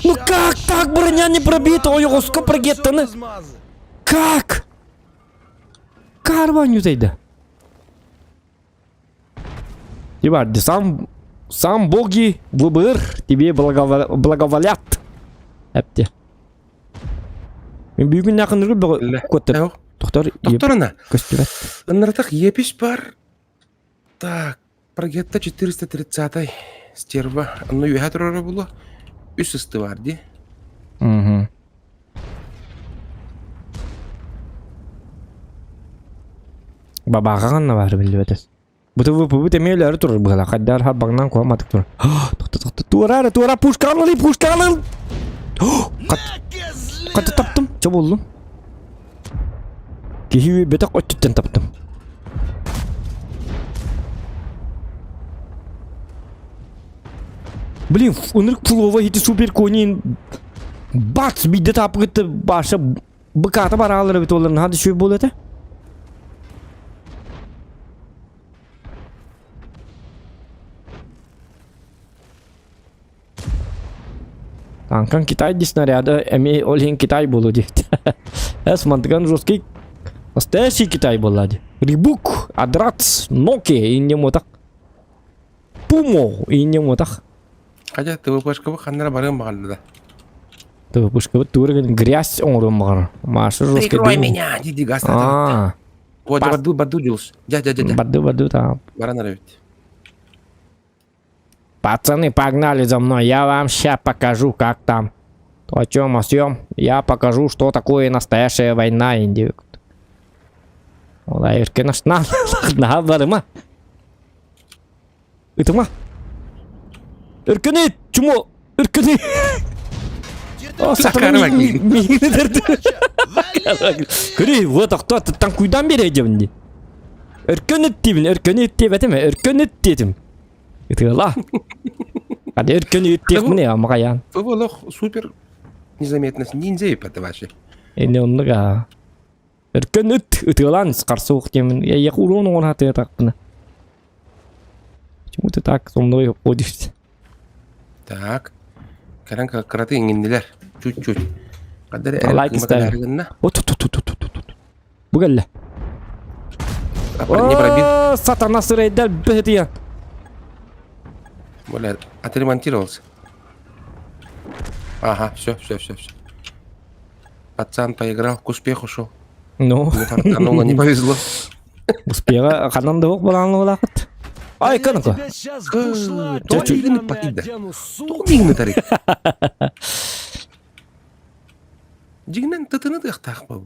Ну как так броня не пробита? Ой, оска прогеттаны. Как? Карван ютайда. Типа, сам, сам боги ВБР тебе благоволят. Әпте. Мен бүгүн якыныргы бөҕө куоттар. Доктор, Доктор ана. Көстүбэт. Ыныртах епись бар. Так, Прогетта 430 стерва. Онно үөһэ турара буолуо. Үс ысты бар дии. Угу. Бабаҕа ханна баары биллибэт. Бу ТВП-быт эмиэ өлөөрү турар быһыылаах. Хайдаар харбаҥнаан куһамматык турар. Тохто тохто туора эрэ туора пушканы ылый пушканы ыл! Хат хата таптым. Чэ буллум. Киһи үөйбэтэх өттүттэн таптым. Блин, ынырык фулова ити супер конин бац биирдэ тааппыгытта баша быкаата бараалар эбит олар наһаа да үчүгэй буолуо этэ. Танкан Китай ди снаряда эмиэ ол иһин Китай буолуо диэбит. Эс мантыган жесткий настоящий Китай буолла ди. Рибук, Адрац, Nokia иннем отак. Пумо иннем отак. Хотя ТВПшкабы ханнара барыан баҕарда да. ТВПшкабы туургын грязь оҥоруон баҕарар. Маша жесткий. Прикрой меня, диди газ. А. Вот, барду, барду, Дюлс. Дя, дя, дя, дя. Барду, барду, там. Баран ведь. Пацаны, погнали за мной, я вам ща покажу, как там. То о чем, о сём. Я покажу, что такое настоящая война, индивик. Ола эркен ашна, наһаа барыма. Ытыма. Өркөнү, чумо, өркөнү. О, сатана Көрүй, вот охто танкуйдан бере дебин. Өркөн иттибин, өркөн иттибетим, өркөн иттетим. Ытыала. Hadi өркөн иттиэх амагаян. Олох супер незаметность ниндзя это вообще. Эне оннуга. Өркөн ыт ытыалаан қарсы темин. Я я урон он хаты тақпына. Почему ты так со мной обходишься? Так. Каран краты иңиннилер. Чуть-чуть. Лайк ставим. Вот тут тут тут тут тут. Бугалла. Не пробил. Сатана сырайдар бетия. Бля, отремонтировался. Ага, все, все, все, все. Пацан поиграл, к успеху шел. Ну. Не фартануло, не повезло. Успеха ханан да баланлы булакыт. Ай, канака. Тоқ тарик. Дигнен тытыны тыхтах был.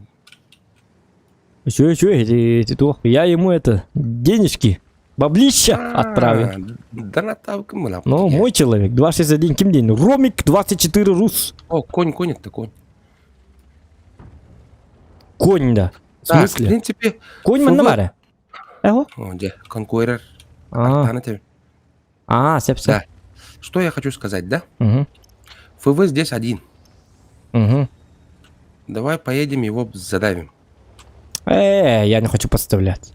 Чё, чё, эти, то, я ему это, денежки, баблища отправил. Да натавка мы Ну, мой человек, 261, ким день? Ромик 24 рус. О, конь, конь это конь. Конь, да. В смысле? в принципе... Конь маннамаре. Эго? О, где? Конкурер. А, а, сеп, Да. Что я хочу сказать, да? Угу. ФВ здесь один. Угу. Давай поедем его задавим. Я не хочу подставлять.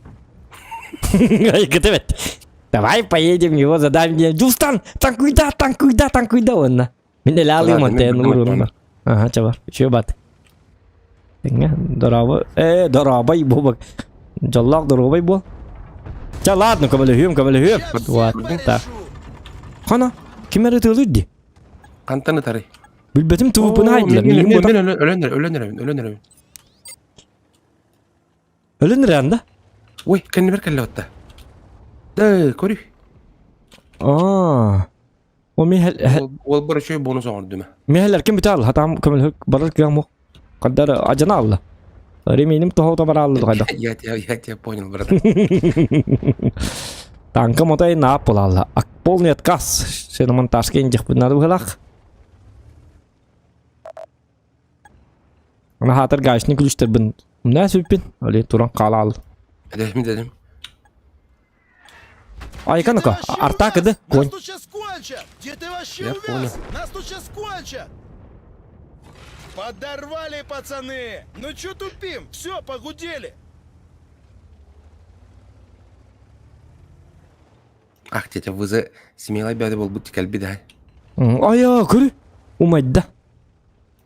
Давай поедем его задавим. Дюстан, танкуйда, танкуйда, танкуйда онна. Мен эле алыйм антен Ага, чабар. Үчүө бат. Тэҥҥэ дорообо. Э, дорообой бу. Дьоллоох доруобай буол. Ча ладно, көмөлөһүөм, көмөлөһүөм. Вот, так. Хана, ким эрэ ытыалыыр дии? Хантан ытарый? Билбэтим ТВП-ны айдылар. Мен өлөн өлөн өлөн өлөн Өлөн эрэ анда? Ой, кэннибэр кэллэ отта. Да, көрүй. Аа. О мен Ол бар үчүгэй бонус оҥордум. Миһэлэр ким бүтэ хатаам көмөлөһүк барар кыам Хаддар ажана алла. Ременим тоһоото барааллы хайда. Я тебя, я тебя понял, брат. Танка мотай наап буолаалла. Полный отказ. Шиномонтажка индих надо быһылах. Ана хаатар гаечный ключтербин. Мына сүппин. Али туран хаалаал. Дедим, дедим. Айка ну-ка, арта кыды, конь. Нас тут сейчас кончат! Где ты вообще Я увяз? понял. Нас тут сейчас кончат! Подорвали, пацаны! Ну чё тупим? Все, погудели! Ах, тетя, вызы смелай бәді бол бұт кәлби да. Ая, көрі. Умайда.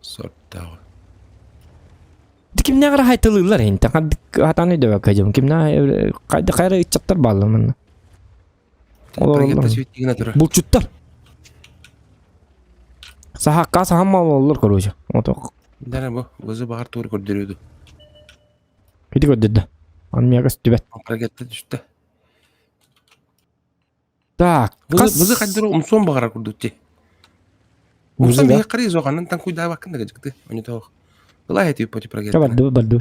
Сорттағы. Кимнээх эрэ хайтылыыллар инте хатан өйдөбөккө дьон кимнээх хайда ыччаттар бааллар манна. Олороллор. Булчуттар. Сахакка сахам олороллор короче. Ото. Дара бу бызы баҕар тур көрдөрүөдү. Ити көрдөрдө. Ан миэхэ көстүбэт. Прогетта түстэ. Так. Бызы хайдары умсуон баҕарар курдук ти. Умсан биһи қари зоғаннан таң куйдаабаккын да гыжыкты. Они тоох. Ылай эти поти прогетта. Барды барды.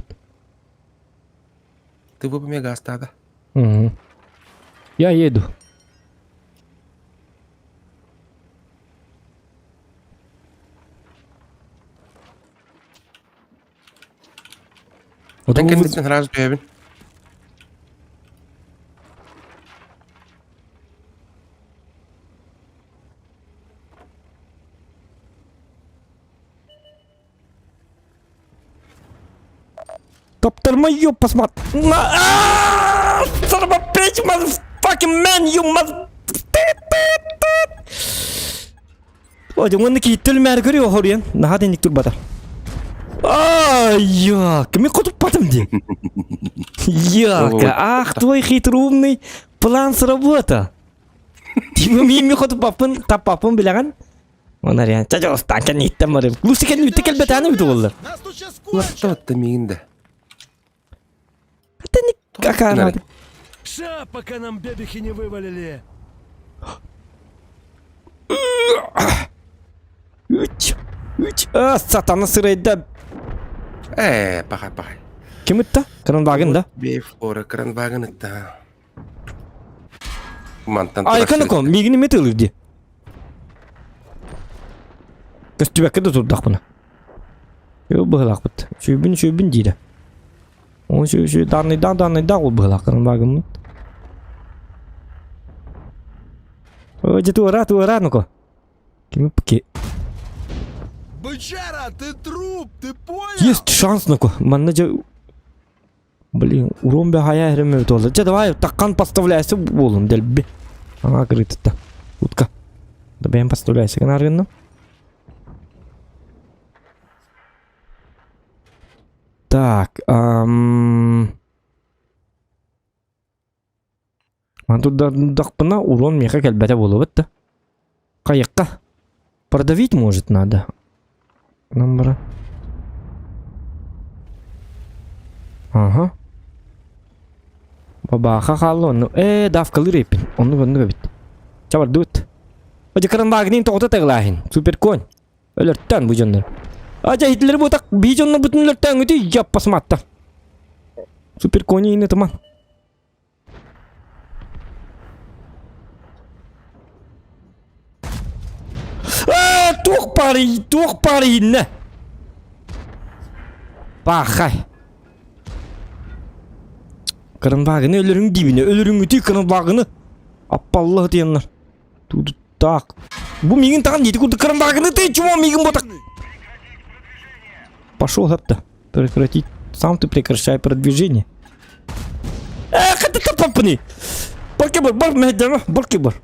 Ты бы мега астада. Угу. Я еду. Отон кэнниттэн сразу түһэбин. Топтарма ёб посмотри. Son of a bitch, motherfucking man, you mother... Ой, уонна кииттил мээр көрү оһоруйан, наһаа тэнник турбата. Ай, Яка, мен хотуппатым дии. Яка, ах, твой хитроумный план сработал. Типа мен хотуппаппын, таппаппын билэҕин. Онар ян, чача станка ниттен барым. Луси кел үтте келбетаны бит оллар. Нас тут сейчас кончат! Латта миигин да. Хатыник какаана. Ша, пока нам бебехи не вывалили. Үч, үч, а, сатана сырайда. Э, пахай, пахай. Ким ытта? Кранваген да? Бейфора, Кранваген ытта. Мантан Айканы кон, мигини метылыр ди. Көстүбэккэ да турдахпына. Ү быһылаахпыт. Сүүбүн сүүбүн диирэ. Ол сүү сүү данныйдаах данныйдаах ол быһылаах Кранвагеммыт. Ой, дьэ туора туора ну-ка. Кими ки Бычара, ты труп, ты понял? Есть шанс ну-ка. Манна дьэ Блин, урон бэхайа эрэм туолла. Дьэ давай таккан поставляйся буолун дэлби. Аңа кырыытытта. Утка. Да бэйэм поставляйся гынааргынным. Так, ам... Турдахпына урон миэхэ кэлбэтэ буолубут да. Хайыкка. Продавить может надо. Нам Ага. Бабаха хаалла онну. Ээ, давкалыыр эппин. Оннук оннук эбит. Чабардыбыт. Одьакаран тоҕото тагылааһын. Супер конь. Өлөртөн бу дьоннор. Ажа Хитлер бу так би дьонно бутун өлөртөн үтүй жаппасматта. Супер кони ини туман. Аа, туох баар туох баар иһиннэ? Баахай. Кырынбаагыны өлөрүҥ диибинэ, өлөрүҥүтүй кырынбаагыны. Аппаллах диэннэр. Так. Бу миигин таҕан диэти курдук кырынбаагыны ты чмо миигин ботак. Пошел это. Прекратить. Сам ты прекращай продвижение. Эх, это тапапны. Барки бар, бар, мэдэма, барки бар.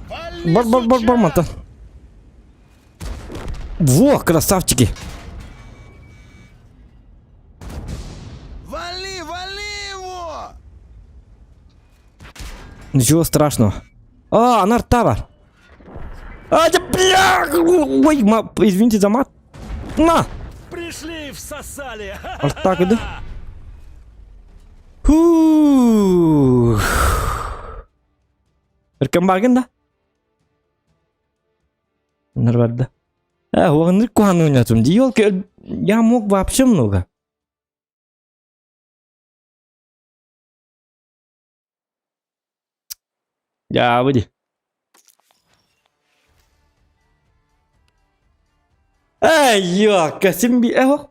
Вали, Бар, бар, бар, бар, сучара! мантан. Во, красавчики. Вали, вали его! Ничего страшного. А, анар бар. А, да бля! Ой, ма, извините за мат. На! Пришли и всосали. Артак, да? Фух. Өркөн баргын да? Нормально. Э, уоннук куһаҕаны ойнотум дии. Ёлки, я мог вообще много. Дьаабы дии. Эй, ёка, син би эһо.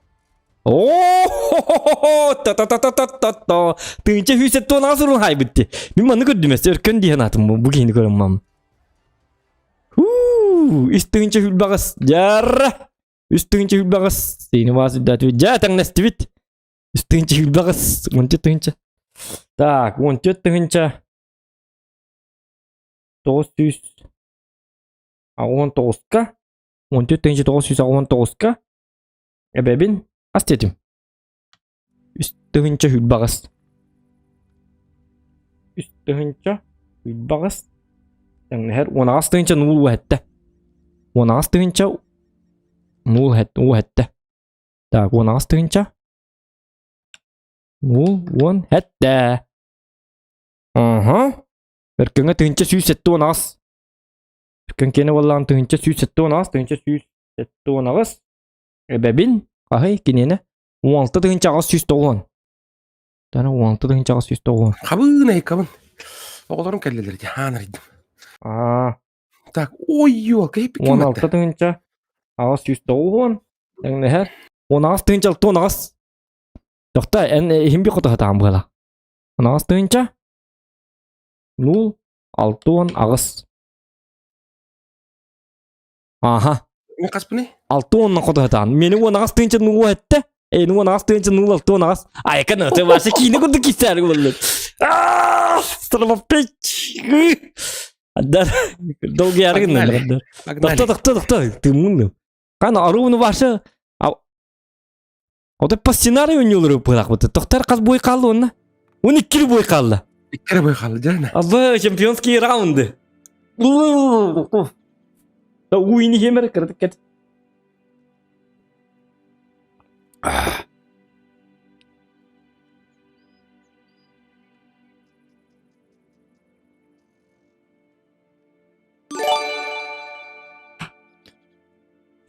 Оо, та-та-та-та-та-та. Тыынча сүүс туон сурун хайбыт дии. Мин манны көрдүм эс, өркөн диэн атым бу киһини көрөн мам. Хуу, үс тыынча хүлбэҕэс. Дьарра. Үс тыынча хүлбэҕэс. Сиини баас үрдээтибит. Дьэ, тэҥнэстибит. Үс тыынча хүлбэҕэс. 14 тыынча. Так, 14 тыынча. 989-ка 14 989-ка эбэбин ас диэтим. Үс тыһыынча сүүрбэҕис. Үс тыһыынча сүүрбэҕис тэҥнэһэр 18 тыһыынча нуул уһэттэ. 18 тыһыынча нуул уһэттэ. Так, 18 тыһыынча нуул уон хэттэ. Аха. Өркөҥө 1178. Өркөн киэнэ буоллаҕын 1178, 1178. Эбэбин хаһый киниэнэ 16 1890. Тана 16 1890. Хабыын айкабын. Оҕолорум кэллилэр дии, хаан арыйдым. Аа. Так, ой, ёлка, 16 тыһыынча 890 тэҥнэһэр. 18 тыһыынча 68. Тохто, эн иһин би хотоһатаан буола. 18 тыһыынча 0 68. Аха. Мин хаспыный? Алты уонна хотоһатаан. Мени уонаҕас тыынча нугу этте. Эйни уонаҕас тыынча нуул алты уонаҕас. Айка ты вообще киинэ курдук кисээр боллун. Стромопеч. Адар долгий аргын. Тохто тохто тохто тыммын. Кан арууну башы Ото по сценарию ойнуулар быраахпыт. Тохтор хас бой хаалла онно? Он иккили бой хаалла. Иккили бой хаалла, дьэ. Абы чемпионские раунды. Да уйни хемер кырдык кет.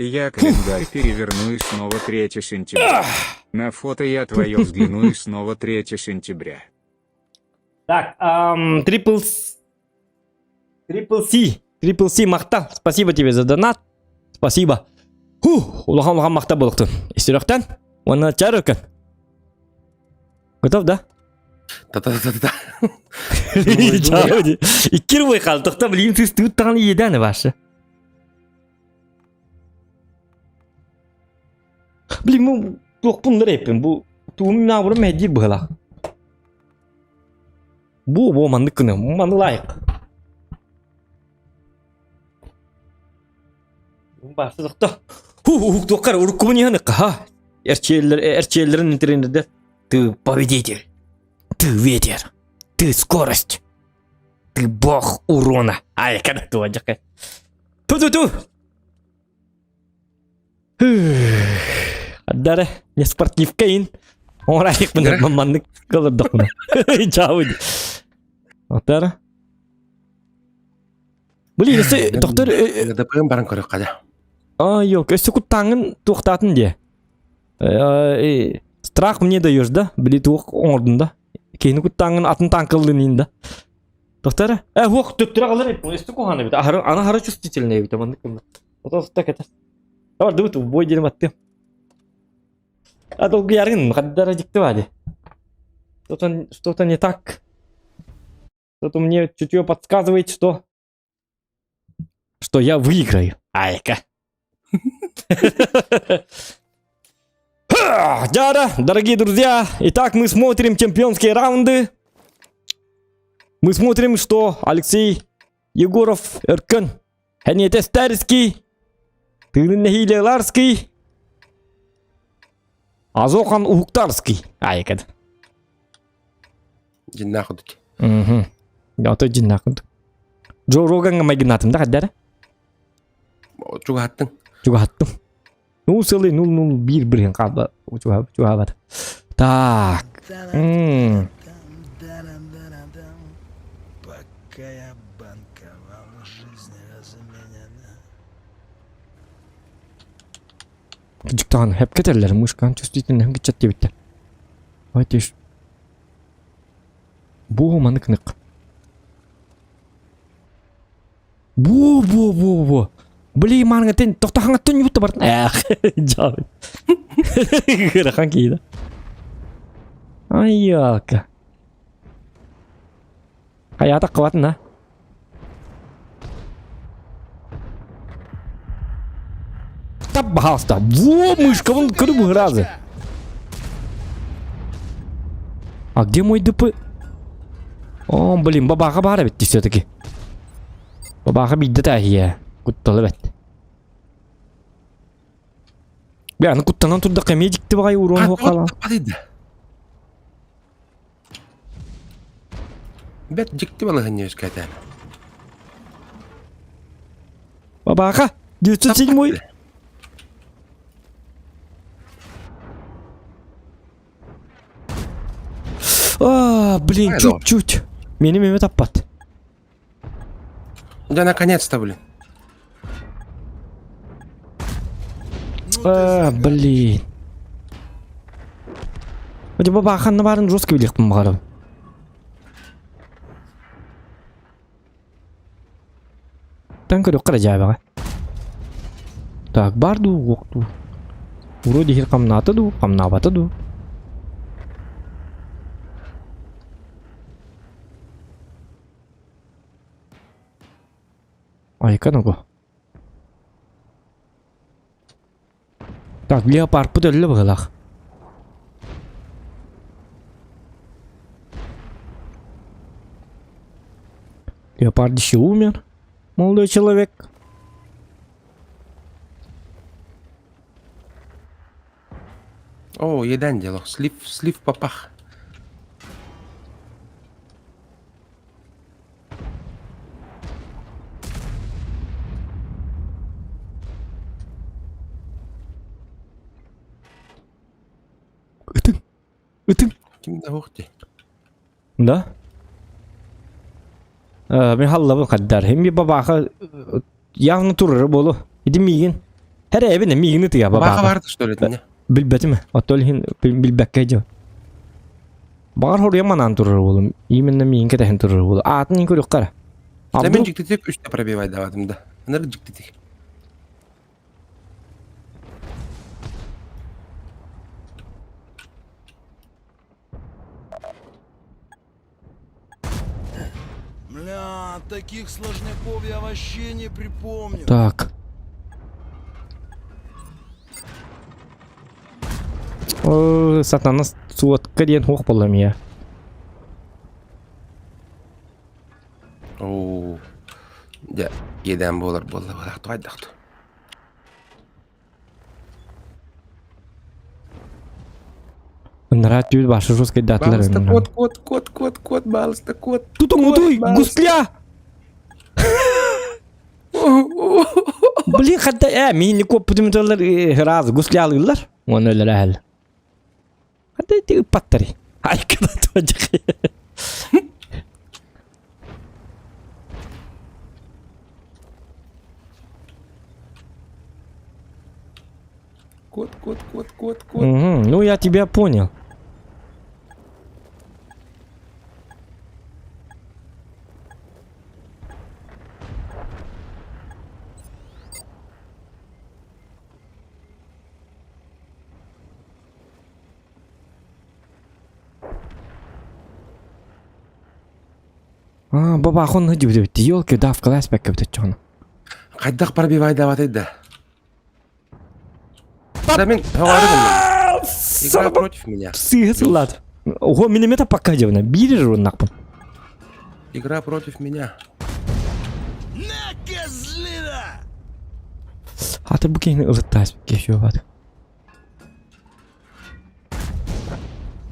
Я календарь переверну и снова 3 сентября. На фото я твое взгляну и снова 3 сентября. Так, Трипл Трипл Си. Трипл Си махта. Спасибо тебе за донат. Спасибо. Фух, улахан улахан махта буолуктун. Истирөхтен. Уонна чар өркөн. Готов, да? Та-та-та-та-та. Иккир бой қалдықта білейін сіз түт таған иедәні башы. Блин, бу туохпун рэппин бу туум наабырым мэһдиир быһылаах. Бу бу маннык гына маны лайык. Баасыдыкта. Ху туохкар уруккубун иһэн ха. Эрчиэллэр эрчиэллэрин тренердер. Ты победитель. Ты ветер. Ты скорость. Ты бог урона. Ай, когда туа Ту-ту-ту. Аддара, не спортивка ин. Оҥорайыкпын маннык кылырдахпына. Чаабы. Отара. Блин, өссө доктор ДПМ баран көрөххө да. А, yok, өссө куттааҥын туохтаатын дии. Страх мне даешь, да? Били туох оҥордун да? Киһини куттааҥын атын таҥкыллын да. Доктор, э, уох төттөрө аҕалар эбит, өссө куһаҕан эбит. Аһары, аны аһары чувствительный эбит, маннык гынна. Ото так это. Давай, дыбыт, бой диэн аттым. А долгуйаргын, хаддара дьикти бади. Что-то, что-то не так. Что-то мне чутье подсказывает, что... Что я выиграю. Айка. Дяра, дорогие друзья, итак, мы смотрим чемпионские раунды. Мы смотрим, что Алексей Егоров Өркөн, Хэнете Старский, Тыынын Ларский, Азохан Уһуктарский. Айкад. Дьиннээх курдук. Мгм. Ото дьиннээх курдук. Джо Рогаҥҥа майгыннаатым да хаддара? Чугаһаттыҥ. Чугаһаттым. Ну, сылы нул нул биир бырыһын хаалба чугаһабат. Так. М. Пока я банковал, жизнь разменена. Дьыктаҕын хэпкэ этэллэр, мышкаан чувствительный кыччат диэбиттэр. Давайте Бу маннык нык. Бу бу бу бу. Блин, манга тен тохтохаҥа төннүбүт бартын. Эх, жабы. Ырахан киһи Ай, ялка. Хайаата кыбатын а? Тап баһаалыста. Во, мышкабын көрү быһыразы. А где мой ДП? О, блин, бабаға бар эбит все-таки. Бабааха биирдэ тааһыйа. Куттала бэт. Бля, аны куттанан турдахха эмиэ дьикти баҕайы уруон суох хаалан. Бэт дьикти балаһынньа үөскээтэ. Бабааха, 907 А, блин, чуть-чуть. Мени меме таппат. Да наконец-то, блин. А, блин. Вроде бабаханна барын жестко билиэхпин баҕарабын. Тан көрүөххэ эрэ дьээбэҕэ. Так, баар дуу, уох дуу? Вроде иһир хамнаата дуу, хамнаабата дуу? Айка ногу. Так, леопардпыт өллө быһыылаах. Леопард еще умер. Молодой человек. О, едан дело. Слив, слив попах. Ытыҥ. Ытыҥ. Ким да уох дии. Да? Э, мин халлабын хаддар. Химми бабаха явно турары болу. Иди миигин. Хәрэ эбин миигин ытыга Бабаха бабаха. барды что ли не? Билбэтим. Оттол иһин билбэккэ дьэ. Баҕар хоруйа манаан турар буолум. Именно миигин кэтэһэн турар буолу. Аатын иһин көрүөххэ эрэ. Да мен Абдул дьиктитик үстэ пробивай даватым да. Ыныр дьиктитик. Бля, таких сложняков я вообще не припомню. Так. О, сатана суотка диэн хуох буолла мия. Оо. Дьэ, иэдээн буолар буолла буолаах тугайдахту. Ыныраа түүл башы жесткайдаатылар Баалыста кот, кот, кот, кот, кот, баалыста кот. Тутуҥ утуй, гусля! Блин, хатта э, миини куоппутум тыллар раз гуслялыылар. Уонна өлөр әһэл. Хатта ити ыппаттары. Айкада туожах. Кот, кот, кот, кот, кот. Угу, ну я тебя понял. А, баба хон дибит елки да в класс бэккэ бит Хайдах пробивай даватай да. Да мен говорю Игра против меня. Сыһы сыллаат. Ого, минимета пока дебна. Биир руннакпын. Игра против меня. На, козлина! Хаты бу киһини ылыттаас кешү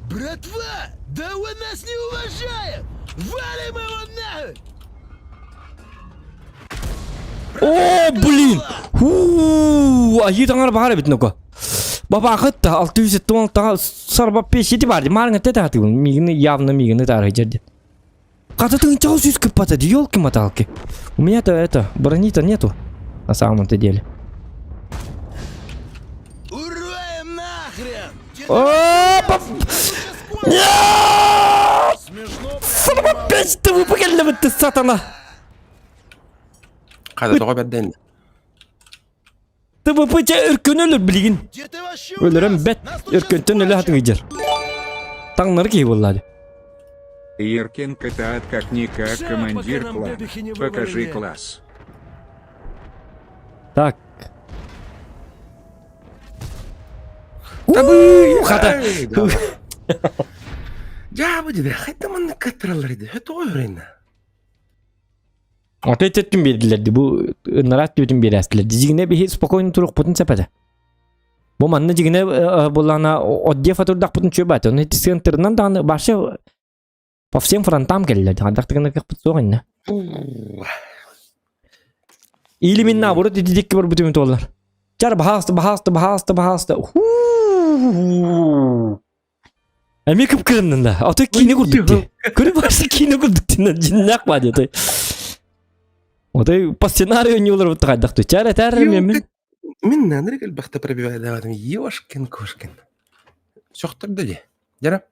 Братва, да он нас не уважает! Валим его нахуй! О, блин! Хуу, айыы таҥара баҕар эбит ноко. Бабаахыт 676 сарба пешити бар. Маарыҥа те таатыгын. Мигини явно мигини таарыйдьар диэн. Хата тыһыынчаҕа сүүс кыппата ди, елки-моталки. У меня-то это, брони-то нету. На самом-то деле. Уроем нахрен! О, пап! Нет! Смешно Сарба печти выпугеллебит сатана! Хада тоҕо бэрдэн. ТВП өркөн өлөр билигин. Где ты вообще Өлөрөн увяз? бэт Нас тут щас өркөнтөн өлө кончат! хатыгыдьар. Таҥнары киһи буоллаады. Иркин катаат как-никак Ща, командир пока нам клана. бебехи не Покажи вывалили. класс. Так. Табы! Хата. Дьаа бу дии, хайда маннык каттараллар иди. Тоҕо өрөйнө. Ото өттүн биэрдилэр ди бу ыннара өттүбүтүн биэрээстилэр. Дьиҥинэ биһи спокойно туруохпутун сөп этэ. Бу манна дьиҥинэ буоллаҕына отдев турдахпытын үчүгэй баата. Ону ити сыантырынан даҕаны вообще по всем фронтам кэллилэр. Хайдах да гына кыахпыт суох иннэ. Или мин наоборот ити дикки барбытым туоллар. Чар баһааста баһааста баһааста баһааста. Эмиэ кып-кырыннын да. А то киинэ курдук дии. Көрү барса киинэ курдук дии. Дьиннээх баа диэтэй. Отой по сценарию ойнуулар бутта хайдах ту. Чар этэр мен. Мин нанырык элбэхтэ пробивайдаабатым. Ёшкин кошкин. Сөхтөрдө дии. Дьара.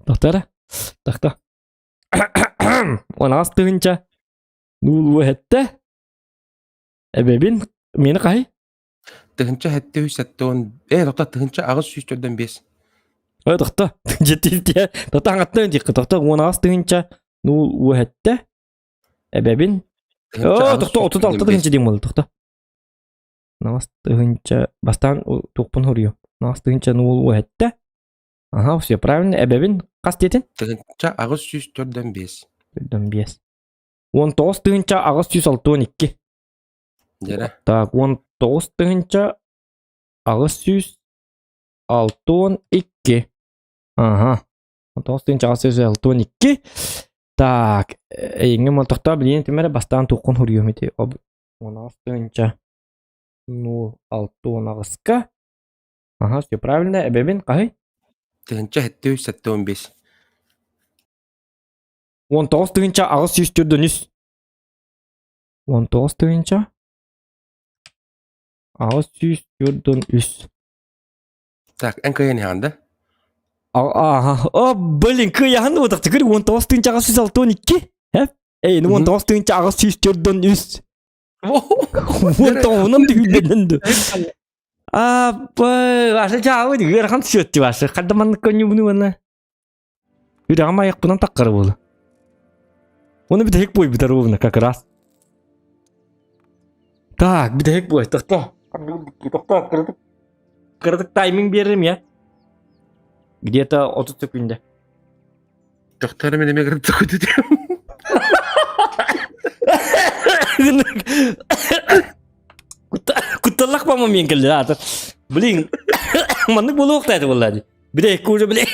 Тохтара. Тохто. Онаҕас тыһынча. Нуулуо хэтте. Эбэбин мени хаһый? 1770 э тохто 1845. Ой тохто. Жетилтиэ. Тохто аҥаттан диэххэ тохто 18 тыһыынча нуул уоһэтте. Эбэбин. Оо тохто 36 тыһыынча диэн буолла тохто. Наҕас тыһыынча бастаан туохпун хоруйу. Наҕас тыһыынча нуул уоһэтте. Ага, все правильно. Эбэбин хас диэтин? Тыһыынча 845. 45. 19 тыһыынча 862. Дьэрэ. Так, 19 тыһыынча 862. Ага. 19 тыһыынча 862. Так, эйиҥҥэ молтохтоо билиэн түмэрэ бастаан туоххун хуруйуом ити. 16 тыһыынча 068-ка. Ага, все правильно. Эбэбин хаһый? Тыһыынча 775. 19 тыһыынча 843. 19 тыһыынча 843. Так, эн кыайан иһэҕин да? Ага. О, блин, кыайаһын уотахты көр 19 тыһыынча 862. Э? Эй, ну 19 тыһыынча 843. 19-унан түһүллэнэн ду. А, башы жаабы ыарахан сүөттү башы. Хадда маннык көнньүбүнү уонна. Үрэҕим айахпынан таххара буола. Уонна бүтэһик буойбута ровно как раз. Так, бүтэһик буой, тохто. Тохто, кыратык, кыратык тайминг биэрэрим я. Где-то 30 секунда. Тохтор мен эмиэ кыратык көтүтүм. Кутталлах по момент кэллэ аата. Блин, маннык буолуохтаах буолла дии. Бile уже бile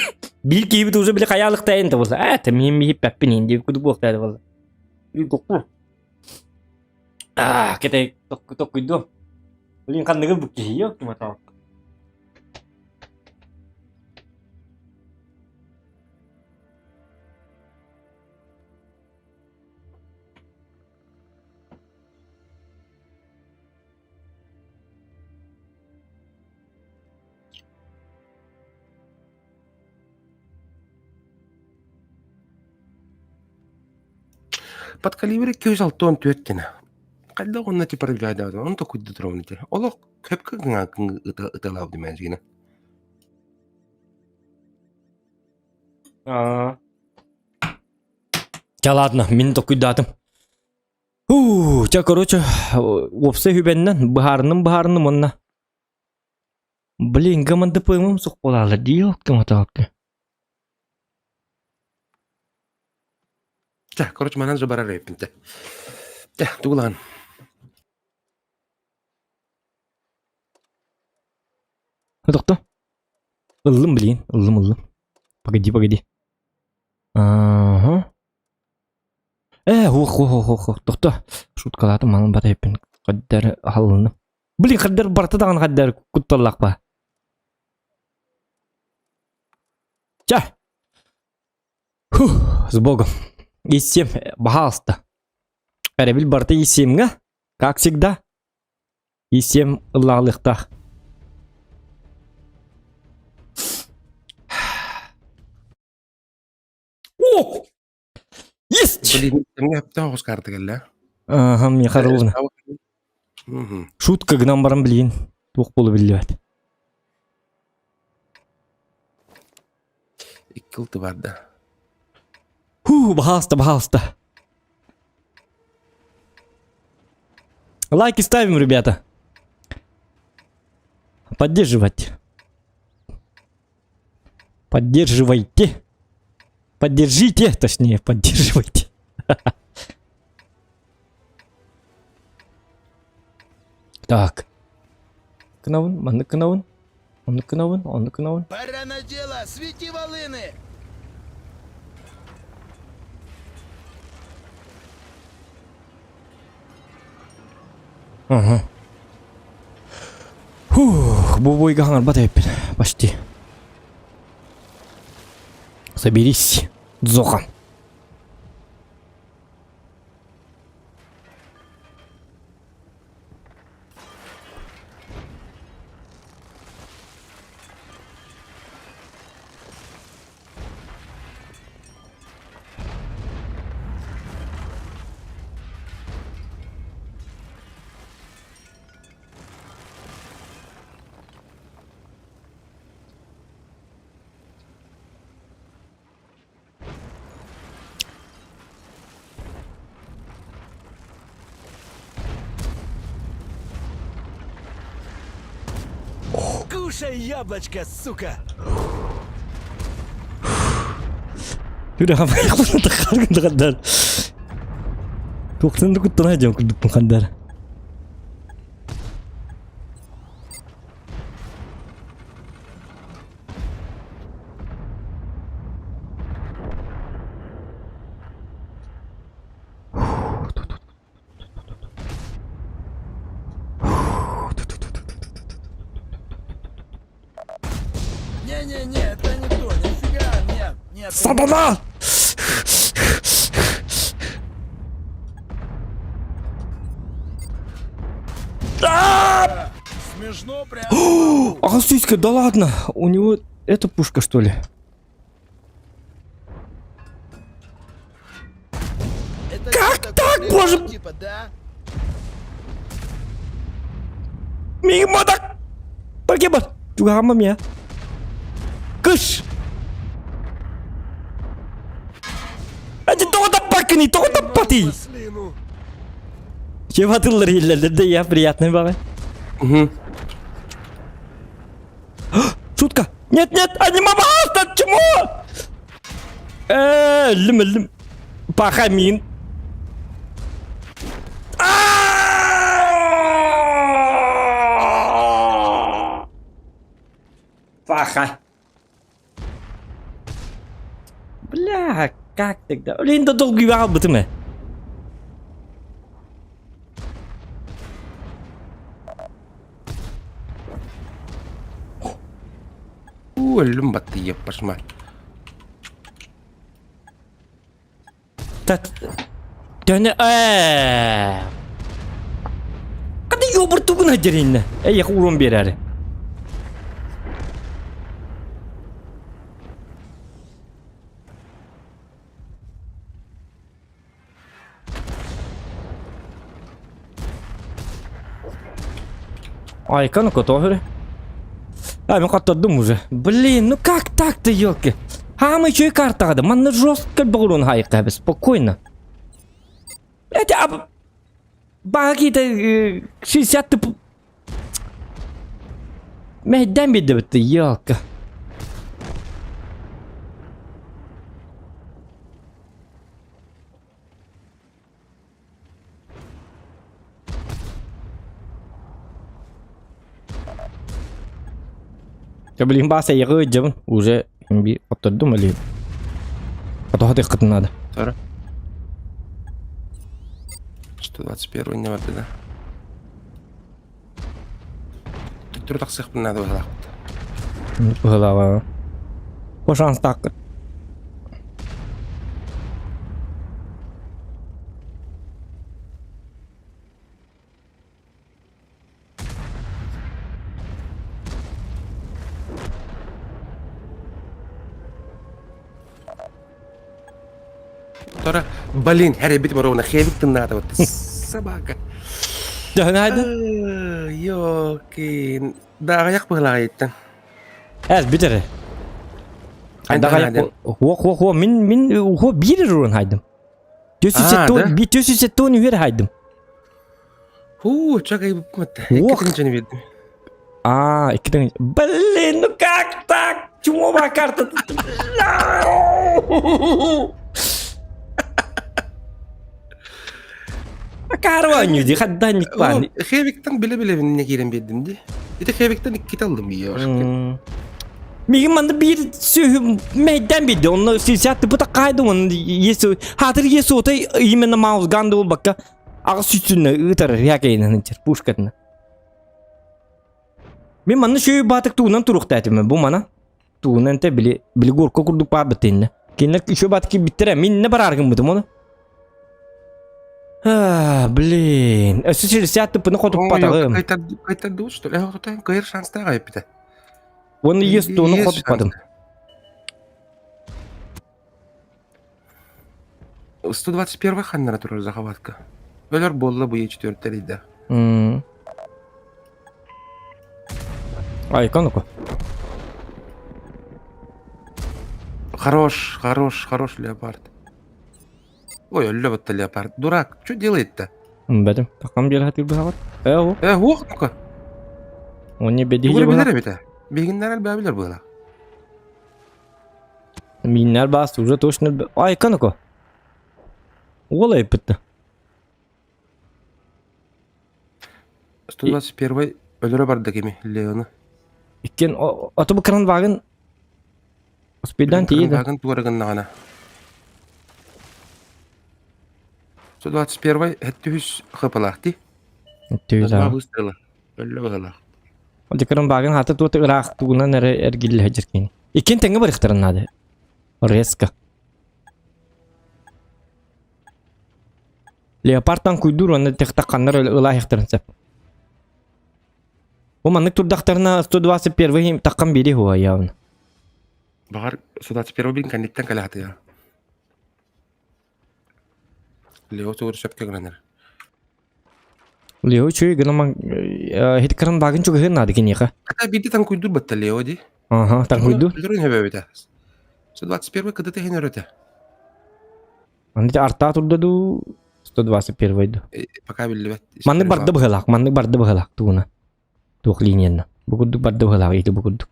биир киһибит уже бile хайаалыктайын да болса аа мин миһиппэппин иһин диэбит курдук буолуохтаах буолла. Аа кэтэй токкуйдуом. Блин ханныгы бу киһи yok ким Подкалибр 264 гына. Хайдах онно типа рыбадаабыт, оны токуйда турамын ити. Олох хөпкө гына ыталаабыт димэн гына. Аа. Ча ладно, мин токуйдаатым. Хуу, ча короче, уопсай хүбэннэн быһаарыным быһаарыным онно. Блин, гамандыпыымым сух буолаалар дии октомотоокка. Чэ, короче, манан же барар эбиппин чэ. Чэ, тугулаан. Тохто. Ыллым, блин, ыллым, ыллым. Погоди, погоди. Ага. Э, ох, ох, ох, ох, тохто. Шуткалаатым, манан батайппын. Хаддар аһылынным. Блин, хаддар барыта даҕаны хаддар кутталлаах ба. Ча. Фух, с Богом. И7, пожалуйста. Эрэбил барыта И7-ҥа, как всегда. И7 ыллаалыахтаах. О! Есть! Блин, кэмҥэ сөптөөх оҕус карта кэллэ. Ага, миэхэ ровно. Шутка гынан баран билигин туох буола биллибэт. Икки ылты барда. Фу, пожалуйста, пожалуйста. Лайки ставим, ребята. Поддерживать. Поддерживайте. Поддержите, точнее, поддерживайте. Так. Гынабын, маннык гынабын, оннук гынабын, оннук гынабын. Пора на дело, свети волыны! Ага. Фух, бу бойга хаҥарбат эбиппин, почти. Соберись, Дзохан. Кушай яблочко, сука! Туохтан да куттана дьон курдукпун хандар. Не-не-не, это не то, нифига, нет, нет. Сатана! Смешно прям. А сиська, да ладно! У него эта пушка, что ли? Это Как что так, такое? боже? Типа, да? Мимодак! Баргебар! Чугамам я. Кыш! Эти тоҕо таппаккыный, тоҕо таппатый? Маслину. Чем атыллар да я приятный баба. Угу. Шутка! Нет, нет, они мама, чему? Өллүм, өллүм. Пахамин. Паха. Бля, как тогда? Блин, да долгий бытым э. Өллүм батты еппашма. Төнө ээ. Кады ёбуртугуна деринне. Эй, урон берәри. Айка, ну который. А, мен каттырдым уже. Блин, ну как так-то, елки? А мы еще и карта да. Манна жестко бурун хайка, спокойно. Блять, а... Баги-то 60 ты... Мэйдэн бидебетти, елка. Я, блин, баса я дьабын уже би оттордум или а то хатыхкытын надо. Тора. 121 не барды да. Төттөрү тахсыахпын наада быһалаахпыт. Быһалаҕа. Бу шанстааххыт. Тора, блин, хэрэ бит моровна хебик тыннаата вот. Собака. Дьаһын Ёкин. Да, аяк быһалаҕайыттан. Эс бүтэр. Хайдах Хуо хуо хуо мин мин хуо биир урун хайдым. А, да? 470 үһэр хайдым. Хуу, чакай бупмат. Ох. Иккитин видно. А, иккитин. Блин, ну как так? Чумовая карта. Акаары оонньуу дии, хадданник баан. Хевиктан биле-билебин не киирэн биэрдим дии. Ити Хевиктан иккитэ аллым дии. Мигин манна биир сүөһү мэйдэн биэрди. Онно силсэ аттыпыта хаайды онно ес хатыр ес отой именно маус ганды болбакка аҕыс сүтсүннэ ыытар якейнен ынчар пушкатына. Мин манна сүөһү баатык тугунан туруохтаатым бу мана. Тугунан те били били горка курдук баар битинне. Кинилэр үчү баатык киирбиттэрэ мин не бараар гыммытым ону. А, блин. Өссө силсэ аттыппыны хотуппатаҕым. Кайтардыбыт что ли? Кайыр шанстаах айыппыта. Уонна ес туону хотуппатым. 121 ханнара турар захватка. Өлөр буолла бу Е4 тэрийдэ. Айка ну-ка. Хорош, хорош, хорош леопард. Ой, өллө батта леопард. Дурак, что делает-то? Бэтим, такам биэр хатыр быһаҕыт. Э, о. Э, уох, ну-ка. Онне бедиһи Тугу билэр эбитэ. Биһигиннэр элбээ билэр быһыла. Миннэр баас уже точно... Айка ну-ка. Уол айыппытта. 121 өлөрө барда кими Леоны. Иккен ото бу кран вагын Успейдан тиийэ да. Вагын туора гыннаҕына. 121 хэттүһүс хыпалаах ти. Түһүс аа. Выстрела. Өллө быһалаах. Ол кран вагын хата туота ыраах тугунан эрэ эргиллэ сылдьар кини. Иккин тэҥҥэ барыахтарын наада. Резко. Леопардтан куйдуур уонна тихтахханнар ылаахтарын сөп. Бу маннык турдахтарына 121 таххан бири хуа явно. Баҕар 121 бин кэнниттэн кэлэ хатыа. Лео тугур сөпкө гынанар. Лео чуй гынаман хит кыран багын чугыһын наады киниэхэ. Хата биирдэ танкуйдуур батта Лео ди. Ага, танкуйдуур. Өлөрүн хөбөбүтэ. 121 кыды тэһин өрөтө. Аны артаа турда дуу 121 ду. Пока биллибэт. Маннык барда быһылаах, маннык барда быһылаах тугуна. Туох линиянна. Бу курдук барда быһылаах, ити бу курдук.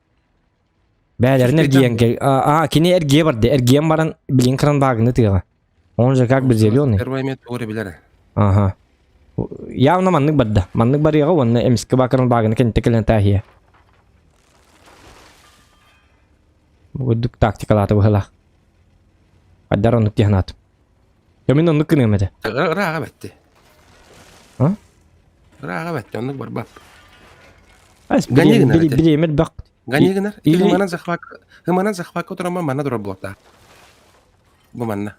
Бээлэрин эргийэн а кини эргийэ барды. Эргийэн баран билин кран багыны тыаҕа. Он же как бы зеленый. Первый мет тугу билэр. Ага. Явно маннык барда. Маннык барыаҕа уонна эмискэ бакырын багыны кэннитэ кэлэн тааһыйа. Бу курдук тактикалаата быһылаах. Хайдар оннук дии санаатым. Я мин оннук гыныам этэ. Ырааҕа бэтти. А? Ырааҕа бэтти, оннук барбап. Бириэмэ элбэх. Гани гынар. Ыманан захват, ыманан захватка турама манна турар буолта. Бу манна.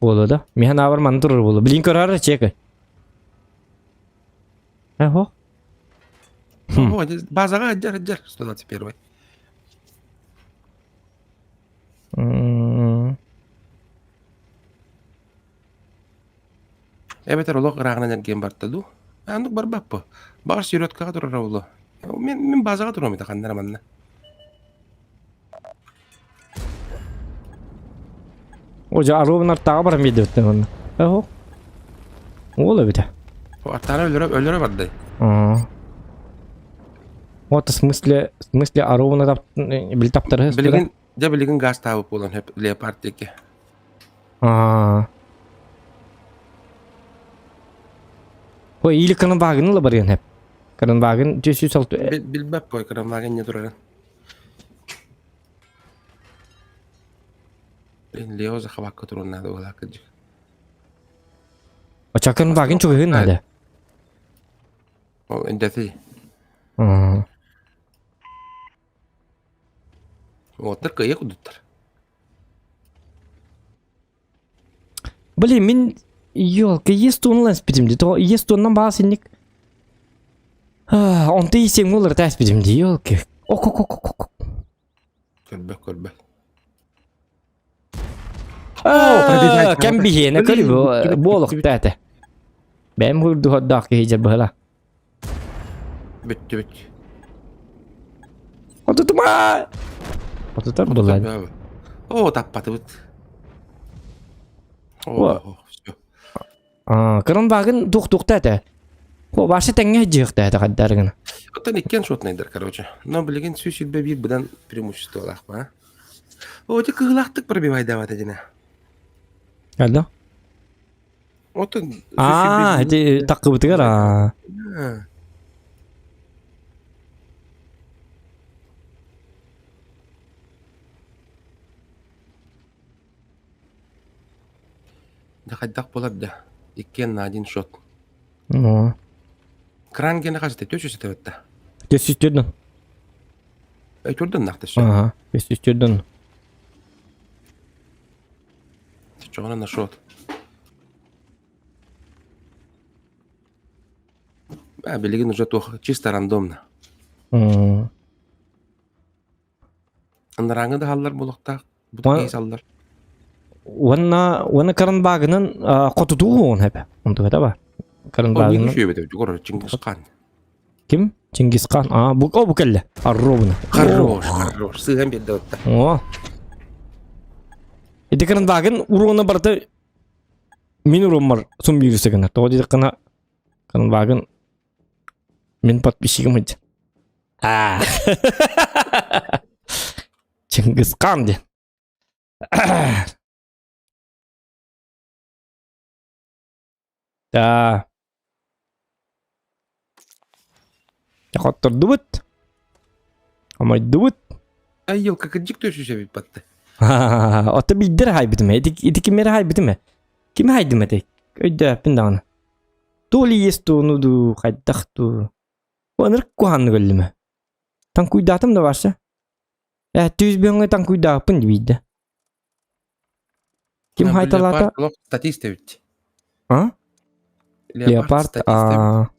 Буолуо да. Миһан аабар манна турар буолуо. Билин көрөр чека. Эхо. Базаға аджар аджар 121. Эбэтэр олох ырааҕынан эргиэн барта дуу? Оннук барбаппы. Баҕар сиротка турара буолуо. Мин, мин базаҕа туруом этэ ханна эрэ манна. О, дьэ, Аруобун артааҕа баран биэрдибиттэр онно. Эһо. Уол эбитэ. Артаара өлөрө, өлөрө бардай. Аа. Вот в смысле, в смысле Аруобуна тап, били таптарыһы Билигин, дьэ билигин газ таабыт буолан хөп леопард диэки. Аа. Ой, или кранвагын ыла барыан хэп. Кранвагын 406 Билбэп кой кранвагын не турарын. Блин, Лео захватка турун надо было кыдьык. Очакын вагын чугыһын надо. Ол эндэти. Уоттар кыйа кудуттар. Блин, мин елка ес тоннан спитим ди. То ес тоннан баа синник. Онто исең олар тәспитим ди, елки. Ок ок ок ок. Көрбөк көрбөк. Кэм биһиэнэ көр буолук тәте. Бэм хурду hodдаах киһи дьэр быһыла. Бүттү бүт. Отутума! Отутар булла. О, таппатыбыт. О, все. Кырын багын тух-тухта этэ. Хо, башы тэҥҥэ дьиэхтэ этэ хаддарыгына. Оттон иккиэн шотнайдар, короче. Но билигин сүүс сүүрбэ биир быдан преимуществолаах ба. О, ити кыһылаахтык пробивайдаабата динэ. Алло. Отон Аа, ити таккыбытыгар аа. Да хайдах буолар да. Иккиэн на один шот. Ну. Кран гена хасты төсү сетебетта. Төсүстүрдүн. Эй турдун нахтасы. Ага, төсүстүрдүн. Чоҕуна на шот. А, билигин уже туох чисто рандомно. Анарааҥы да хааллар буолуохтаах. Бу киһи саллар. Уонна уонна Каранбагынан хотутуу уон хэп. Онтуга таба. Каранбагынан. Ол сүйөбөтө жүгөр Чингисхан. Ким? Чингисхан. А, бу о бу келле. Арробуна. Хорош, хорош. Сыһан берди отта. О. Ити Каранбагын уруона барыта мин уруоммар сум биирсе гына. Тоҕо диэтэххинэ Каранбагын мин подписчигым ыйдь. А. Чингисхан диэн. Да. Хоттордубут. Амайдыбыт. Ай, елка кырдьык төсүсэ эбит батты. Ото биирдэр хайбытым ээ. Ити ити киммэр хайбытым ээ. Кими хайдым этэй? Өйдөөппүн даҕаны. То ли есть то ну ду хайдах ту. Ынырык куһааннык өллүм ээ. Таҥкуйдаатым да барса. Ээ түс бүөҥҥэ таҥкуйдааппын дии Ким хайталаата? Леопард статист эбит. А? Леопард а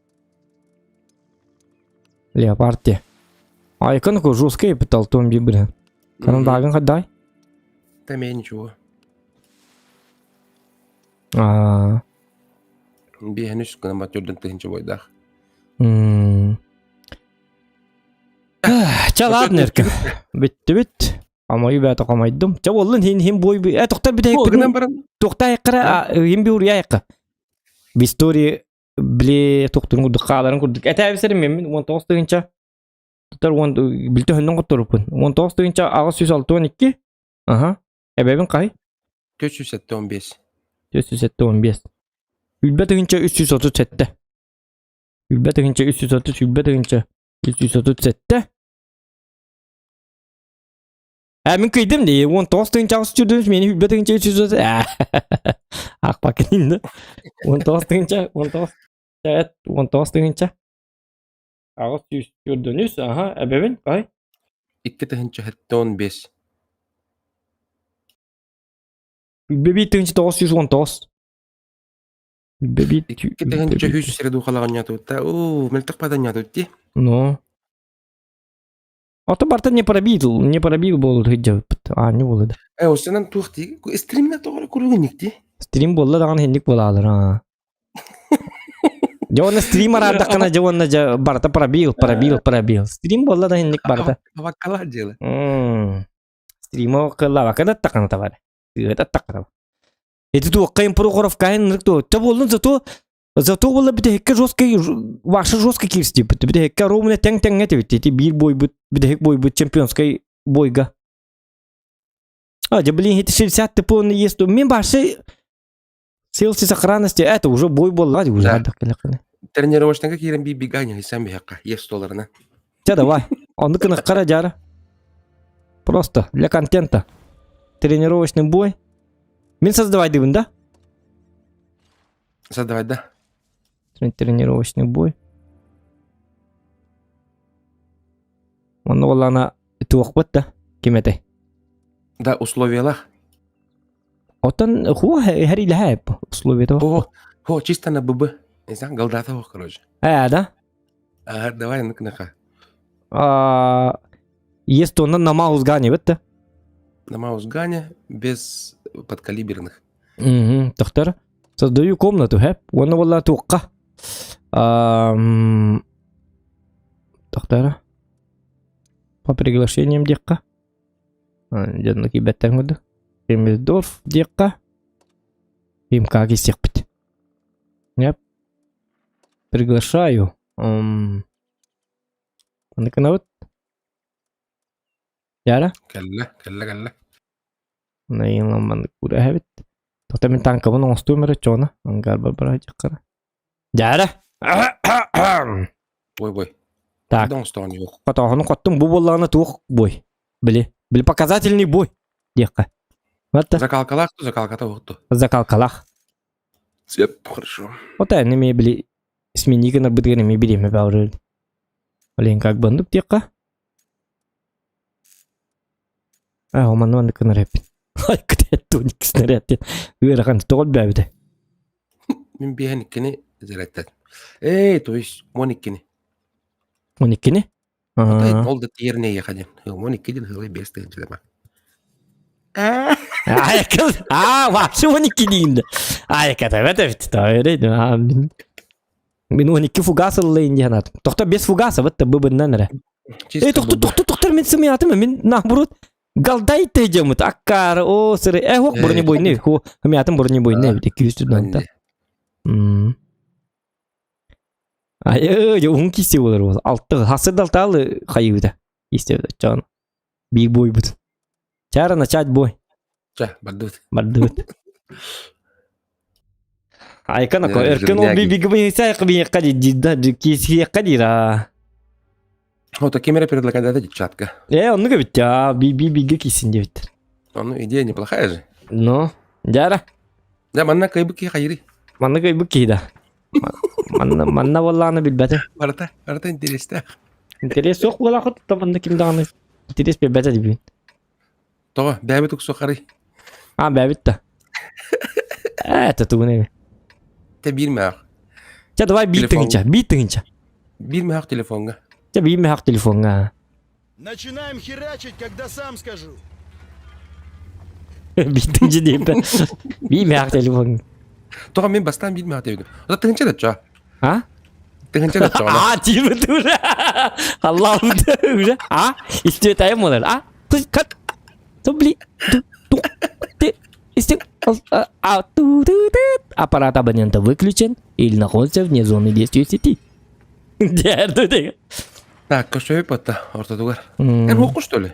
Леопард те. Айкон такой жесткий пытал том блин. Карандагын хадай? Там я ничего. А. Биһэн үс гынан бат үрдүн тыһынча бойдаах. Ча ладно эркин. Бүттүбүт. Амайы бээтэ хомойдум. Ча буоллун хин хин бой э тохтор бүтэһикпитин баран туохта айыккара хин би уруйа айыкка. В истории били тохтурун курдук хааларын курдук. Этээбисерим мен 19 тыгынча тутар он билте хөннөн котторуппун. 19 тыгынча 862. Аха. Эбэбин кай? 475. 475. Үлбэ тыгынча 337. Үлбэ тыгынча 330, үлбэ тыгынча 337. Ә, мин кыйдым дии. 19 тыгынча 8 жүрдүнүз, мени үлбэ тыгынча 330. Аақпакын инде. 19 тыгынча, 19 19 тыгынча. 800 жүрдүнүз, аха, эбэбин, кай? 2 тыһынча 75. Үлбэ 1 тыгынча 919. Үлбэ 1 2 тыһынча 100 сире духалаҕынньатыбытта. Уу, мөлтөх паданньатыбыт Ну. Ото барта не пробил, не пробил буолут сылдьабыппыт. А, не буолла да. Э, осынан туох дии? Стримна тоҕо куругунник дии? Стрим буолла даҕаны хинник буолаалар аа. Дьэ уонна стрим араардаххына дьэ уонна дьэ барыта пробил, пробил, пробил. Стрим буолла да хинник барыта. Абаккалаах дьыала. Стрима кыллаабакка да таххана табар. Тыата таххана. Ити туохха Прохоровкаһын ынырык туо. Чэ буоллун зато зато буолла бүтэһиккэ жесткий ваша жесткий киирсибит. Бүтэһиккэ ровно тэҥ-тэҥҥэ этибит. Ити биир бойбут бүтэһик бойбут чемпионскай бойга. А, дьэ блин, ити 60 тп он есть. Мен башы целости сохранности это уже бой буолла уже. Да. Тренировочныйга киирэн би бигани хайсан биһэххэ ес долларына. Чэ давай. Онну кынаххара дьара. Просто для контента. Тренировочный бой. Мин создавай дыбын, да? Создавай, да. Тренировочный бой. Онно буоллаҕына туохпут да ким этэй? Да, условиялах. Оттон хуа хэрилэһэ условията. Хо, хо, чисто на ББ. Не знаю, голдата короче. Э, да? А, давай на А, есть то на маусгане, бітті? На маусгане без подкалиберных. Угу, Тохтор. Создаю комнату, хэп. Уонна буолла туохха. Тохтор. По приглашениям диэххэ. Дьонно киирбэттэр курдук. Ремельдорф диэххэ. ИМК киссиэхпит. Нэп. Приглашаю. Аны гынабыт. Яра? Кэллэ, кэллэ, кэллэ. Найыламман кураһабит. Тота мин танкабын оҥостуом эрэ чоно. Ангар барбара дьаххара. Дьаара. Бой бой. Так. Оҥостоҕун yok. Хотооһуну хоттум бу буоллаҕына туох бой. Били. Били показательный бой диэххэ. Вот Закалкалаах ту, закалката уһутту. Закалкалаах. Сеп, хорошо. Вот эми эмиэ били смени гынарбытыгар эмиэ бириэмэ баҕарыр. Блин, как бы оннук диэххэ. Аа, манна маннык гынар эппин. Айкыт снаряд диэн ыарахан тоҕо өлбөөбүтэ. Мин биэһэн иккини зэрэттэн. Эй, то есть 12-ни. 12-ни? Ол да тиэрнэ эйиэхэ диэн. 12 диэн сылай 5 тыһыынча Аа, вообще 12 диин да. Ай, катабет эбит. Мин 12 фугас ыллайын диэн атым. Тохто 5 фугас абыт быбыннан эрэ. Эй, тохто, тохто, тохто, мин сымыятым, мин наоборот Галдай тыдьымыт аккаары о сыры э хуох бронебойный ху хымятым бронебойный эбит күүс турданта. Айы, уһун кисте болар бол. Алты хасыр далталы хайыбыта. Кисте чон. Биг бой бут. Чара начать бой. Ча, бардыбыт. Бардыбыт. Айкана ко эркен ол би биг бой сай кби кади дидда кисие кадира. Вот кем эрэ предлагает девчатка. Э, оннук эбит а би би биге кисин диэбиттэр. Ну, идея неплохая же. Ну, дьара. Да, манна кыйбык киһи хайырый. Манна кыйбык киһи да. Манна манна буоллаҕына билбэтим. Барыта, барыта интерестээх. Интерес суох буолаахыт да манна ким даҕаны интерес биэрбэтэ дибин. Тоҕо, бэйэбит уксуохарый? А, бэйэбит да. Э, это тугун эми. Те биир мөөх. Чэ, давай биир тыһыынча, биир тыһыынча. Биир мөөх телефоҥҥа. Чэ, биир мөөх телефоҥҥа. Начинаем херачить, когда сам скажу. Биир тыһыынча диэппэ. Биир мөөх телефоҥҥа. Тоҕо мин бастаан биир мөөх диэбитим. Ота тыһыынча да чо. А? Тыһыынча да чо. А, тиийбит уже. Аллаабыт уже. А? Истиэтайым болар. А? Как? Тубли. Ту. Ты. А, ту, ту, ту. Аппарат абонента выключен или находится вне зоны действия сети. Так, көшөй потта ортотугар. Эн хуокку что ли?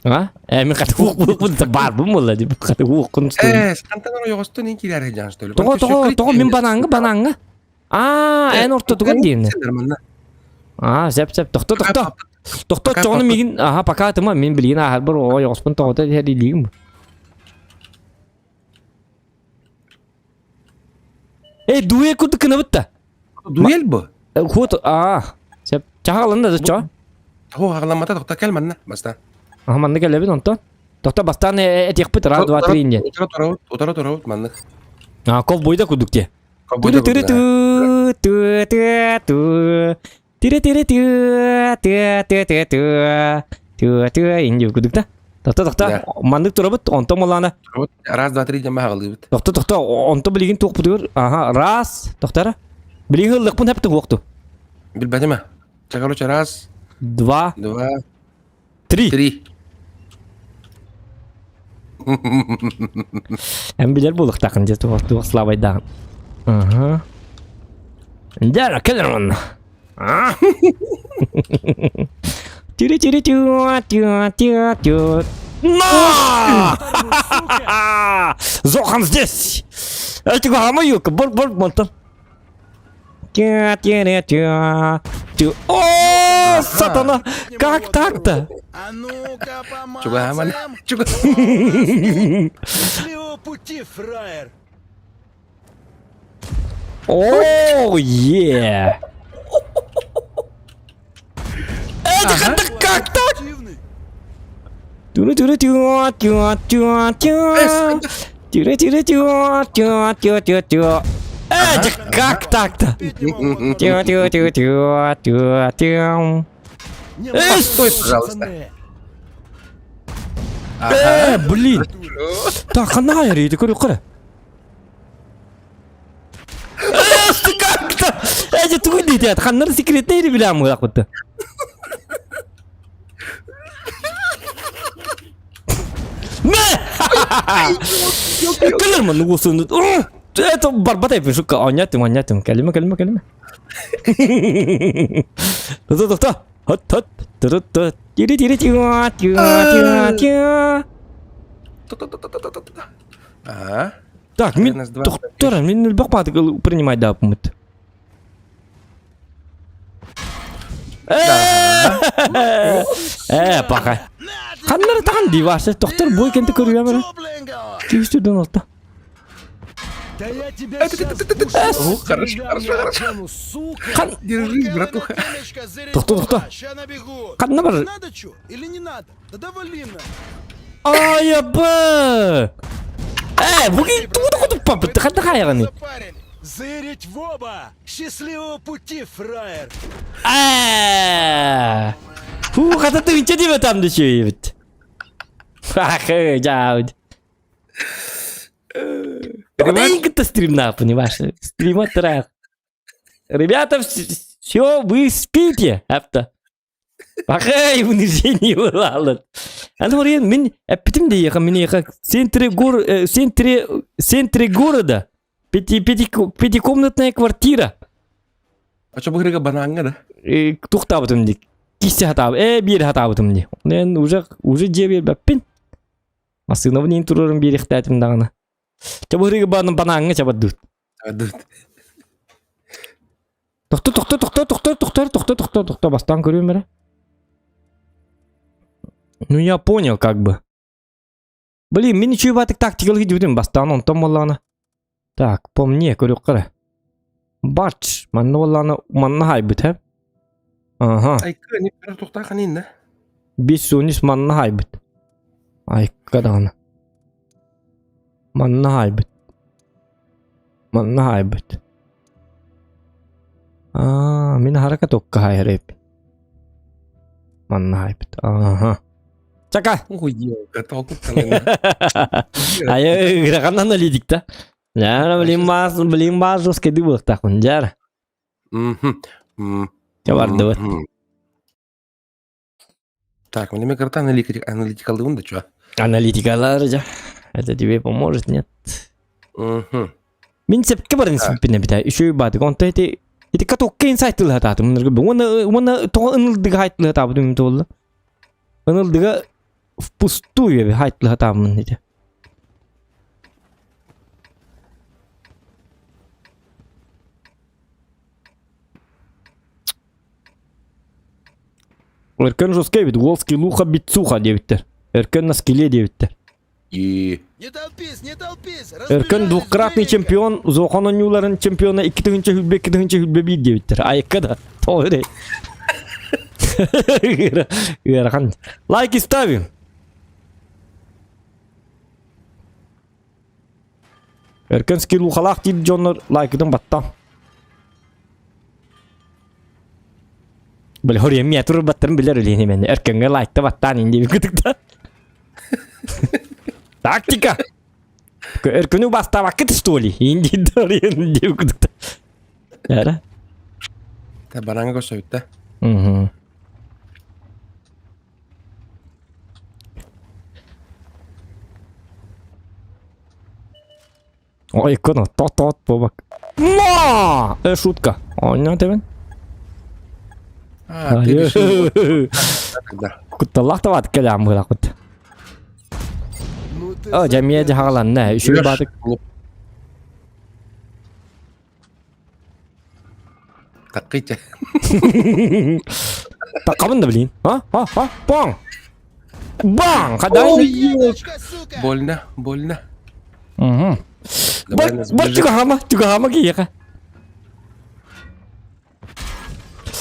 А? Э, мен хаты хуок бар бу буолла деп хаты хуоккун Э, хантан ойоҕостон ин киирэр дьаан что ли? Тоҕо тоҕо тоҕо мин бананга бананга. Аа, эн ортотугар диэн. Аа, сөп сөп тохто тохто. Тохто чоҕону мигин аха пока тыма мин билигин ааһарбар ойоҕоспун тоҕото иһэр Эй, дуэль курдук гынабыт да. Дуэль бу? Хут, аа. Сөп. Чаҕаланна да чо. Хо хаҕаламмата тохто кэл манна бастаан. Аха манна кэлэбин онтон. Тохто бастаан этиэхпит раз, два, три диэн. Утара турабыт, утара турабыт маннык. А, ковбойда курдук дии. Ковбойда Тыры курдук. тыры ту ту ту тыры тыры ту ту ту ту ту ту ту инди курдук да. Тохто тохто маннык турабыт онтон молаана Раз, два, три диэн баҕалыыбыт. Тохто тохто онто билигин туохпутугар аха раз тохтара билигин ыллыкпын хэптэ уохту. Билбэтим а. Ча короче раз, Два, два, три. три. Эн билэр буолуохтааххын дьэ туох туох слабайдааҕын. Аха. Дьэ, кэлэр манна. Тири-тири-тю, тю, тю, тю. На! Зохан здесь! Эти гамаюка, бор бор мантан. Тя тя тя тю. О, сатана! Как так-то? А ну-ка, Чугааман. помацаем! Чуга. Счастливого пути, фраер! О, е! Это как как так? Активный. Тю тю тю тю тю тю тю тю тю тю тю тю Это как так-то? Пить не могу. Тю тю тю тю тю тю Не Э, стой, пожалуйста. пацаны. Э, блин! Так, ханна ярыйды көрү кара. Э, как-то? Эти тугуй дейт, ханнар секретный билям бутта. Мэ! Кэлэр маннык уосуну. Это барбат эпи шука онятым онятым. Кэлимэ кэлимэ кэлимэ. Тохто тохто. Хот хот. Ту тири тири тю тю тю тю. Ага. Так, мин тохтор, мин өлбөх баатык принимай дааппымыт. Э, пока. Ханнары тахан дии ваше, тохтор бой кенти көрүөм эрэ. Күүстүрдөн алта. Да я тебя сейчас Хорошо, хорошо, хорошо. сука! Хан... Держись, братуха. Тохто, тохто. Ща набегу. Ханна бар. Надо чё? Или не надо? Да давали на. Ай, б. Э, бүгін туды құтып папы, ханна хайғаны. Запарили. Зырить в оба! Счастливого пути, фраер! Э. Фу, хата тыынча деп атамды шөйбіт. Ахы, жауд. Одан кытта стримна, понимаешь? Стрима трах. Ребята, все, вы спите. Апта. Бақай унижение болалыр. Аны орен мен әппітім де еқа, мен еқа центре гор, центре, центре города. Пяти, пяти, пятикомнатная квартира. А что быгырыга бананга да? Тухтабытым ди. Киссе хатабы, бир хатабытым ди. Мен уже, уже же бербеппин. Масынабын ин турарым бир ихтәтим дагына. Чабырыга банан бананга чабадут. Тохто, тохто, тохто, тохто, тохто, тохто, тохто, тохто, бастан көрүм эрэ. Ну я понял как бы. Блин, мин үчүгэй баатык тактикалыы дьүбүтүм бастаан онтон буоллаҕына. Так, по мне көрүөххэ эрэ. Бач, манна буоллаҕына манна хаайбыт һэ. Ага. Айка, не көрөр тухтаах анин да? Бис сунис манна хаайбыт. Айка даҕаны. Манна хаайбыт. Манна хаайбыт. Аа, мин аһара катокка хаайар эбиппин. Манна хаайбыт. Ага. Чака! Ой, елка, толкуп талына. Айы, ырахан аналитик да. Жара, блин, баас, блин, баас жесткий дыбыктакпын, жара. Ча бардыбыт. Так, мне карта аналитика, аналитикалыгын да чё? Аналитикалар жа. Это тебе поможет, нет? Мгм. Мин сепке барын сиппине битэ. Үчүгэй баатык. Онто ити ити катокка инсайт тылыһатаатым. Уонна уонна тоҕо ынылдыга хайтылыһатаабытым юм туолла. Ынылдыга впустую хайтылыһатаабын ити. Өркөн жесткий эбит, Волский луха бицуха диэбиттэр. Өркөн на скеле диэбиттэр. И Не толпись, не толпись! Өркөн Разбежались двукратный быренько. чемпион Зохон оонньууларын чемпиона 2 тыһыынча 2 тыһыынча 21 диэбиттэр. Айыкка да. Тоҕо эрэ. Ыарахан. Лайки ставим. Өркөн скиллухалаах диир дьоннор лайкытын баттаан. Били хоруйа эмиэ турбаттарын билэр үлэни мэн өркөҥҥө лайкта баттаан ин диэбит кытыкта. Тактика! Өркөнү бастаабаккыт что ли? Ин диэбит кытыкта. Эра? Та баранга көрсөбүттэ. Угу. Ой, кына, тот-тот буолбак. Ма! Э, шутка. Оонньоон тэбэн. А, ты решил тогда. Кутталлаах табаат кэлээн быһылаахпыт. Ну ты О, дьэ, эмиэ дьаһаҕаланна. Үчүгэй баатык. Таккыйча. Таккабын да блин. А? А? А? Баң! Баң! Хадай! Яблочко, сука! Больно, больно. Угу. Давай Бар, нас бар ближе. чугаһама, чугаһама киһиэхэ.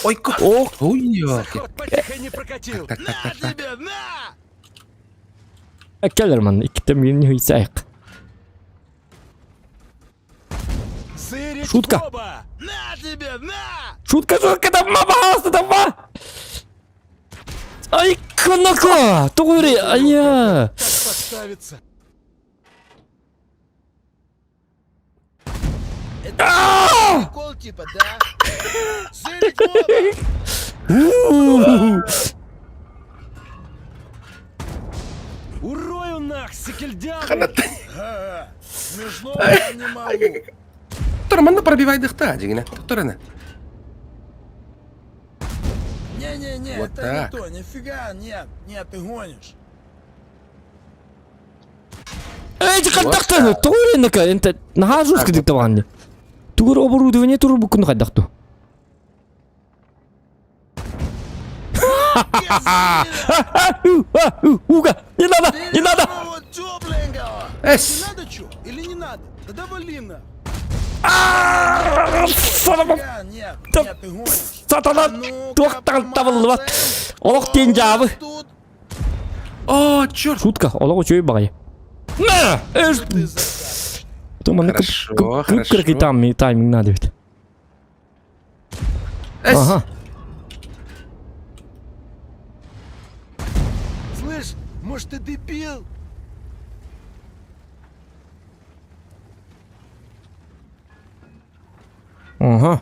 Ой, О, Ой, ёлки. Заход потихо не прокатил. Так, так, так, На так. тебе, на! Келер манна иккитэ миин ыйсайык. Зырить Шутка. в оба! На тебе, на! Шутка, шутка, тамма, пожалуйста, тамма! Ай, канака! Тоҕо эрэ, айа! Как подставиться? Это прикол типа, да? Зырить в оба! Урою нах, сикельдян! Ага, Смешно я не могу. Доктор, манна пробивайдыхта, дигине. Доктор, ана. Не-не-не, Вот это так. не то, нифига, нет, нет, ты гонишь. Эй, хайдахтан? Тоҕо эрэннэкэ? Энте наһаа жесткий табаанны. Тугур оборудование турбуккун хайдахту? Уга, не надо, не надо! Эс! Надо что? Или не надо? Да давали на. Нет, нет, ты гонишь. Сатана туохтан табыллыбат. Олох тиэн дьаабы. Тут О, черт! Шутка, олох үчүгэй баҕайы. На! ты загадочный. Туманы Хорошо, кып-кыракый хорошо. тайминг тайминг надо ведь. Эс! Ага. Слышь, может ты дебил? Ага.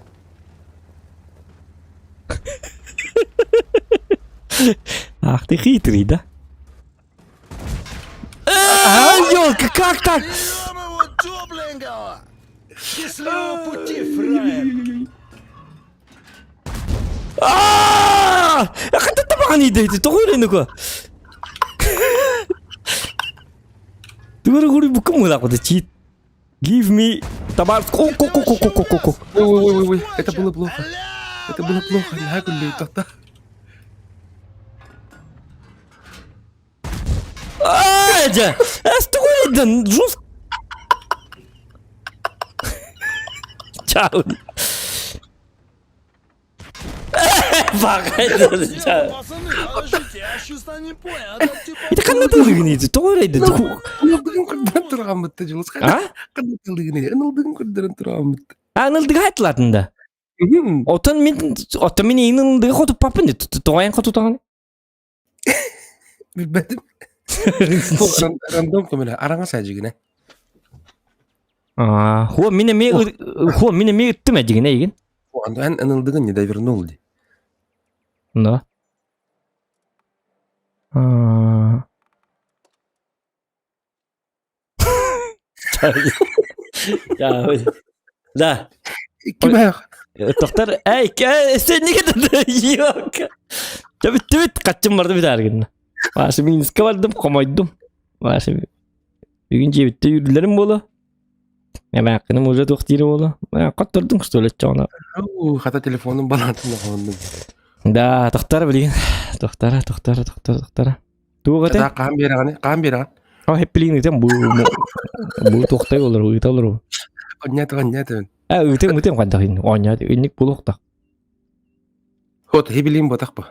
Ах ты хитрый, да? А, елка, как так? Берем его тепленького! Счастливого пути, фраер! А! Хата табаҕын идэйти тоҕо үрэнэко? Тугары гури букум мылакоты чит. Give me табар ко ко ко ко ко ко ко. Ой, ой, ой, ой, это было плохо. Это было плохо, не күллей тоқта. Аа, дьэ! Эс тугу ыйдын? Жус. Чао. Пацаны, подождите, я честно не понял. Это типа... Ити ханна тылыгын тоҕо үрэйдин? Ынылдыгын көрдөрөн тургаммытты Жулус. А? Ханна тылыгын ынылдыгын көрдөрөн тургаммытты. Анылдыга айтылатын да. Отон мин отон мин инылдыга хотуппаппын тоҕойан хотутаҕын. Билбэтим. Рандом көмөлө араҥа сажигине. Аа, хуо мин эмиэ хуо мин эмиэ ыттым эдигин эйигин. Эн ынылдыгын не довернул ди. Да. Аа. Да. Ким Тохтар, эй, сен Yok. Бүттүбүт, каччым барды бүтээр гынна. Башы Минскке бардым, хомойдум. Башы бүгүн дьиэбитте үүрдүлэрим буолуо. Эмээххиним уже туох диирэ буолуо. Хоттордуҥ что ли чоҕуна. Хата телефонум балаатын оҕоннум. Да, тохтара билигин. Тохтара, тохтара, тохтара, тохтара. Туох этэ? Хаан биэрэҕин, хаан биэрэҕин. О, хэппилиин ыытан бу бу туохтай олору, ыыта олору. Онньааты, онньааты. А, ыытыам, ыытыам хайдах ин, оонньоот, инник буолуохтаах. Вот, хибилиин ботах бу.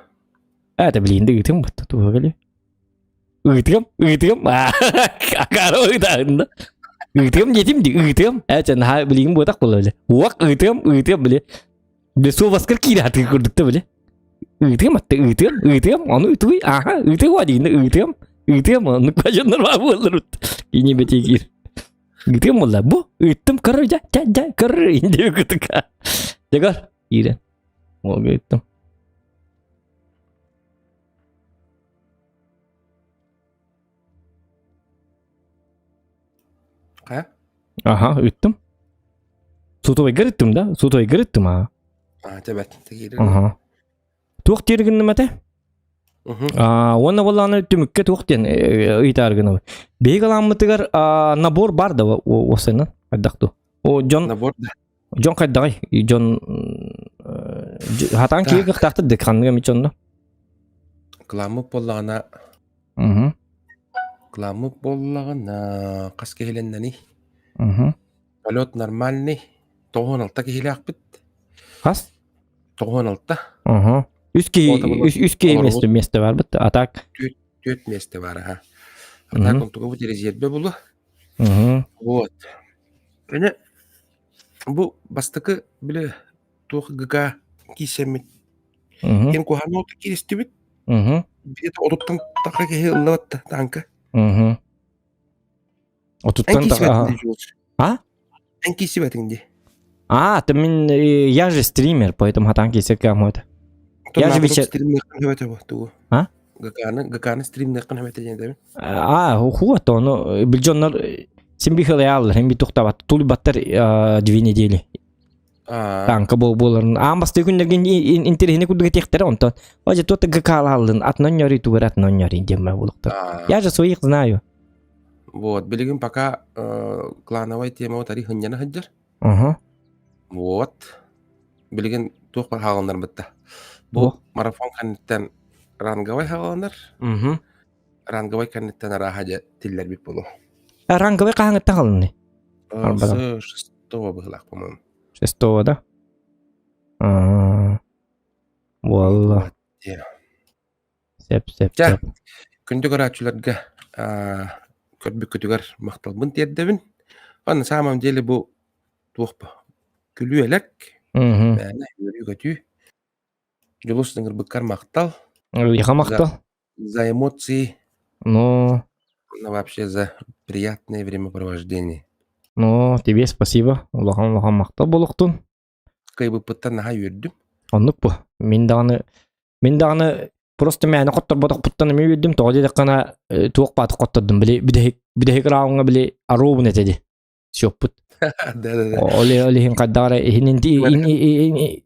А, это билиин да ыытыам бут, туох кэлиэ. Ыытыам, ыытыам, акаары ыытаһын да. Ыытыам диэтим ди, ыытыам. Э, чэ, наһаа билиин буотах буолла били. Уох, ыытыам, ыытыам били. Били суобаскар киирэ сатыыр курдук да били. Ыытыам атты, ыытыам, ыытыам, ону ыытыый, аха, ыытыа диин ыытыам, ыытыам, оннук бажаннар баа буоллар. Ини бэтии киир. Ыытыам буолла, бу, ыыттым, көрөр, дьэ, дьэ, дьэ, көрөр, индиэ кытыка. Дьэ, киирэн. Ол ыыттым. Хайа? Аха, ыыттым. Сотовайгар ыттым да? Сотовайгар ыттым аа. Аа, тэбэт. Тигиирин. Аха. Туох диир гынным этэ? Аа, уонна буоллаҕына түмүккэ туох диэн ыйытаар гынабын. Биһиги ылааммытыгар набор бар да уопсайынан хайдах дуу? О, дьон Набор да. Дьон хайдаҕый? Дьон хатаан киһи кыахтаахтар да ханнык эмит дьонно? Кыламмыт буоллаҕына Кыламмыт буоллаҕына хас киһилэннэний? Полет нормальный. 96 киһилээхпит. Хас? 96. Угу. Үс киһи үс киһи место место бар бит. А так Түөрт место бар аха. А так онтуга бу резерве булу. Вот. Эне бу бастакы бile туох ГК киисэммит ким куһаҕан уоту кииристибит где-то отуттан таха киһи ыллыбат таанка Отуттан таха А? Эн киисибэтиҥ дии. А, ты мин я же стример, поэтому хатан киисекке амуэта. Я же вечер... А? ГК-ны ГК-ны стримныаххын эбэтэ диэн этэбин. А, хуа то, ну, билдьоннор син бихылайааллар, хин би тухтабат, тулуйбаттар две недели. Танка бол буоларын. Аан бастыы күннэргин интэриэһинэй курдук этиэхтэрэ онтон. Оже туота ГК-алааллын, атынан ньори тугар атынан ньори диэн баа буолуктар. Я же своих знаю. Вот, билигин пока э, клановай тема тарих хынньана сылдьар. Ага. Вот. Билигин туох бар хааланнарбытта. Бу марафон кэнниттэн ранговай хааланар. Угу. Ранговай кэнниттэн арааһа дьэ тиллэрбит буолуо. Ранговай хаһаҥыттан халынный? С шестого быһылаах, по-моему. Шестого, да? Буолла. Сөп, сөп, Чэ, сөп. күндү көрөөччүлэргэ көрбүккүтүгэр махталбын тиэрдэбин. На самом деле бу туох бу? Күлүү-элэк, мээнэ үөрүү-көтүү. Дьулус ыҥырбыккар махтал. Эйиэхэ махтал. За эмоции. Ну. Вообще за приятное времяпровождение. Ну, тебе спасибо. Улахан-улахан махтал буолуохтун. Кыайбыппыттан наһаа үөрдүм. Оннук бу. Мин даҕаны мин даҕаны просто мээнэ хотторботохпуттан эмиэ үөрдүм. Тоҕо диэтэххинэ туох бааты хоттордум. Били бүтэһик бүтэһик раундҥа били аруубун этэ дии. Сиоппут. Да-да-да. Ол ол иһин хайдах эрэ иһин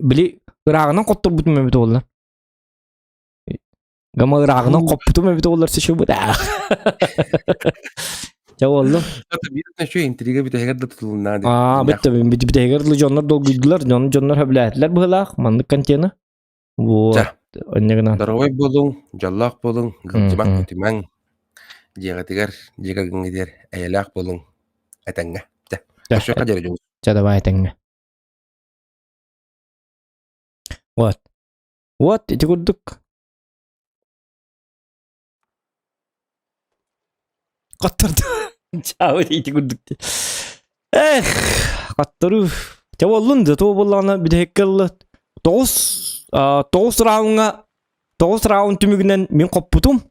били ырааҕынан хотторбутум эбит буолла. Гама ырааҕынан хоппутум эбит олор сишубут. Чэ буоллум. Биир интрига бүтэһигэр да тутулуннаа дии. Аа, бүттэ бүтэһигэр дылы дьоннор долгуйдулар, дьон дьоннор хөбүлээтилэр быһылаах маннык контены. Вот. Онньа гынан. Здоровай буолуҥ, дьоллоох буолуҥ, гылдьымаҥ, күтүмэҥ. Дьиэҕитигэр, дьиэ кэргэҥҥитигэр эйэлээх буолуҥ. Этэҥҥэ. Чэ, көрсүөххэ диэри дьулус. Чэ, давай этэҥҥэ. Вот. Вот ити курдук. Хотторду. Чао ити курдук. Эх, хоттору. Чэ буоллун да туо буоллаҕына бүтэһиккэ ылла. Тоҕус тоҕус раундҥа тоҕус раунд түмүгүнэн мин хоппутум.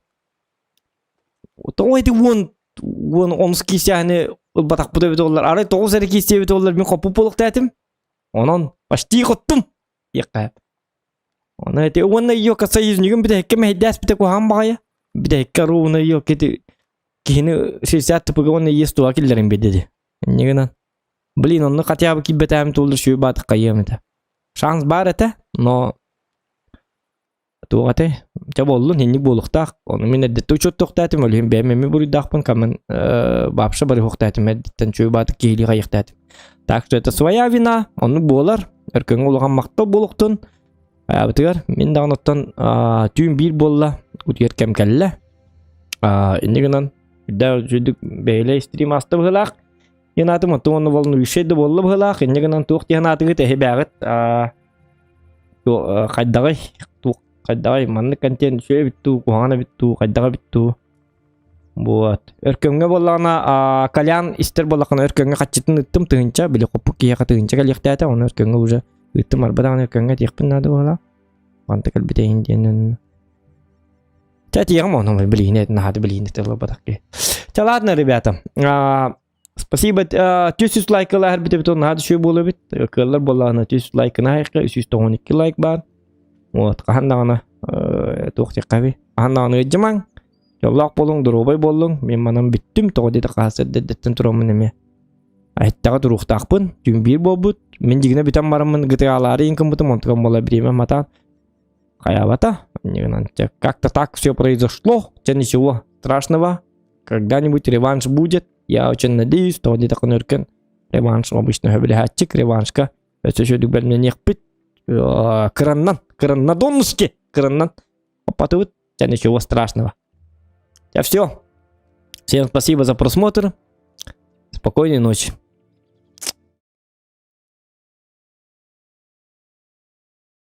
Тоҕо ити уон уон онус киисээһини ылбатахпыт эбит буоллар. Арай тоҕус эрэ киисэ эбит буоллар мин хоппут буолуохтаатым. Онон почти хоттум. Диэххэ. Оны эти уонна ёлка союзнигым бүтэһиккэ мэһэйдээспитэ куһаҕан баҕайы. Бүтэһиккэ ровно ёлка ити киһини 60 тпг уонна ес туга киллэрин биэрдэ дии. Инньэ гынан. Блин, онно хотя бы киирбэтээм туоллар сүө баатых хайыам этэ. Шанс баар этэ, но туох этэй? Чэ буоллун, инник буолуохтаах. Ону мин эрдэттэн учуоттуохтаатым, ол иһин бэйэм эмиэ буруйдаахпын, камын вообще барыһуохтаатым, эрдэттэн чүө баатык киһилии хайыахтаатым. Так что это своя вина, оннук буолар. Өркөҥҥө улахан махтал буолуохтун. Айабытыгар мин даҕаны оттон түүн биир буолла, утуйар кэм кэллэ. Инньэ гынан үрдээх үчүгдүк бэйэлэй стрим ааста быһыылаах. Диэн аатым оттон уонна волнующай да буолла быһыылаах. Инньэ гынан туох диэн аатыгыт эһи бээҕит хайдаҕый туох хайдаҕый маннык контент үчүгэй эбит дуу куһаҕан эбит дуу хайдах эбит дуу Вот. Өркөҥҥө буоллаҕына, Колян истэр буоллаххына өркөҥҥө хаччытын ыттым тыһыынча, били хоппук киһиэхэ тыһыынча кэлиэхтээтэ, ону өркөҥҥө уже ыттым арба даҕаны өркөҥҥө этиэхпин наада буолла. Манта кэлбитэйин диэн. Чэ этиэҕим ону билиини наһаа да билиини тыллабатах киһи. Чэ ладно, ребята. Спасибо. 300 лайк ылаһар бит наһаа да үчүгэй буолуо эбит. Кыаллар буоллаҕына 300 лайкын аһайхха 392 лайк баар. Вот, хаһан даҕаны туох диэххэ хаһан даҕаны ыалдьымаҥ. Дьоллоох буолуҥ, доруобай буоллуҥ. Мин манан бүттүм. Тоҕо диэтэ хаһыс эрдэттэн тураммын эмиэ. Эттэҕэ туруохтаахпын. Түүн биир буолбут. Мин дьигинэ бүтэн бараммын GTA-лаары иин гыммытым. Онтукам буола бириэмэ матаан. Хайаабата. Как-то так все произошло. Чэ ничего страшного. Когда-нибудь реванш будет. Я очень надеюсь, тоҕо диэтэххинэ өркөн реванш обычно сөбүлэһээччик реваншка өссө үчүгэй бэлэмнэниэхпит. Кыраннан, кыранна донуски, кыраннан оппатыбыт. Чэ ничего страшного. Я все. Всем спасибо за просмотр. Спокойной ночи.